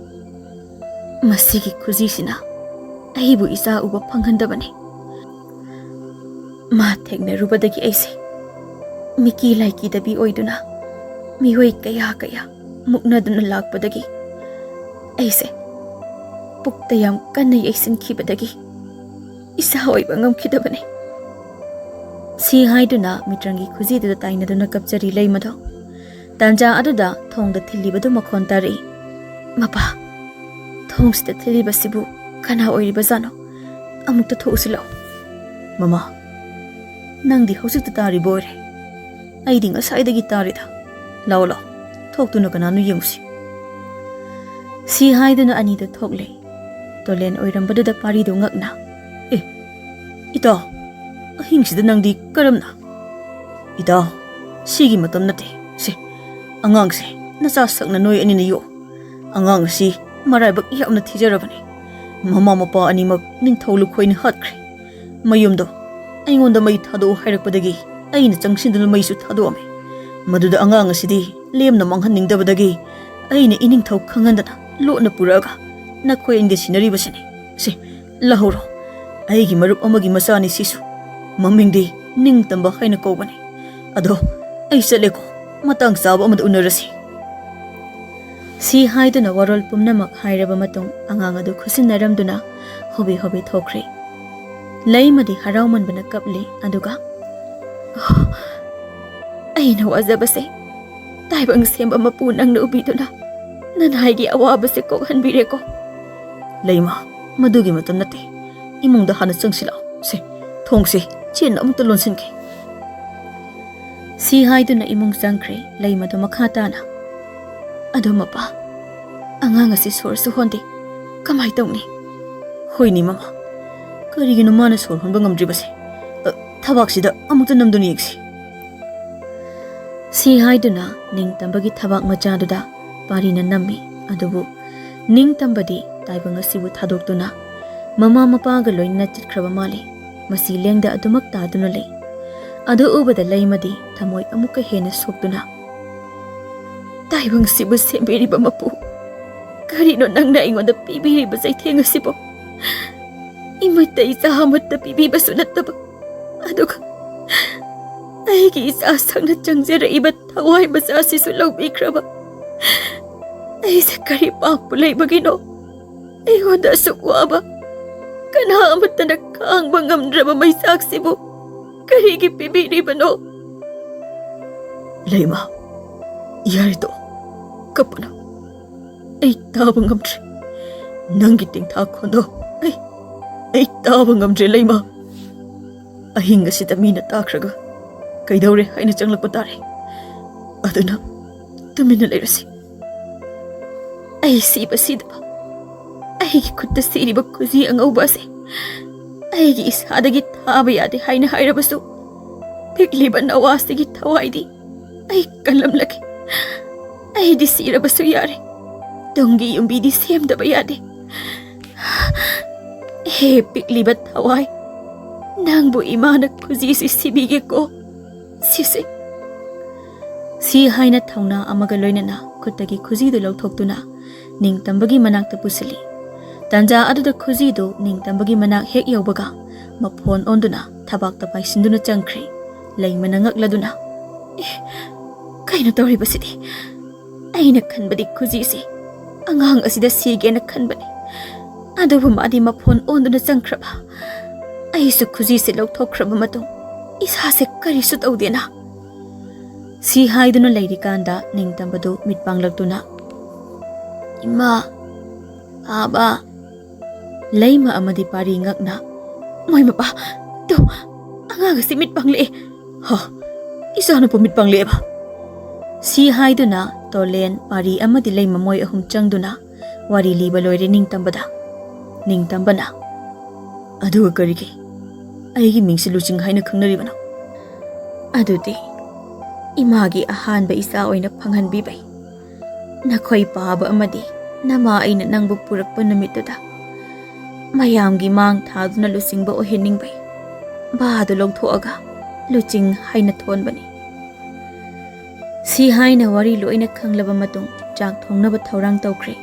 ꯃꯁꯤꯒꯤ ꯈꯨꯖꯤꯁꯤꯅ ꯑꯩꯕꯨ ꯏꯆꯥ ꯎꯕ ꯐꯪꯍꯟꯗꯕꯅꯤ꯫ ꯃꯥ ꯊꯦꯡꯅꯔꯨꯕꯗꯒꯤ ꯑꯩꯁꯦ ꯃꯤꯀꯤ ꯂꯥꯏꯀꯤꯗꯕꯤ ꯑꯣꯏꯗꯨꯅ ꯃꯤꯑꯣꯏ ꯀꯌꯥ ꯀꯌꯥ ꯃꯨꯛꯅꯗꯨꯅ ꯂꯥꯛꯄꯗꯒꯤ ꯑꯩꯁꯦ ꯄꯨꯛꯇ ꯌꯥꯝ ꯀꯟꯅ ꯌꯩꯁꯤꯟꯈꯤꯕꯗꯒꯤ ꯏꯆꯥ ꯑꯣꯏꯕ ꯉꯝꯈꯤꯗꯕꯅꯤ꯫ ꯁꯤ ꯍꯥꯏꯗꯨꯅ ꯃꯤꯇ꯭ꯔꯪꯒꯤ ꯈꯨꯖꯤꯗꯨꯗ ꯇꯥꯏꯅꯗꯨꯅ ꯀꯞꯆꯔꯤ ꯂꯩꯃꯗꯣ꯫ ꯇꯥꯟꯖꯥ ꯑꯗꯨꯗ ꯊꯣꯡꯗ ꯊꯤꯜꯂꯤꯕꯗꯨ ꯃꯈꯣꯟ ꯇꯥꯔꯛꯏ꯫ "ꯃꯄꯥ, ꯊꯣꯡꯁꯤꯗ ꯊꯤꯜꯂꯤꯕꯁꯤꯕꯨ ꯀꯅꯥ ꯑꯣꯏꯔꯤꯕꯖꯥꯠꯅꯣ? ꯑꯃꯨꯛꯇ ꯊꯣꯛꯎꯁꯤ ꯂꯥꯛꯑꯣ꯫" "ꯃꯃꯥ, ꯅꯪꯗꯤ ꯍꯧꯖꯤꯛꯇ ꯇꯥꯔꯤꯕ ꯑꯣꯏꯔꯦ꯫ ꯑꯩꯗꯤ ꯉꯁꯥꯏꯗꯒꯤ ꯇꯥꯔꯤꯗ꯫ ꯂꯥꯛꯑꯣ, ꯂꯥꯛꯑꯣ, ꯊꯣꯛꯇꯨꯅ ꯀꯅꯥꯅꯣ ꯌꯦꯡꯉꯨꯁꯤ꯫" ꯁꯤ ꯍꯥꯏꯗꯨꯅ ꯑꯅꯤꯗꯨ ꯊꯣꯛꯂꯦ꯫ ꯇꯣꯂꯦꯟ ꯑꯣꯏꯔꯝꯕꯗꯨꯗ ꯄꯥꯔꯤꯗꯨ ꯉꯛꯅ, "ꯑꯦ, ꯏꯇꯥꯎ, ꯑꯍꯤꯡꯁꯤꯗ ꯅꯪꯗꯤ ꯀꯔꯝꯅ?" "ꯏꯇꯥꯎ, ꯁꯤꯒꯤ ꯃꯇꯝ ꯅꯠꯇꯦ꯫ ꯁꯦ, ꯑꯉꯥꯡꯁꯦ ꯅꯆꯥ ꯁꯛꯅ ꯅꯣꯏ ꯑꯅꯤꯅ ꯌꯣꯛ꯫ ꯑꯉꯥꯡ ꯑꯁꯤ ꯃꯔꯥꯏꯕꯛ ꯌꯥꯝꯅ ꯊꯤꯖꯔꯕꯅꯤ꯫ ꯃꯃꯥ ꯃꯄꯥ ꯑꯅꯤꯃꯛ ꯅꯤꯡꯊꯧ ꯂꯨꯈꯣꯏꯅ ꯍꯥꯠꯈ꯭ꯔꯦ꯫ ꯃꯌꯨꯝꯗꯣ ꯑꯩꯉꯣꯟꯗ ꯃꯩ ꯊꯥꯗꯣꯛꯎ ꯍꯥꯏꯔꯛꯄꯗꯒꯤ ꯑꯩꯅ ꯆꯪꯁꯤꯟꯗꯨꯅ ꯃꯩꯁꯨ ꯊꯥꯗꯣꯛꯑꯝꯃꯤ꯫ ꯃꯗꯨꯗ ꯑꯉꯥꯡ ꯑꯁꯤꯗꯤ ꯂꯦꯝꯅ ꯃꯥꯡꯍꯟꯅꯤꯡꯗꯕꯗꯒꯤ ꯑꯩꯅ ꯏꯅꯤꯡꯊꯧ ꯈꯪꯍꯟꯗꯅ ꯂꯣꯠꯅ ꯄꯨꯔꯛꯑꯒ ꯅꯈꯣꯏ ꯑꯅꯤꯗ ꯁꯤꯟꯅꯔꯤꯕꯁꯤꯅꯤ꯫ ꯁꯦ, ꯂꯧꯍꯧꯔꯣ꯫ ꯑꯩꯒꯤ ꯃꯔꯨꯞ ꯑꯃꯒꯤ ꯃꯆꯥꯅꯤ ꯁꯤꯁꯨ꯫ ꯃꯃꯤꯡꯗꯤ ꯅꯤꯡꯇꯝꯕ ꯍꯥꯏꯅ ꯀꯧꯕꯅꯤ꯫ ꯑꯗꯣ ꯑꯩ ꯆꯠꯂꯦꯀꯣ, ꯃꯇꯥꯡ ꯆꯥꯕ ꯑꯃꯗ ꯎꯅꯔꯁꯤ꯫" ꯁꯤ ꯍꯥꯏꯗꯨꯅ ꯋꯥꯔꯣꯜ ꯄꯨꯝꯅꯃꯛ ꯍꯥꯏꯔꯕ ꯃꯇꯨꯡ ꯑꯉꯥꯡ ꯑꯗꯨ ꯈꯨꯠꯁꯤꯟꯅꯔꯝꯗꯨꯅ ꯍꯣꯕꯦ ꯍꯣꯕꯦ ꯊꯣꯛꯈ꯭ꯔꯦ꯫ ꯂꯩꯃꯗꯤ ꯍꯔꯥꯎꯃꯟꯕꯅ ꯀꯞꯂꯦ, ꯑꯗꯨꯒ, "ꯑꯣ, ꯑꯩꯅ ꯋꯥꯖꯕꯁꯦ ꯇꯥꯏꯕꯪ ꯁꯦꯝꯕ ꯃꯄꯨ ꯅꯪꯅ ꯎꯕꯤꯗꯨꯅ ꯅꯅꯥꯏꯒꯤ ꯑꯋꯥꯕꯁꯦ ꯀꯣꯛꯍꯟꯕꯤꯔꯦꯀꯣ꯫" "ꯂꯩꯃ, ꯃꯗꯨꯒꯤ ꯃꯇꯝ ꯅꯠꯇꯦ꯫ ꯏꯃꯨꯡꯗ ꯍꯥꯟꯅ ꯆꯪꯁꯤꯜꯂꯛꯑꯣ꯫ ꯁꯦ, ꯊꯣꯡꯁꯦ ꯆꯦꯠꯅ ꯑꯃꯨꯛꯇ ꯂꯣꯟꯁꯤꯟꯒꯦ꯫" ꯁꯤ ꯍꯥꯏꯗꯨꯅ ꯏꯃꯨꯡ ꯆꯪꯈ꯭ꯔꯦ ꯂꯩꯃꯗꯣ ꯃꯈꯥ ꯇꯥꯅ꯫ "ꯑꯗꯣ ꯃꯄꯥ, ꯑꯉꯥꯡ ꯑꯁꯤ ꯁꯣꯔꯁꯨ ꯍꯣꯟꯗꯦ, ꯀꯃꯥꯏ ꯇꯧꯅꯤ?" "ꯍꯣꯏꯅꯦ ꯃꯃꯥ, ꯀꯔꯤꯒꯤꯅꯣ ꯃꯥꯅ ꯁꯣꯔ ꯍꯣꯟꯕ ꯉꯝꯗ꯭ꯔꯤꯕꯁꯦ? ꯑ, ꯊꯕꯥꯛꯁꯤꯗ ꯑꯃꯨꯛꯇ ꯅꯝꯗꯨꯅ ꯌꯦꯡꯁꯤ꯫" ꯁꯤ ꯍꯥꯏꯗꯨꯅ ꯅꯤꯡꯇꯝꯕꯒꯤ ꯊꯕꯥꯛ ꯃꯆꯥꯗꯨꯗ ꯄꯥꯔꯤꯅ ꯅꯝꯃꯤ꯫ ꯑꯗꯨꯕꯨ ꯅꯤꯡꯇꯝꯕꯗꯤ ꯇꯥꯏꯕꯪ ꯑꯁꯤꯕꯨ ꯊꯥꯗꯣꯛꯇꯨꯅ ꯃꯃꯥ ꯃꯄꯥꯒ ꯂꯣꯏꯅꯅ ꯆꯠꯈ꯭ꯔꯕ ꯃꯥꯜꯂꯤ꯫ ꯃꯁꯤ ꯂꯦꯡꯗ ꯑꯗꯨꯃꯛ ꯇꯥꯗꯨꯅ ꯂꯩ꯫ ꯑꯗꯨ ꯎꯕꯗ ꯂꯩꯃꯗꯤ ꯊꯃꯣꯏ ꯑꯃꯨꯛꯀ ꯍꯦꯟꯅ ꯁꯣꯛꯇꯨꯅ, "ꯇꯥꯏꯕꯪꯁꯤꯕꯨ ꯁꯦꯝꯕꯤꯔꯤꯕ ꯃꯄꯨ, ꯀꯔꯤꯅꯣ ꯅꯪꯅ ꯑꯩꯉꯣꯟꯗ ꯄꯤꯕꯤꯔꯤꯕ ꯆꯩꯊꯦꯡ ꯑꯁꯤꯕꯣ? ꯏꯃꯠꯇ ꯏꯆꯥ ꯑꯃꯠꯇ ꯄꯤꯕꯤꯕꯁꯨ ꯅꯠꯇꯕ, ꯑꯗꯨꯒ ꯑꯩꯒꯤ ꯏꯆꯥ ꯁꯛꯅ ꯆꯪꯖꯔꯛꯏꯕ ꯊꯋꯥꯏ ꯃꯆꯥꯁꯤꯁꯨ ꯂꯧꯕꯤꯈ꯭ꯔꯕ꯫ ꯑꯩꯁꯦ ꯀꯔꯤ ꯄꯥꯞꯄꯨ ꯂꯩꯕꯒꯤꯅꯣ? ꯑꯩꯉꯣꯟꯗ ꯑꯁꯨꯛ ꯋꯥꯕ, ꯀꯅꯥ ꯑꯃꯠꯇꯅ ꯈꯥꯡꯕ ꯉꯝꯗ꯭ꯔꯕ ꯃꯩꯆꯥꯛꯁꯤꯕꯨ ꯀꯔꯤꯒꯤ ꯄꯤꯕꯤꯔꯤꯕꯅꯣ?" "ꯂꯩꯃ, ꯌꯥꯔꯦ ꯇꯣꯛꯑꯣ, ꯀꯞꯄꯅꯨ꯫ ꯑꯩ ꯇꯥꯕ ꯉꯝꯗ꯭ꯔꯦ꯫ ꯅꯪꯒꯤ ꯇꯦꯡꯊꯥ ꯈꯣꯟꯗꯣ ꯑꯩ, ꯑꯩ ꯇꯥꯕ ꯉꯝꯗ꯭ꯔꯦ, ꯂꯩꯃ꯫ ꯑꯍꯤꯡ ꯑꯁꯤꯗ ꯃꯤꯅ ꯇꯥꯈ꯭ꯔꯒ ꯀꯩꯗꯧꯔꯦ ꯍꯥꯏꯅ ꯆꯪꯂꯛꯄ ꯇꯥꯔꯦ꯫ ꯑꯗꯨꯅ ꯇꯨꯃꯤꯟꯅ ꯂꯩꯔꯁꯤ꯫ ꯑꯩ ꯁꯤꯕ ꯁꯤꯗꯕ, ꯑꯩꯒꯤ ꯈꯨꯠꯇ ꯁꯤꯔꯤꯕ ꯈꯨꯖꯤ ꯑꯉꯧꯕ ꯑꯁꯤ ꯑꯩꯒꯤ ꯏꯁꯥꯗꯒꯤ ꯊꯥꯕ ꯌꯥꯗꯦ ꯍꯥꯏꯅ ꯍꯥꯏꯔꯕꯁꯨ, ꯄꯤꯛꯂꯤꯕ ꯅꯋꯥꯁꯤꯒꯤ ꯊꯋꯥꯏꯗꯤ ꯑꯩ ꯀꯜꯂꯝꯂꯒꯦ꯫ ꯑꯩꯗꯤ ꯁꯤꯔꯕꯁꯨ ꯌꯥꯔꯦ, ꯇꯨꯡꯒꯤ ꯌꯨꯝꯕꯤꯗꯤ ꯁꯦꯝꯗꯕ ꯌꯥꯗꯦ꯫ ꯍꯦ ꯄꯤꯛꯂꯤꯕ ꯊꯋꯥꯏ, ꯅꯪꯕꯨ ꯏꯃꯥꯅ ꯈꯨꯖꯤꯁꯤ ꯁꯤꯕꯤꯒꯦꯀꯣ꯫ ꯁꯤꯁꯦ꯫" ꯁꯤ ꯍꯥꯏꯅ ꯊꯧꯅꯥ ꯑꯃꯒ ꯂꯣꯏꯅꯅ ꯈꯨꯠꯇꯒꯤ ꯈꯨꯖꯤꯗꯨ ꯂꯧꯊꯣꯛꯇꯨꯅ ꯅꯤꯡꯇꯝꯕꯒꯤ ꯃꯅꯥꯛꯇ ꯄꯨꯁꯤꯜꯂꯤ꯫ ꯇꯟꯖꯥ ꯑꯗꯨꯗ ꯈꯨꯖꯤꯗꯨ ꯅꯤꯡꯇꯝꯕꯒꯤ ꯃꯅꯥꯛ ꯍꯦꯛ ꯌꯧꯕꯒ ꯃꯐꯣꯟ ꯑꯣꯟꯗꯨꯅ ꯊꯕꯥꯛꯇ ꯄꯥꯏꯁꯤꯟꯗꯨꯅ ꯆꯪꯈ꯭ꯔꯦ꯫ ꯂꯩꯃꯅ ꯉꯛꯂꯗꯨꯅ, "ꯑꯦ, ꯀꯩꯅꯣ ꯇꯧꯔꯤꯕꯁꯤꯗꯤ? ꯑꯩꯅ ꯈꯟꯕꯗꯤ ꯈꯨꯖꯤꯁꯤ ꯑꯉꯥꯡ ꯑꯁꯤꯗ ꯁꯤꯒꯦꯅ ꯈꯟꯕꯅꯤ, ꯑꯗꯨꯕꯨ ꯃꯥꯗꯤ ꯃꯐꯣꯟ ꯑꯣꯟꯗꯨꯅ ꯆꯪꯈ꯭ꯔꯕ꯫ ꯑꯩꯁꯨ ꯈꯨꯖꯤꯁꯤ ꯂꯧꯊꯣꯛꯈ꯭ꯔꯕ ꯃꯇꯨꯡ ꯏꯁꯥꯁꯦ ꯀꯔꯤꯁꯨ ꯇꯧꯗꯦꯅ꯫" ꯁꯤ ꯍꯥꯏꯗꯨꯅ ꯂꯩꯔꯤꯀꯥꯟꯗ ꯅꯤꯡꯇꯝꯕꯗꯨ ꯃꯤꯠ ꯄꯥꯡꯂꯛꯇꯨꯅ, "ꯏꯃꯥ, ꯕꯥꯕꯥ꯫" ꯂꯩꯃ ꯑꯃꯗꯤ ꯄꯥꯔꯤ ꯉꯛꯅ, "ꯃꯣꯏ ꯃꯄꯥ, ꯇꯨ, ꯑꯉꯥꯡ ꯑꯁꯤ ꯃꯤꯠ ꯄꯥꯡꯂꯛꯑꯦ꯫ ꯍ, ꯏꯆꯥꯅꯨꯄꯥ ꯃꯤꯠ ꯄꯥꯡꯂꯛꯑꯦꯕ?" ꯁꯤ ꯍꯥꯏꯗꯨꯅ ꯇꯣꯂꯦꯟ, ꯄꯥꯔꯤ ꯑꯃꯗꯤ ꯂꯩꯃ ꯃꯣꯏ ꯑꯍꯨꯝ ꯆꯪꯗꯨꯅ ꯋꯥꯔꯤ ꯂꯤꯕ ꯂꯣꯏꯔꯦ ꯅꯤꯡꯇꯝꯕꯗ꯫ ꯅꯤꯡꯇꯝꯕꯅ, "ꯑꯗꯨꯒ ꯀꯔꯤꯒꯤ ꯑꯩꯒꯤ ꯃꯤꯡꯁꯤ ꯂꯨꯆꯤꯡ ꯍꯥꯏꯅ ꯈꯪꯅꯔꯤꯕꯅꯣ?" "ꯑꯗꯨꯗꯤ ꯏꯃꯥꯒꯤ ꯑꯍꯥꯟꯕ ꯏꯆꯥ ꯑꯣꯏꯅ ꯐꯪꯍꯟꯕꯤꯕꯩ꯫ ꯅꯈꯣꯏ ꯄꯥꯕ ꯑꯃꯗꯤ ꯅꯃꯥ ꯑꯩꯅ ꯅꯪꯕꯨ ꯄꯨꯔꯛꯄ ꯅꯨꯃꯤꯠꯇꯨꯗ ꯃꯌꯥꯝꯒꯤ ꯃꯥꯡ ꯊꯥꯗꯨꯅ ꯂꯨꯆꯤꯡꯕ ꯑꯣꯏꯍꯟꯅꯤꯡꯕꯩ ꯚꯥꯗꯨ ꯂꯧꯊꯣꯛꯑꯒ ꯂꯨꯆꯤꯡ ꯍꯥꯏꯅ ꯊꯣꯟꯕꯅꯤ꯫ ꯁꯤ ꯍꯥꯏꯅ ꯋꯥꯔꯤ ꯂꯣꯏꯅ ꯈꯪꯂꯕ ꯃꯇꯨꯡ ꯆꯥꯛ ꯊꯣꯡꯅꯕ ꯊꯧꯔꯥꯡ ꯇꯧꯈ꯭ꯔꯦ꯫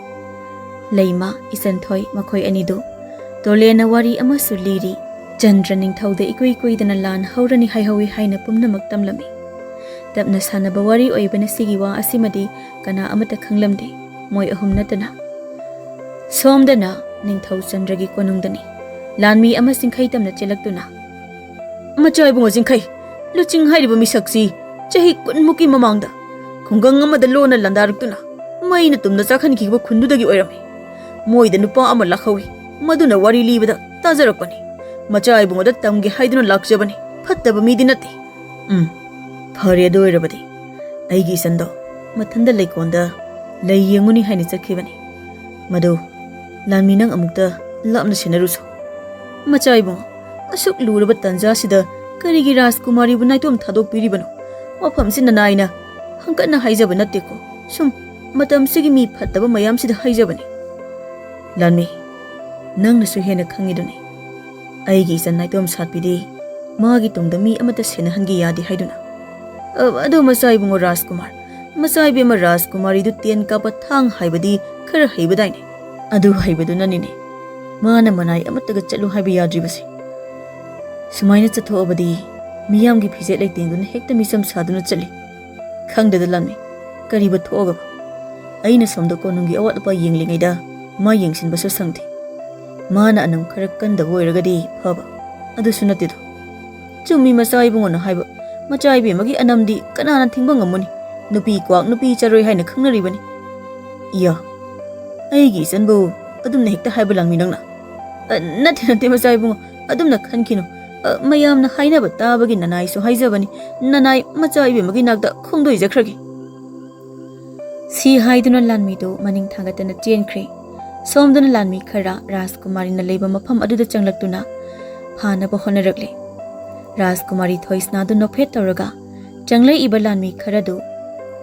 ꯂꯩꯃ, ꯏꯆꯟꯊꯣꯏ ꯃꯈꯣꯏ ꯑꯅꯤꯗꯨ ꯇꯣꯂꯦꯟꯅ ꯋꯥꯔꯤ ꯑꯃꯁꯨ ꯂꯤꯔꯤ꯫ ꯆꯟꯗ꯭ꯔ ꯅꯤꯡꯊꯧꯗ ꯏꯀꯨꯏ ꯀꯨꯏꯗꯅ ꯂꯥꯟ ꯍꯧꯔꯅꯤ ꯍꯥꯏꯍꯧꯏ ꯍꯥꯏꯅ ꯄꯨꯝꯅꯃꯛ ꯇꯝꯂꯝꯃꯤ꯫ ꯇꯞꯅ ꯁꯥꯟꯅꯕ ꯋꯥꯔꯤ ꯑꯣꯏꯕꯅ ꯁꯤꯒꯤ ꯋꯥ ꯑꯁꯤꯃꯗꯤ ꯀꯅꯥ ꯑꯃꯠꯇ ꯈꯪꯂꯝꯗꯦ, ꯃꯣꯏ ꯑꯍꯨꯝ ꯅꯠꯇꯅ꯫ ꯁꯣꯝꯗꯅ ꯅꯤꯡꯊꯧ ꯆꯟꯗ꯭ꯔꯒꯤ ꯀꯣꯅꯨꯡꯗꯅꯤ꯫ ꯂꯥꯟꯃꯤ ꯑꯃ ꯆꯤꯡꯈꯩ ꯇꯝꯅ ꯆꯦꯜꯂꯛꯇꯨꯅ, "ꯃꯆꯥ ꯏꯕꯨꯡꯉꯣ ꯆꯤꯡꯈꯩ, ꯂꯨꯆꯤꯡ ꯍꯥꯏꯔꯤꯕ ꯃꯤꯁꯛꯁꯤ ꯆꯍꯤ ꯀꯨꯟꯃꯨꯛꯀꯤ ꯃꯃꯥꯡꯗ ꯈꯨꯡꯒꯪ ꯑꯃꯗ ꯂꯣꯟꯅ ꯂꯥꯟꯗꯥꯔꯛꯇꯨꯅ ꯃꯩꯅ ꯇꯨꯝꯅ ꯆꯥꯛꯍꯟꯈꯤꯕ ꯈꯨꯟꯗꯨꯗꯒꯤ ꯑꯣꯏꯔꯝꯃꯤ꯫ ꯃꯣꯏꯗ ꯅꯨꯄꯥ ꯑꯃ ꯂꯥꯛꯍꯧꯏ, ꯃꯗꯨꯅ ꯋꯥꯔꯤ ꯂꯤꯕꯗ ꯇꯥꯖꯔꯛꯄꯅꯤ꯫ ꯃꯆꯥ ꯏꯕꯨꯡꯉꯣꯗ ꯇꯝꯒꯦ ꯍꯥꯏꯗꯨꯅ ꯂꯥꯛꯆꯕꯅꯤ, ꯐꯠꯇꯕ ꯃꯤꯗꯤ ꯅꯠꯇꯦ꯫" "ꯎꯝ, ꯐꯔꯦ, ꯑꯗꯨ ꯑꯣꯏꯔꯕꯗꯤ ꯑꯩꯒꯤ ꯏꯆꯟꯗꯣ ꯃꯊꯟꯗ ꯂꯩꯀꯣꯟꯗ ꯂꯩ ꯌꯦꯡꯉꯨꯅꯤ ꯍꯥꯏꯅ ꯆꯠꯈꯤꯕꯅꯤ꯫ ꯃꯗꯨ ꯂꯥꯟꯃꯤ ꯅꯪ ꯑꯃꯨꯛꯇ ꯂꯥꯞꯅ ꯁꯦꯟꯅꯔꯨꯁꯣ꯫" "ꯃꯆꯥ ꯏꯕꯨꯡꯉꯣ, ꯑꯁꯨꯛ ꯂꯨꯔꯕ ꯇꯥꯟꯖꯥꯁꯤꯗ ꯀꯔꯤꯒꯤ ꯔꯥꯖꯀꯨꯃꯥꯔꯤꯕꯨ ꯅꯥꯏꯇꯣꯝ ꯊꯥꯗꯣꯛꯄꯤꯔꯤꯕꯅꯣ? ꯋꯥꯐꯝꯁꯤ ꯅꯅꯥꯏꯅ ꯍꯪꯀꯠꯅ ꯍꯥꯏꯖꯕ ꯅꯠꯇꯦꯀꯣ, ꯁꯨꯝ ꯃꯇꯝꯁꯤꯒꯤ ꯃꯤ ꯐꯠꯇꯕ ꯃꯌꯥꯝꯁꯤꯗ ꯍꯥꯏꯖꯕꯅꯤ꯫" "ꯂꯥꯟꯃꯤ, ꯅꯪꯅꯁꯨ ꯍꯦꯟꯅ ꯈꯪꯉꯤꯗꯨꯅꯤ, ꯑꯩꯒꯤ ꯏꯆꯟ ꯅꯥꯏꯇꯣꯝ ꯁꯥꯠꯄꯤꯗꯤ ꯃꯥꯒꯤ ꯇꯨꯡꯗ ꯃꯤ ꯑꯃꯠꯇ ꯁꯦꯟꯅꯍꯟꯒꯦ ꯌꯥꯗꯦ ꯍꯥꯏꯗꯨꯅ꯫ ꯑ, ꯑꯗꯨ ꯃꯆꯥ ꯏꯕꯨꯡꯉꯣ ꯔꯥꯖꯀꯨꯃꯥꯔ, ꯃꯆꯥ ꯏꯕꯦꯝꯃ ꯔꯥꯖꯀꯨꯃꯥꯔꯤꯗꯨ ꯇꯦꯟ ꯀꯥꯞꯄ ꯊꯥꯡ ꯍꯥꯏꯕꯗꯤ ꯈꯔ ꯍꯩꯕꯗꯥꯏꯅꯦ? ꯑꯗꯨ ꯍꯩꯕꯗꯨꯅꯅꯤꯅꯦ ꯃꯥꯅ ꯃꯅꯥꯏ ꯑꯃꯠꯇꯒ ꯆꯠꯂꯨ ꯍꯥꯏꯕ ꯌꯥꯗ꯭ꯔꯤꯕꯁꯦ꯫ ꯁꯨꯃꯥꯏꯅ ꯆꯠꯊꯣꯛꯑꯕꯗꯤ ꯃꯤꯌꯥꯝꯒꯤ ꯐꯤꯖꯦꯠ ꯂꯩꯇꯦꯡꯗꯨꯅ ꯍꯦꯛꯇ ꯃꯤꯆꯝ ꯁꯥꯗꯨꯅ ꯆꯠꯂꯤ꯫ ꯈꯪꯗꯦꯗ ꯂꯥꯟꯃꯤ, ꯀꯔꯤꯕꯨ ꯊꯣꯛꯑꯒꯕ? ꯑꯩꯅ ꯁꯣꯝꯗ ꯀꯣꯅꯨꯡꯒꯤ ꯑꯋꯥꯠ ꯑꯄꯥ ꯌꯦꯡꯂꯤꯉꯩꯗ ꯃꯥ ꯌꯦꯡꯁꯤꯟꯕꯁꯨ ꯁꯪꯗꯦ꯫ ꯃꯥꯅ ꯑꯅꯝ ꯈꯔ ꯀꯟꯗꯕ ꯑꯣꯏꯔꯒꯗꯤ ꯐꯕ, ꯑꯗꯨꯁꯨ ꯅꯠꯇꯦꯗꯣ꯫" "ꯆꯨꯝꯃꯤ ꯃꯆꯥ ꯏꯕꯨꯡꯉꯣꯅ ꯍꯥꯏꯕ, ꯃꯆꯥ ꯏꯕꯦꯝꯃꯒꯤ ꯑꯅꯝꯗꯤ ꯀꯅꯥꯅ ꯊꯤꯡꯕ ꯉꯝꯃꯨꯅꯤ? ꯅꯨꯄꯤ ꯀ꯭ꯋꯥꯛ ꯅꯨꯄꯤ ꯆꯔꯣꯏ ꯍꯥꯏꯅ ꯈꯪꯅꯔꯤꯕꯅꯤ꯫" "ꯏꯌꯥ, ꯑꯩꯒꯤ ꯏꯆꯟꯕꯨ ꯑꯗꯨꯝꯅ ꯍꯦꯛꯇ ꯍꯥꯏꯕ ꯂꯥꯟꯃꯤ ꯅꯪꯅ?" "ꯑ, ꯅꯠꯇꯦ, ꯅꯠꯇꯦ ꯃꯆꯥ ꯏꯕꯨꯡꯉꯣ, ꯑꯗꯨꯝꯅ ꯈꯟꯈꯤꯅꯨ꯫ ꯑ, ꯃꯌꯥꯝꯅ ꯍꯥꯏꯅꯕ ꯇꯥꯕꯒꯤ ꯅꯅꯥꯏꯁꯨ ꯍꯥꯏꯖꯕꯅꯤ꯫ ꯅꯅꯥꯏ ꯃꯆꯥ ꯏꯕꯦꯝꯃꯒꯤ ꯅꯥꯛꯇ ꯈꯣꯡꯗꯣꯏꯖꯈ꯭ꯔꯒꯦ꯫" ꯁꯤ ꯍꯥꯏꯗꯨꯅ ꯂꯥꯟꯃꯤꯗꯨ ꯃꯅꯤꯡ ꯊꯥꯡꯒꯠꯇꯅ ꯆꯦꯟꯈ꯭ꯔꯦ꯫ ꯁꯣꯝꯗꯅ ꯂꯥꯟꯃꯤ ꯈꯔ ꯔꯥꯖꯀꯨꯃꯥꯔꯤꯅ ꯂꯩꯕ ꯃꯐꯝ ꯑꯗꯨꯗ ꯆꯪꯂꯛꯇꯨꯅ ꯐꯥꯅꯕ ꯍꯣꯠꯅꯔꯛꯂꯦ꯫ ꯔꯥꯖꯀꯨꯃꯥꯔꯤ ꯊꯣꯏꯁꯅꯥꯗꯨ ꯅꯣꯛꯐꯦꯠ ꯇꯧꯔꯒ ꯆꯪꯂꯛꯏꯕ ꯂꯥꯟꯃꯤ ꯈꯔꯗꯨ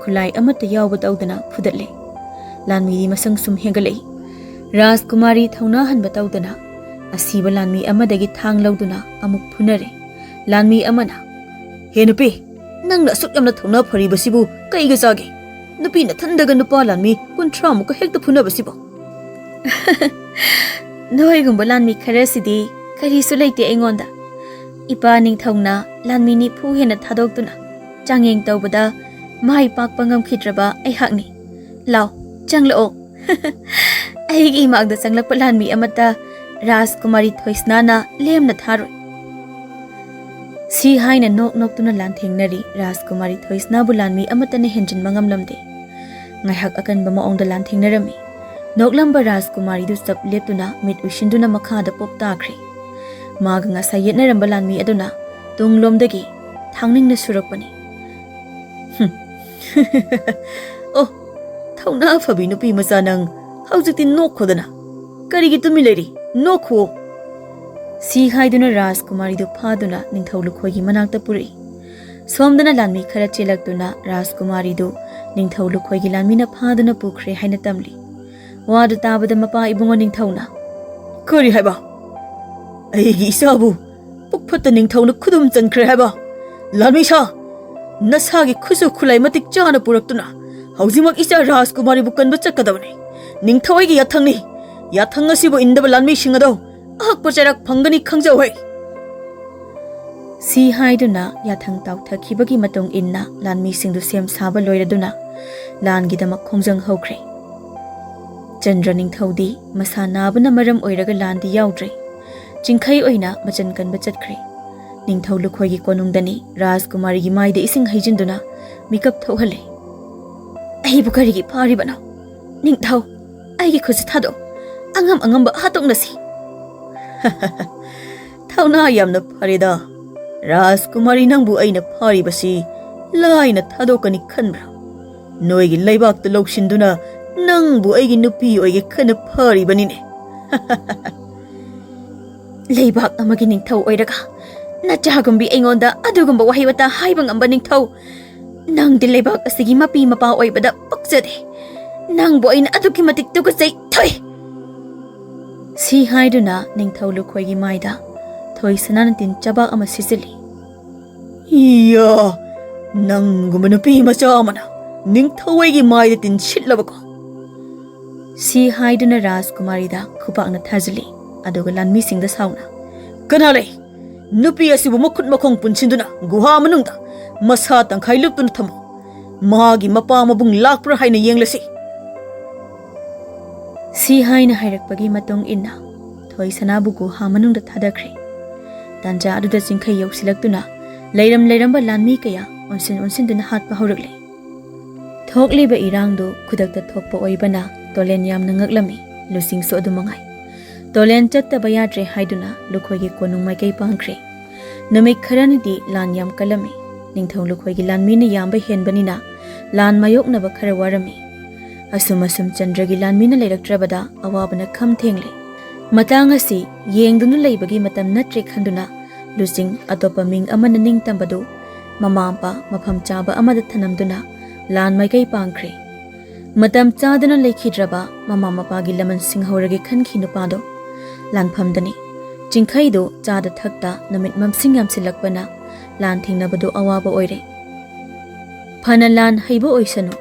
ꯈꯨꯠꯂꯥꯏ ꯑꯃꯠꯇ ꯌꯥꯎꯕ ꯇꯧꯗꯅ ꯐꯨꯗꯠꯂꯦ꯫ ꯂꯥꯟꯃꯤꯗꯤ ꯃꯁꯤꯡ ꯁꯨꯝ ꯍꯦꯟꯒꯠꯂꯛꯏ꯫ ꯔꯥꯖꯀꯨꯃꯥꯔꯤ ꯊꯧꯅꯥ ꯍꯟꯕ ꯇꯧꯗꯅ ꯑꯁꯤꯕ ꯂꯥꯟꯃꯤ ꯑꯃꯗꯒꯤ ꯊꯥꯡ ꯂꯧꯗꯨꯅ ꯑꯃꯨꯛ ꯐꯨꯅꯔꯦ꯫ ꯂꯥꯟꯃꯤ ꯑꯃꯅ, "ꯍꯦ ꯅꯨꯄꯤ, ꯅꯪꯅ ꯑꯁꯨꯛ ꯌꯥꯝꯅ ꯊꯧꯅꯥ ꯐꯔꯤꯕꯁꯤꯕꯨ ꯀꯩꯒ ꯆꯥꯒꯦ? ꯅꯨꯄꯤ ꯅꯊꯟꯗꯒ ꯅꯨꯄꯥ ꯂꯥꯟꯃꯤ ꯀꯨꯟꯊ꯭ꯔꯥ ꯃꯨꯛꯀ ꯍꯦꯛꯇ ꯐꯨꯅꯕꯁꯤꯕꯨ?" "ꯅꯣꯏꯒꯨꯝꯕ ꯂꯥꯟꯃꯤ ꯈꯔꯁꯤꯗꯤ ꯀꯔꯤꯁꯨ ꯂꯩꯇꯦ ꯑꯩꯉꯣꯟꯗ꯫ ꯏꯄꯥ ꯅꯤꯡꯊꯧꯅ ꯂꯥꯟꯃꯤ ꯅꯤꯐꯨ ꯍꯦꯟꯅ ꯊꯥꯗꯣꯛꯇꯨꯅ ꯆꯥꯡꯌꯦꯡ ꯇꯧꯕꯗ ꯃꯥꯏ ꯄꯥꯛꯄ ꯉꯝꯈꯤꯗ꯭ꯔꯕ ꯑꯩꯍꯥꯛꯅꯤ꯫ ꯂꯥꯎ, ꯆꯪꯂꯛꯑꯣ꯫ ꯑꯩꯒꯤ ꯏꯃꯥꯡꯗ ꯆꯪꯂꯛꯄ ꯂꯥꯟꯃꯤ ꯑꯃꯠꯇ ꯔꯥꯖꯀꯨꯃꯥꯔꯤ ꯊꯣꯏꯁꯅꯥꯅ ꯂꯦꯝꯅ ꯊꯥꯔꯣꯏ꯫" ꯁꯤ ꯍꯥꯏꯅ ꯅꯣꯛ ꯅꯣꯛꯇꯨꯅ ꯂꯥꯟꯊꯦꯡꯅꯔꯤ꯫ ꯔꯥꯖꯀꯨꯃꯥꯔꯤ ꯊꯣꯏꯁꯅꯥꯕꯨ ꯂꯥꯟꯃꯤ ꯑꯃꯠꯇꯅ ꯍꯦꯟꯖꯤꯟꯕ ꯉꯝꯂꯝꯗꯦ꯫ ꯉꯥꯏꯍꯥꯛ ꯑꯀꯟꯕ ꯃꯑꯣꯡꯗ ꯂꯥꯟꯊꯦꯡꯅꯔꯝꯃꯤ꯫ ꯅꯣꯛꯂꯝꯕ ꯔꯥꯖꯀꯨꯃꯥꯔꯤꯗꯨ ꯆꯞ ꯂꯦꯞꯇꯨꯅ ꯃꯤꯠ ꯎꯏꯁꯤꯟꯗꯨꯅ ꯃꯈꯥꯗ ꯄꯣꯞ ꯇꯥꯈ꯭ꯔꯦ꯫ ꯃꯥꯒ ꯉꯁꯥꯏ ꯌꯦꯠꯅꯔꯝꯕ ꯂꯥꯟꯃꯤ ꯑꯗꯨꯅ ꯇꯨꯡꯂꯣꯝꯗꯒꯤ ꯊꯥꯡꯅꯤꯡꯅ ꯁꯨꯔꯛꯄꯅꯤ꯫ "ꯍꯨꯝ꯫ ꯑꯣ, ꯊꯧꯅꯥ ꯐꯕꯤ ꯅꯨꯄꯤ ꯃꯆꯥ ꯅꯪ, ꯍꯧꯖꯤꯛꯇꯤ ꯅꯣꯛꯈꯣꯗꯅ꯫ ꯀꯔꯤꯒꯤ ꯇꯨꯃꯤꯟ ꯂꯩꯔꯤ? ꯅꯣꯛꯈꯨꯑꯣ꯫" ꯁꯤ ꯍꯥꯏꯗꯨꯅ ꯔꯥꯖꯀꯨꯃꯥꯔꯤꯗꯨ ꯐꯥꯗꯨꯅ ꯅꯤꯡꯊꯧ ꯂꯨꯈꯣꯏꯒꯤ ꯃꯅꯥꯛꯇ ꯄꯨꯔꯛꯏ꯫ ꯁꯣꯝꯗꯅ ꯂꯥꯟꯃꯤ ꯈꯔ ꯆꯦꯜꯂꯛꯇꯨꯅ ꯔꯥꯖꯀꯨꯃꯥꯔꯤꯗꯨ ꯅꯤꯡꯊꯧ ꯂꯨꯈꯣꯏꯒꯤ ꯂꯥꯟꯃꯤꯅ ꯐꯥꯗꯨꯅ ꯄꯨꯈ꯭ꯔꯦ ꯍꯥꯏꯅ ꯇꯝꯂꯤ꯫ ꯋꯥꯗꯨ ꯇꯥꯕꯗ ꯃꯄꯥ ꯏꯕꯨꯡꯉꯣ ꯅꯤꯡꯊꯧꯅ, "ꯀꯔꯤ ꯍꯥꯏꯕ? ꯑꯩꯒꯤ ꯏꯆꯥꯕꯨ ꯄꯨꯛꯐꯠꯇ ꯅꯤꯡꯊꯧꯅ ꯈꯨꯗꯨꯝ ꯆꯟꯈ꯭ꯔꯦ ꯍꯥꯏꯕ? ꯂꯥꯟꯃꯤ ꯁꯥ, ꯅꯁꯥꯒꯤ ꯈꯨꯠꯁꯨ ꯈꯨꯠꯂꯥꯏ ꯃꯇꯤꯛ ꯆꯥꯅ ꯄꯨꯔꯛꯇꯨꯅ ꯍꯧꯖꯤꯛꯃꯛ ꯏꯆꯥ ꯔꯥꯖꯀꯨꯃꯥꯔꯤꯕꯨ ꯀꯟꯕ ꯆꯠꯀꯗꯕꯅꯤ꯫ ꯅꯤꯡꯊꯧ ꯑꯩꯒꯤ ꯌꯥꯊꯪꯅꯤ꯫ ꯌꯥꯊꯪ ꯑꯁꯤꯕꯨ ꯏꯟꯗꯕ ꯂꯥꯟꯃꯤꯁꯤꯡ ꯑꯗꯣ ꯑꯍꯛꯄ ꯆꯩꯔꯥꯛ ꯐꯪꯒꯅꯤ, ꯈꯪꯖꯧ ꯍꯦ꯫" ꯁꯤ ꯍꯥꯏꯗꯨꯅ ꯌꯥꯊꯪ ꯇꯥꯎꯊꯈꯤꯕꯒꯤ ꯃꯇꯨꯡ ꯏꯟꯅ ꯂꯥꯟꯃꯤꯁꯤꯡꯗꯨ ꯁꯦꯝ ꯁꯥꯕ ꯂꯣꯏꯔꯗꯨꯅ ꯂꯥꯟꯒꯤꯗꯃꯛ ꯈꯣꯡꯖꯪ ꯍꯧꯈ꯭ꯔꯦ꯫ ꯆꯟꯗ꯭ꯔ ꯅꯤꯡꯊꯧꯗꯤ ꯃꯁꯥ ꯅꯥꯕꯅ ꯃꯔꯝ ꯑꯣꯏꯔꯒ ꯂꯥꯟꯗꯤ ꯌꯥꯎꯗ꯭ꯔꯦ꯫ ꯆꯤꯡꯈꯩ ꯑꯣꯏꯅ ꯃꯆꯟ ꯀꯟꯕ ꯆꯠꯈ꯭ꯔꯦ꯫ ꯅꯤꯡꯊꯧ ꯂꯨꯈꯣꯏꯒꯤ ꯀꯣꯅꯨꯡꯗꯅꯤ ꯔꯥꯖꯀꯨꯃꯥꯔꯤꯒꯤ ꯃꯥꯏꯗ ꯏꯁꯤꯡ ꯍꯩꯖꯤꯟꯗꯨꯅ ꯃꯤꯀꯞ ꯊꯣꯛꯍꯜꯂꯦ꯫ "ꯑꯩꯕꯨ ꯀꯔꯤꯒꯤ ꯐꯥꯔꯤꯕꯅꯣ? ꯅꯤꯡꯊꯧ, ꯑꯩꯒꯤ ꯈꯨꯠꯁꯤ ꯊꯥꯗꯣꯛ꯫ ꯑꯉꯝ ꯑꯉꯝꯕ ꯍꯥꯠꯇꯣꯛꯅꯁꯤ꯫" "ꯊꯧꯅꯥ ꯌꯥꯝꯅ ꯐꯔꯦꯗ꯫ ꯔꯥꯖꯀꯨꯃꯥꯔꯤ, ꯅꯪꯕꯨ ꯑꯩꯅ ꯐꯥꯔꯤꯕꯁꯤ ꯂꯥꯏꯅ ꯊꯥꯗꯣꯛꯀꯅꯤ ꯈꯟꯕ꯭ꯔꯥ? ꯅꯣꯏꯒꯤ ꯂꯩꯕꯥꯛꯇ ꯂꯧꯁꯤꯟꯗꯨꯅ ꯅꯪꯕꯨ ꯑꯩꯒꯤ ꯅꯨꯄꯤ ꯑꯣꯏꯒꯦ ꯈꯟꯅ ꯐꯥꯔꯤꯕꯅꯤꯅꯦ꯫" "ꯂꯩꯕꯥꯛ ꯑꯃꯒꯤ ꯅꯤꯡꯊꯧ ꯑꯣꯏꯔꯒ ꯅꯆꯥꯒꯨꯝꯕꯤ ꯑꯩꯉꯣꯟꯗ ꯑꯗꯨꯒꯨꯝꯕ ꯋꯥꯍꯩ ꯋꯥꯇꯥ ꯍꯥꯏꯕ ꯉꯝꯕ ꯅꯤꯡꯊꯧ? ꯅꯪꯗꯤ ꯂꯩꯕꯥꯛ ꯑꯁꯤꯒꯤ ꯃꯄꯤ ꯃꯄꯥ ꯑꯣꯏꯕꯗ ꯄꯛꯆꯗꯦ꯫ ꯅꯪꯕꯨ ꯑꯩꯅ ꯑꯗꯨꯛꯀꯤ ꯃꯇꯤꯛ ꯇꯨꯀꯠꯆꯩ, ꯊꯣꯏ!" ꯁꯤ ꯍꯥꯏꯗꯨꯅ ꯅꯤꯡꯊꯧ ꯂꯨꯈꯣꯏꯒꯤ ꯃꯥꯏꯗ ꯊꯣꯏꯁꯅꯥꯅ ꯇꯤꯟ ꯆꯕꯥꯛ ꯑꯃ ꯁꯤꯖꯤꯜꯂꯤ꯫ "ꯏꯌꯥ! ꯅꯪꯒꯨꯝꯕ ꯅꯨꯄꯤ ꯃꯆꯥ ꯑꯃꯅ ꯅꯤꯡꯊꯧ ꯑꯩꯒꯤ ꯃꯥꯏꯗ ꯇꯤꯟ ꯁꯤꯠꯂꯕꯀꯣ?" ꯁꯤ ꯍꯥꯏꯗꯨꯅ ꯔꯥꯖꯀꯨꯃꯥꯔꯤꯗ ꯈꯨꯄꯥꯛꯅ ꯊꯥꯖꯤꯜꯂꯤ꯫ ꯑꯗꯨꯒ ꯂꯥꯟꯃꯤꯁꯤꯡꯗ ꯁꯥꯎꯅ, "ꯀꯅꯥ ꯂꯩ? ꯅꯨꯄꯤ ꯑꯁꯤꯕꯨ ꯃꯈꯨꯠ ꯃꯈꯣꯡ ꯄꯨꯟꯁꯤꯟꯗꯨꯅ ꯒꯨꯍꯥ ꯃꯅꯨꯡꯗ ꯃꯁꯥ ꯇꯪꯈꯥꯏ ꯂꯨꯞꯇꯨꯅ ꯊꯝꯃꯨ꯫ ꯃꯍꯥꯛꯀꯤ ꯃꯄꯥ ꯃꯕꯨꯡ ꯂꯥꯛꯄ꯭ꯔꯥ ꯍꯥꯏꯅ ꯌꯦꯡꯂꯁꯤ꯫" ꯁꯤ ꯍꯥꯏꯅ ꯍꯥꯏꯔꯛꯄꯒꯤ ꯃꯇꯨꯡ ꯏꯟꯅ ꯊꯣꯏꯁꯅꯥꯕꯨ ꯒꯨꯍꯥ ꯃꯅꯨꯡꯗ ꯊꯥꯗꯈ꯭ꯔꯦ꯫ ꯇꯥꯟꯖꯥ ꯑꯗꯨꯗ ꯆꯤꯡꯈꯩ ꯌꯧꯁꯤꯜꯂꯛꯇꯨꯅ ꯂꯩꯔꯝ ꯂꯩꯔꯝꯕ ꯂꯥꯟꯃꯤ ꯀꯌꯥ ꯑꯣꯟꯁꯤꯟ ꯑꯣꯟꯁꯤꯟꯗꯨꯅ ꯍꯥꯠꯄ ꯍꯧꯔꯛꯂꯦ꯫ ꯊꯣꯛꯂꯤꯕ ꯏꯔꯥꯡꯗꯨ ꯈꯨꯗꯛꯇ ꯊꯣꯛꯄ ꯑꯣꯏꯕꯅ ꯇꯣꯂꯦꯟ ꯌꯥꯝꯅ ꯉꯛꯂꯝꯃꯤ꯫ ꯂꯨꯆꯤꯡꯁꯨ ꯑꯗꯨ ꯃꯉꯥꯏ꯫ ꯇꯣꯂꯦꯟ ꯆꯠꯇꯕ ꯌꯥꯗ꯭ꯔꯦ ꯍꯥꯏꯗꯨꯅ ꯂꯨꯈꯣꯏꯒꯤ ꯀꯣꯅꯨꯡ ꯃꯥꯏꯀꯩ ꯄꯥꯡꯈ꯭ꯔꯦ꯫ ꯅꯨꯃꯤꯠ ꯈꯔꯅꯤꯗꯤ ꯂꯥꯟ ꯌꯥꯝ ꯀꯜꯂꯝꯃꯤ꯫ ꯅꯤꯡꯊꯧ ꯂꯨꯈꯣꯏꯒꯤ ꯂꯥꯟꯃꯤꯅ ꯌꯥꯝꯕ ꯍꯦꯟꯕꯅꯤꯅ ꯂꯥꯟ ꯃꯥꯌꯣꯛꯅꯕ ꯈꯔ ꯋꯥꯔꯝꯃꯤ꯫ ꯑꯁꯨꯝ ꯑꯁꯨꯝ ꯆꯟꯗ꯭ꯔꯒꯤ ꯂꯥꯟꯃꯤꯅ ꯂꯩꯔꯛꯇ꯭ꯔꯕꯗ ꯑꯋꯥꯕꯅ ꯈꯝ ꯊꯦꯡꯂꯦ꯫ ꯃꯇꯥꯡ ꯑꯁꯤ ꯌꯦꯡꯗꯨꯅ ꯂꯩꯕꯒꯤ ꯃꯇꯝ ꯅꯠꯇ꯭ꯔꯦ ꯈꯟꯗꯨꯅ ꯂꯨꯆꯤꯡ ꯑꯇꯣꯞꯄ ꯃꯤꯡ ꯑꯃꯅ ꯅꯤꯡꯇꯝꯕꯗꯨ ꯃꯃꯥ ꯃꯄꯥ ꯃꯐꯝ ꯆꯥꯕ ꯑꯃꯗ ꯊꯅꯝꯗꯨꯅ ꯂꯥꯟ ꯃꯥꯏꯀꯩ ꯄꯥꯡꯈ꯭ꯔꯦ꯫ ꯃꯇꯝ ꯆꯥꯗꯅ ꯂꯩꯈꯤꯗ꯭ꯔꯕ ꯃꯃꯥ ꯃꯄꯥꯒꯤ ꯂꯃꯟ ꯁꯤꯡꯍꯧꯔꯒꯦ ꯈꯟꯈꯤ ꯅꯨꯄꯥꯗꯣ꯫ ꯂꯥꯟꯐꯝꯗꯅꯤ꯫ ꯆꯤꯡꯈꯩꯗꯨ ꯆꯥꯗ ꯊꯛꯇ ꯅꯨꯃꯤꯠ ꯃꯝꯁꯤꯡ ꯌꯥꯝꯁꯤꯜꯂꯛꯄꯅ ꯂꯥꯟ ꯊꯦꯡꯅꯕꯗꯨ ꯑꯋꯥꯕ ꯑꯣꯏꯔꯦ꯫ ꯐꯅ ꯂꯥꯟ ꯍꯩꯕ ꯑꯣꯏꯁꯅꯨ,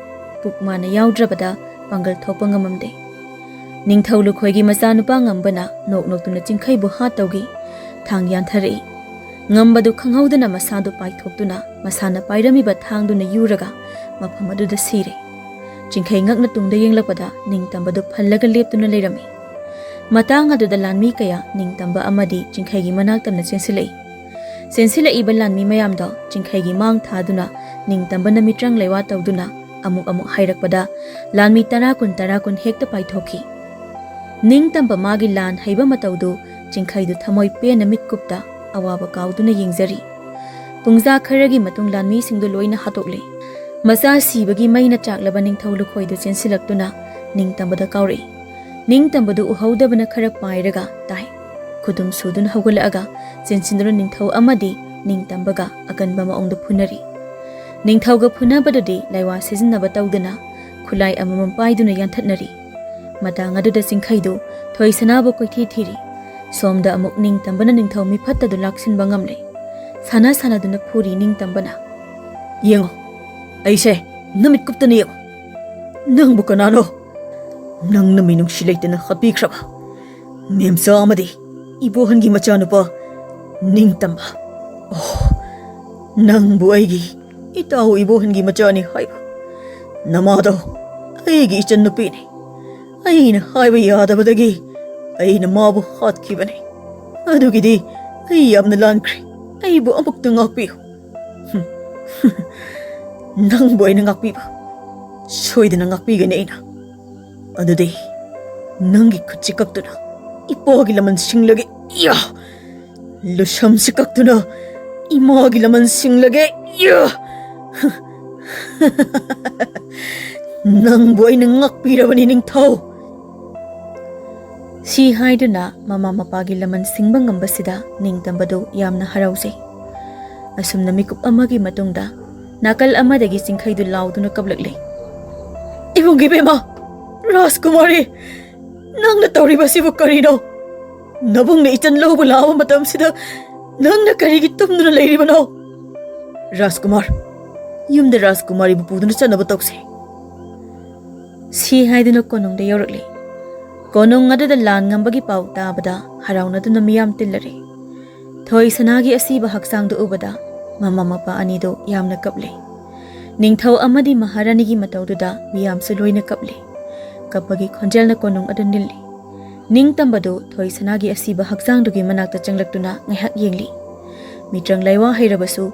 ꯄꯨꯛ ꯃꯥꯅ ꯌꯥꯎꯗ꯭ꯔꯕꯗ ꯄꯥꯡꯒꯜ ꯊꯣꯛꯄ ꯉꯝꯃꯝꯗꯦ꯫ ꯅꯤꯡꯊꯧ ꯂꯨꯈꯣꯏꯒꯤ ꯃꯆꯥꯅꯨꯄꯥ ꯉꯝꯕꯅ ꯅꯣꯛ ꯅꯣꯛꯇꯨꯅ ꯆꯤꯡꯈꯩꯕꯨ ꯍꯥꯠꯇꯧꯒꯤ ꯊꯥꯡ ꯌꯥꯟꯊꯔꯛꯏ꯫ ꯉꯝꯕꯗꯨ ꯈꯪꯍꯧꯗꯅ ꯃꯁꯥꯗꯨ ꯄꯥꯏꯊꯣꯛꯇꯨꯅ ꯃꯁꯥꯅ ꯄꯥꯏꯔꯝꯃꯤꯕ ꯊꯥꯡꯗꯨꯅ ꯌꯨꯔꯒ ꯃꯐꯝ ꯑꯗꯨꯗ ꯁꯤꯔꯦ꯫ ꯆꯤꯡꯈꯩ ꯉꯛꯅ ꯇꯨꯡꯗ ꯌꯦꯡꯂꯛꯄꯗ ꯅꯤꯡꯇꯝꯕꯗꯨ ꯐꯜꯂꯒ ꯂꯦꯞꯇꯨꯅ ꯂꯩꯔꯝꯃꯤ꯫ ꯃꯇꯥꯡ ꯑꯗꯨꯗ ꯂꯥꯟꯃꯤ ꯀꯌꯥ ꯅꯤꯡꯇꯝꯕ ꯑꯃꯗꯤ ꯆꯤꯡꯈꯩꯒꯤ ꯃꯅꯥꯛ ꯇꯝꯅ ꯆꯦꯟꯁꯤꯜꯂꯛꯏ꯫ ꯆꯦꯟꯁꯤꯜꯂꯛꯏꯕ ꯂꯥꯟꯃꯤ ꯃꯌꯥꯝꯗꯣ ꯆꯤꯡꯈꯩꯒꯤ ꯃꯥꯡ ꯊꯥꯗꯨꯅ ꯅꯤꯡꯇꯝꯕꯅ ꯃꯤꯇ꯭ꯔꯪ ꯂꯩꯋꯥ ꯇꯧꯗꯨꯅ ꯑꯃꯨꯛ ꯑꯃꯨꯛ ꯍꯥꯏꯔꯛꯄꯗ ꯂꯥꯟꯃꯤ ꯇꯔꯥ ꯀꯨꯟ, ꯇꯔꯥ ꯀꯨꯟ ꯍꯦꯛꯇ ꯄꯥꯏꯊꯣꯛꯈꯤ꯫ ꯅꯤꯡꯇꯝꯕ ꯃꯥꯒꯤ ꯂꯥꯟ ꯍꯩꯕ ꯃꯇꯧꯗꯨ ꯆꯤꯡꯈꯩꯗꯨ ꯊꯃꯣꯏ ꯄꯦꯟꯅ ꯃꯤꯠꯀꯨꯞꯇ ꯑꯋꯥꯕ ꯀꯥꯎꯗꯨꯅ ꯌꯦꯡꯖꯔꯤ꯫ ꯄꯨꯡꯖꯥ ꯈꯔꯒꯤ ꯃꯇꯨꯡ ꯂꯥꯟꯃꯤꯁꯤꯡꯗꯨ ꯂꯣꯏꯅ ꯍꯥꯠꯇꯣꯛꯂꯦ꯫ ꯃꯆꯥ ꯁꯤꯕꯒꯤ ꯃꯩꯅ ꯆꯥꯛꯂꯕ ꯅꯤꯡꯊꯧ ꯂꯨꯈꯣꯏꯗꯨ ꯆꯦꯟꯁꯤꯜꯂꯛꯇꯨꯅ ꯅꯤꯡꯇꯝꯕꯗ ꯀꯥꯎꯔꯛꯏ꯫ ꯅꯤꯡꯇꯝꯕꯗꯨ ꯎꯍꯧꯗꯕꯅ ꯈꯔ ꯄꯥꯏꯔꯒ ꯇꯥꯏ꯫ ꯈꯨꯗꯨꯝ ꯁꯨꯗꯨꯅ ꯍꯧꯒꯠꯂꯛꯑꯒ ꯆꯦꯟꯁꯤꯟꯗꯨꯅ ꯅꯤꯡꯊꯧ ꯑꯃꯗꯤ ꯅꯤꯡꯇꯝꯕꯒ ꯑꯀꯟꯕ ꯃꯑꯣꯡꯗ ꯐꯨꯅꯔꯤ꯫ ꯅꯤꯡꯊꯧꯒ ꯐꯨꯅꯕꯗꯨꯗꯤ ꯂꯥꯏꯋꯥ ꯁꯤꯖꯤꯟꯅꯕ ꯇꯧꯗꯅ ꯈꯨꯠꯂꯥꯏ ꯑꯃꯃꯝ ꯄꯥꯏꯗꯨꯅ ꯌꯥꯟꯊꯠꯅꯔꯤ꯫ ꯃꯇꯥꯡ ꯑꯗꯨꯗ ꯆꯤꯡꯈꯩꯗꯨ ꯊꯣꯏꯁꯅꯥꯕꯨ ꯀꯣꯏꯊꯤ ꯊꯤꯔꯤ꯫ ꯁꯣꯝꯗ ꯑꯃꯨꯛ ꯅꯤꯡꯇꯝꯕꯅ ꯅꯤꯡꯊꯧ ꯃꯤꯐꯠꯇꯗꯨ ꯂꯥꯛꯁꯤꯟꯕ ꯉꯝꯂꯦ꯫ ꯁꯥꯟꯅ ꯁꯥꯟꯅꯗꯨꯅ ꯐꯨꯔꯤ ꯅꯤꯡꯇꯝꯕꯅ꯫ "ꯌꯦꯡꯉꯣ, ꯑꯩꯁꯦ ꯅꯃꯤꯠ ꯀꯨꯞꯇꯅ ꯌꯦꯡꯉꯣ꯫ ꯅꯪꯕꯨ ꯀꯅꯥꯅꯣ? ꯅꯪꯅ ꯃꯤꯅꯨꯡꯁꯤ ꯂꯩꯇꯅ ꯍꯥꯠꯄꯤꯈ꯭ꯔꯕ ꯃꯦꯝꯆꯥ ꯑꯃꯗꯤ ꯏꯕꯣꯍꯟꯒꯤ ꯃꯆꯥꯅꯨꯄꯥ ꯅꯤꯡꯇꯝꯕ꯫ ꯑꯣ, ꯅꯪꯕꯨ ꯑꯩꯒꯤ ꯏꯇꯥꯎ ꯏꯕꯣꯍꯟꯒꯤ ꯃꯆꯥꯅꯤ ꯍꯥꯏꯕ꯫ ꯅꯃꯥꯗꯣ ꯑꯩꯒꯤ ꯏꯆꯟꯅꯨꯄꯤꯅꯤ꯫ ꯑꯩꯅ ꯍꯥꯏꯕ ꯌꯥꯗꯕꯗꯒꯤ ꯑꯩꯅ ꯃꯥꯕꯨ ꯍꯥꯠꯈꯤꯕꯅꯤ꯫ ꯑꯗꯨꯒꯤꯗꯤ ꯑꯩ ꯌꯥꯝꯅ ꯂꯥꯟꯈ꯭ꯔꯦ꯫ ꯑꯩꯕꯨ ꯑꯃꯨꯛꯇ ꯉꯥꯛꯄꯤꯌꯨ꯫" "ꯍꯨꯝ꯫ ꯅꯪꯕꯨ ꯑꯩꯅ ꯉꯥꯛꯄꯤꯕ? ꯁꯣꯏꯗꯅ ꯉꯥꯛꯄꯤꯒꯅꯤ ꯑꯩꯅ꯫ ꯑꯗꯨꯗꯤ ꯅꯪꯒꯤ ꯈꯨꯠꯁꯤ ꯀꯛꯇꯨꯅ ꯏꯄꯥꯒꯤ ꯂꯃꯟ ꯁꯤꯡꯂꯒꯦ꯫ ꯏꯌꯥ! ꯂꯨꯁꯝꯁꯤ ꯀꯛꯇꯨꯅ ꯏꯃꯥꯒꯤ ꯂꯃꯟ ꯁꯤꯡꯂꯒꯦ꯫ ꯏꯌꯥ! ꯅꯪꯕꯨ ꯑꯩꯅ ꯉꯥꯛꯄꯤꯔꯕꯅꯤ, ꯅꯤꯡꯊꯧ꯫" ꯁꯤ ꯍꯥꯏꯗꯨꯅ ꯃꯃꯥ ꯃꯄꯥꯒꯤ ꯂꯃꯟ ꯁꯤꯡꯕ ꯉꯝꯕꯁꯤꯗ ꯅꯤꯡꯇꯝꯕꯗꯨ ꯌꯥꯝꯅ ꯍꯔꯥꯎꯖꯩ꯫ ꯑꯁꯨꯝꯅ ꯃꯤꯀꯨꯞ ꯑꯃꯒꯤ ꯃꯇꯨꯡꯗ ꯅꯥꯀꯜ ꯑꯃꯗꯒꯤ ꯆꯤꯡꯈꯩꯗꯨ ꯂꯥꯎꯗꯨꯅ ꯀꯞꯂꯛꯂꯦ꯫ "ꯏꯕꯨꯡꯒꯤ ꯏꯕꯦꯝꯃ, ꯔꯥꯖꯀꯨꯃꯥꯔꯤ, ꯅꯪꯅ ꯇꯧꯔꯤꯕꯁꯤꯕꯨ ꯀꯔꯤꯅꯣ? ꯅꯕꯨꯡꯅ ꯏꯆꯟ ꯂꯧꯕ ꯂꯥꯛꯑꯕ ꯃꯇꯝꯁꯤꯗ ꯅꯪꯅ ꯀꯔꯤꯒꯤ ꯇꯨꯝꯗꯨꯅ ꯂꯩꯔꯤꯕꯅꯣ?" "ꯔꯥꯖꯀꯨꯃꯥꯔ, ꯌꯨꯝꯗ ꯔꯥꯖꯀꯨꯃꯥꯔꯤꯕꯨ ꯄꯨꯗꯨꯅ ꯆꯠꯅꯕ ꯇꯧꯁꯦ꯫" ꯁꯤ ꯍꯥꯏꯗꯨꯅ ꯀꯣꯅꯨꯡꯗ ꯌꯧꯔꯛꯂꯦ꯫ ꯀꯣꯅꯨꯡ ꯑꯗꯨꯗ ꯂꯥꯟ ꯉꯝꯕꯒꯤ ꯄꯥꯎ ꯇꯥꯕꯗ ꯍꯔꯥꯎꯅꯗꯨꯅ ꯃꯤꯌꯥꯝ ꯇꯤꯜꯂꯔꯦ꯫ ꯊꯣꯏꯁꯅꯥꯒꯤ ꯑꯁꯤꯕ ꯍꯛꯆꯥꯡꯗꯨ ꯎꯕꯗ ꯃꯃꯥ ꯃꯄꯥ ꯑꯅꯤꯗꯨ ꯌꯥꯝꯅ ꯀꯞꯂꯦ꯫ ꯅꯤꯡꯊꯧ ꯑꯃꯗꯤ ꯃꯍꯥꯔꯥꯅꯤꯒꯤ ꯃꯇꯧꯗꯨꯗ ꯃꯤꯌꯥꯝꯁꯨ ꯂꯣꯏꯅ ꯀꯞꯂꯦ꯫ ꯀꯞꯄꯒꯤ ꯈꯣꯟꯖꯦꯜꯅ ꯀꯣꯅꯨꯡ ꯑꯗꯨ ꯅꯤꯜꯂꯤ꯫ ꯅꯤꯡꯇꯝꯕꯗꯨ ꯊꯣꯏꯁꯅꯥꯒꯤ ꯑꯁꯤꯕ ꯍꯛꯆꯥꯡꯗꯨꯒꯤ ꯃꯅꯥꯛꯇ ꯆꯪꯂꯛꯇꯨꯅ ꯉꯥꯏꯍꯥꯛ ꯌꯦꯡꯂꯤ꯫ ꯃꯤꯇ꯭ꯔꯪ ꯂꯥꯏꯋꯥ ꯍꯩꯔꯕꯁꯨ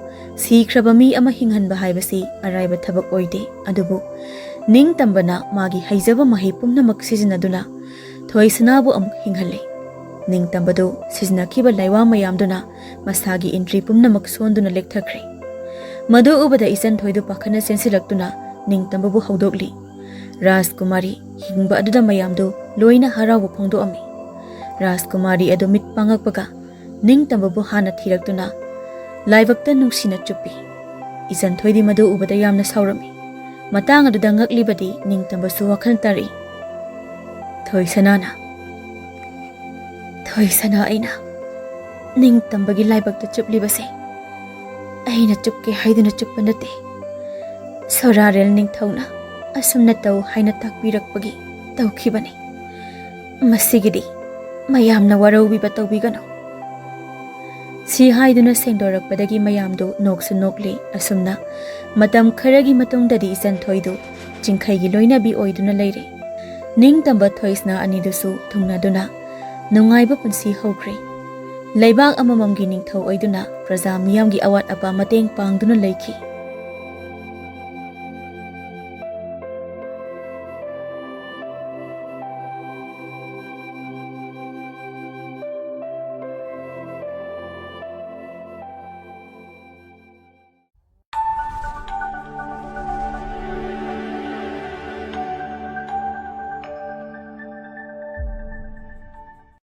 ꯁꯤꯈ꯭ꯔꯕ ꯃꯤ ꯑꯃ ꯍꯤꯡꯍꯟꯕ ꯍꯥꯏꯕꯁꯤ ꯑꯔꯥꯏꯕ ꯊꯕꯛ ꯑꯣꯏꯗꯦ꯫ ꯑꯗꯨꯕꯨ ꯅꯤꯡꯇꯝꯕꯅ ꯃꯥꯒꯤ ꯍꯩꯖꯕ ꯃꯍꯩ ꯄꯨꯝꯅꯃꯛ ꯁꯤꯖꯤꯟꯅꯗꯨꯅ ꯊꯣꯏꯁꯅꯥꯕꯨ ꯑꯃꯨꯛ ꯍꯤꯡꯍꯜꯂꯤ꯫ ꯅꯤꯡꯇꯝꯕꯗꯨ ꯁꯤꯖꯤꯟꯅꯈꯤꯕ ꯂꯥꯏꯋꯥ ꯃꯌꯥꯝꯗꯨꯅ ꯃꯁꯥꯒꯤ ꯏꯟꯗ꯭ꯔꯤ ꯄꯨꯝꯅꯃꯛ ꯁꯣꯟꯗꯨꯅ ꯂꯦꯛꯊꯈ꯭ꯔꯦ꯫ ꯃꯗꯨ ꯎꯕꯗ ꯏꯆꯟ ꯊꯣꯏꯗꯨ ꯄꯥꯈꯠꯅ ꯆꯦꯟꯁꯤꯜꯂꯛꯇꯨꯅ ꯅꯤꯡꯇꯝꯕꯕꯨ ꯍꯧꯗꯣꯛꯂꯤ꯫ ꯔꯥꯖꯀꯨꯃꯥꯔꯤ ꯍꯤꯡꯕ ꯑꯗꯨꯗ ꯃꯌꯥꯝꯗꯨ ꯂꯣꯏꯅ ꯍꯔꯥꯎꯕ ꯐꯣꯡꯗꯣꯛꯑꯝꯃꯤ꯫ ꯔꯥꯖꯀꯨꯃꯥꯔꯤ ꯑꯗꯨ ꯃꯤꯠ ꯄꯥꯡꯉꯛꯄꯒ ꯅꯤꯡꯇꯝꯕꯕꯨ ꯍꯥꯟꯅ ꯊꯤꯔꯛꯇꯨꯅ ꯂꯥꯏꯕꯛꯇ ꯅꯨꯡꯁꯤꯅ ꯆꯨꯞꯄꯤ꯫ ꯏꯆꯟ ꯊꯣꯏꯗꯤ ꯃꯗꯨ ꯎꯕꯗ ꯌꯥꯝꯅ ꯁꯥꯎꯔꯝꯃꯤ꯫ ꯃꯇꯥꯡ ꯑꯗꯨꯗ ꯉꯛꯂꯤꯕꯗꯤ ꯅꯤꯡꯇꯝꯕꯁꯨ ꯋꯥꯈꯜ ꯇꯥꯔꯛꯏ꯫ ꯊꯣꯏꯁꯅꯥꯅ, ꯊꯣꯏꯁꯅꯥ ꯑꯩꯅ ꯅꯤꯡꯇꯝꯕꯒꯤ ꯂꯥꯏꯕꯛꯇ ꯆꯨꯞꯂꯤꯕꯁꯦ ꯑꯩꯅ ꯆꯨꯞꯀꯦ ꯍꯥꯏꯗꯨꯅ ꯆꯨꯞꯄ ꯅꯠꯇꯦ꯫ ꯁꯣꯔꯥꯔꯦꯜ ꯅꯤꯡꯊꯧꯅ ꯑꯁꯨꯝꯅ ꯇꯧ ꯍꯥꯏꯅ ꯇꯥꯛꯄꯤꯔꯛꯄꯒꯤ ꯇꯧꯈꯤꯕꯅꯤ꯫ ꯃꯁꯤꯒꯤꯗꯤ ꯃꯌꯥꯝꯅ ꯋꯥꯔꯧꯕꯤꯕ ꯇꯧꯕꯤꯒꯅꯨ꯫ ꯁꯤ ꯍꯥꯏꯗꯨꯅ ꯁꯦꯡꯗꯣꯔꯛꯄꯗꯒꯤ ꯃꯌꯥꯝꯗꯨ ꯅꯣꯛꯁꯨ ꯅꯣꯛꯂꯤ꯫ ꯑꯁꯨꯝꯅ ꯃꯇꯝ ꯈꯔꯒꯤ ꯃꯇꯨꯡꯗꯗꯤ ꯏꯆꯟ ꯊꯣꯏꯗꯨ ꯆꯤꯡꯈꯩꯒꯤ ꯂꯣꯏꯅꯕꯤ ꯑꯣꯏꯗꯨꯅ ꯂꯩꯔꯦ꯫ ꯅꯤꯡꯇꯝꯕ ꯊꯣꯏꯁꯅꯥ ꯑꯅꯤꯗꯨꯁꯨ ꯊꯨꯡꯅꯗꯨꯅ ꯅꯨꯡꯉꯥꯏꯕ ꯄꯨꯟꯁꯤ ꯍꯧꯈ꯭ꯔꯦ꯫ ꯂꯩꯕꯥꯛ ꯑꯃꯃꯝꯒꯤ ꯅꯤꯡꯊꯧ ꯑꯣꯏꯗꯨꯅ ꯄ꯭ꯔꯖꯥ ꯃꯤꯌꯥꯝꯒꯤ ꯑꯋꯥꯠ ꯑꯄꯥ ꯃꯇꯦꯡ ꯄꯥꯡꯗꯨꯅ ꯂꯩꯈꯤ꯫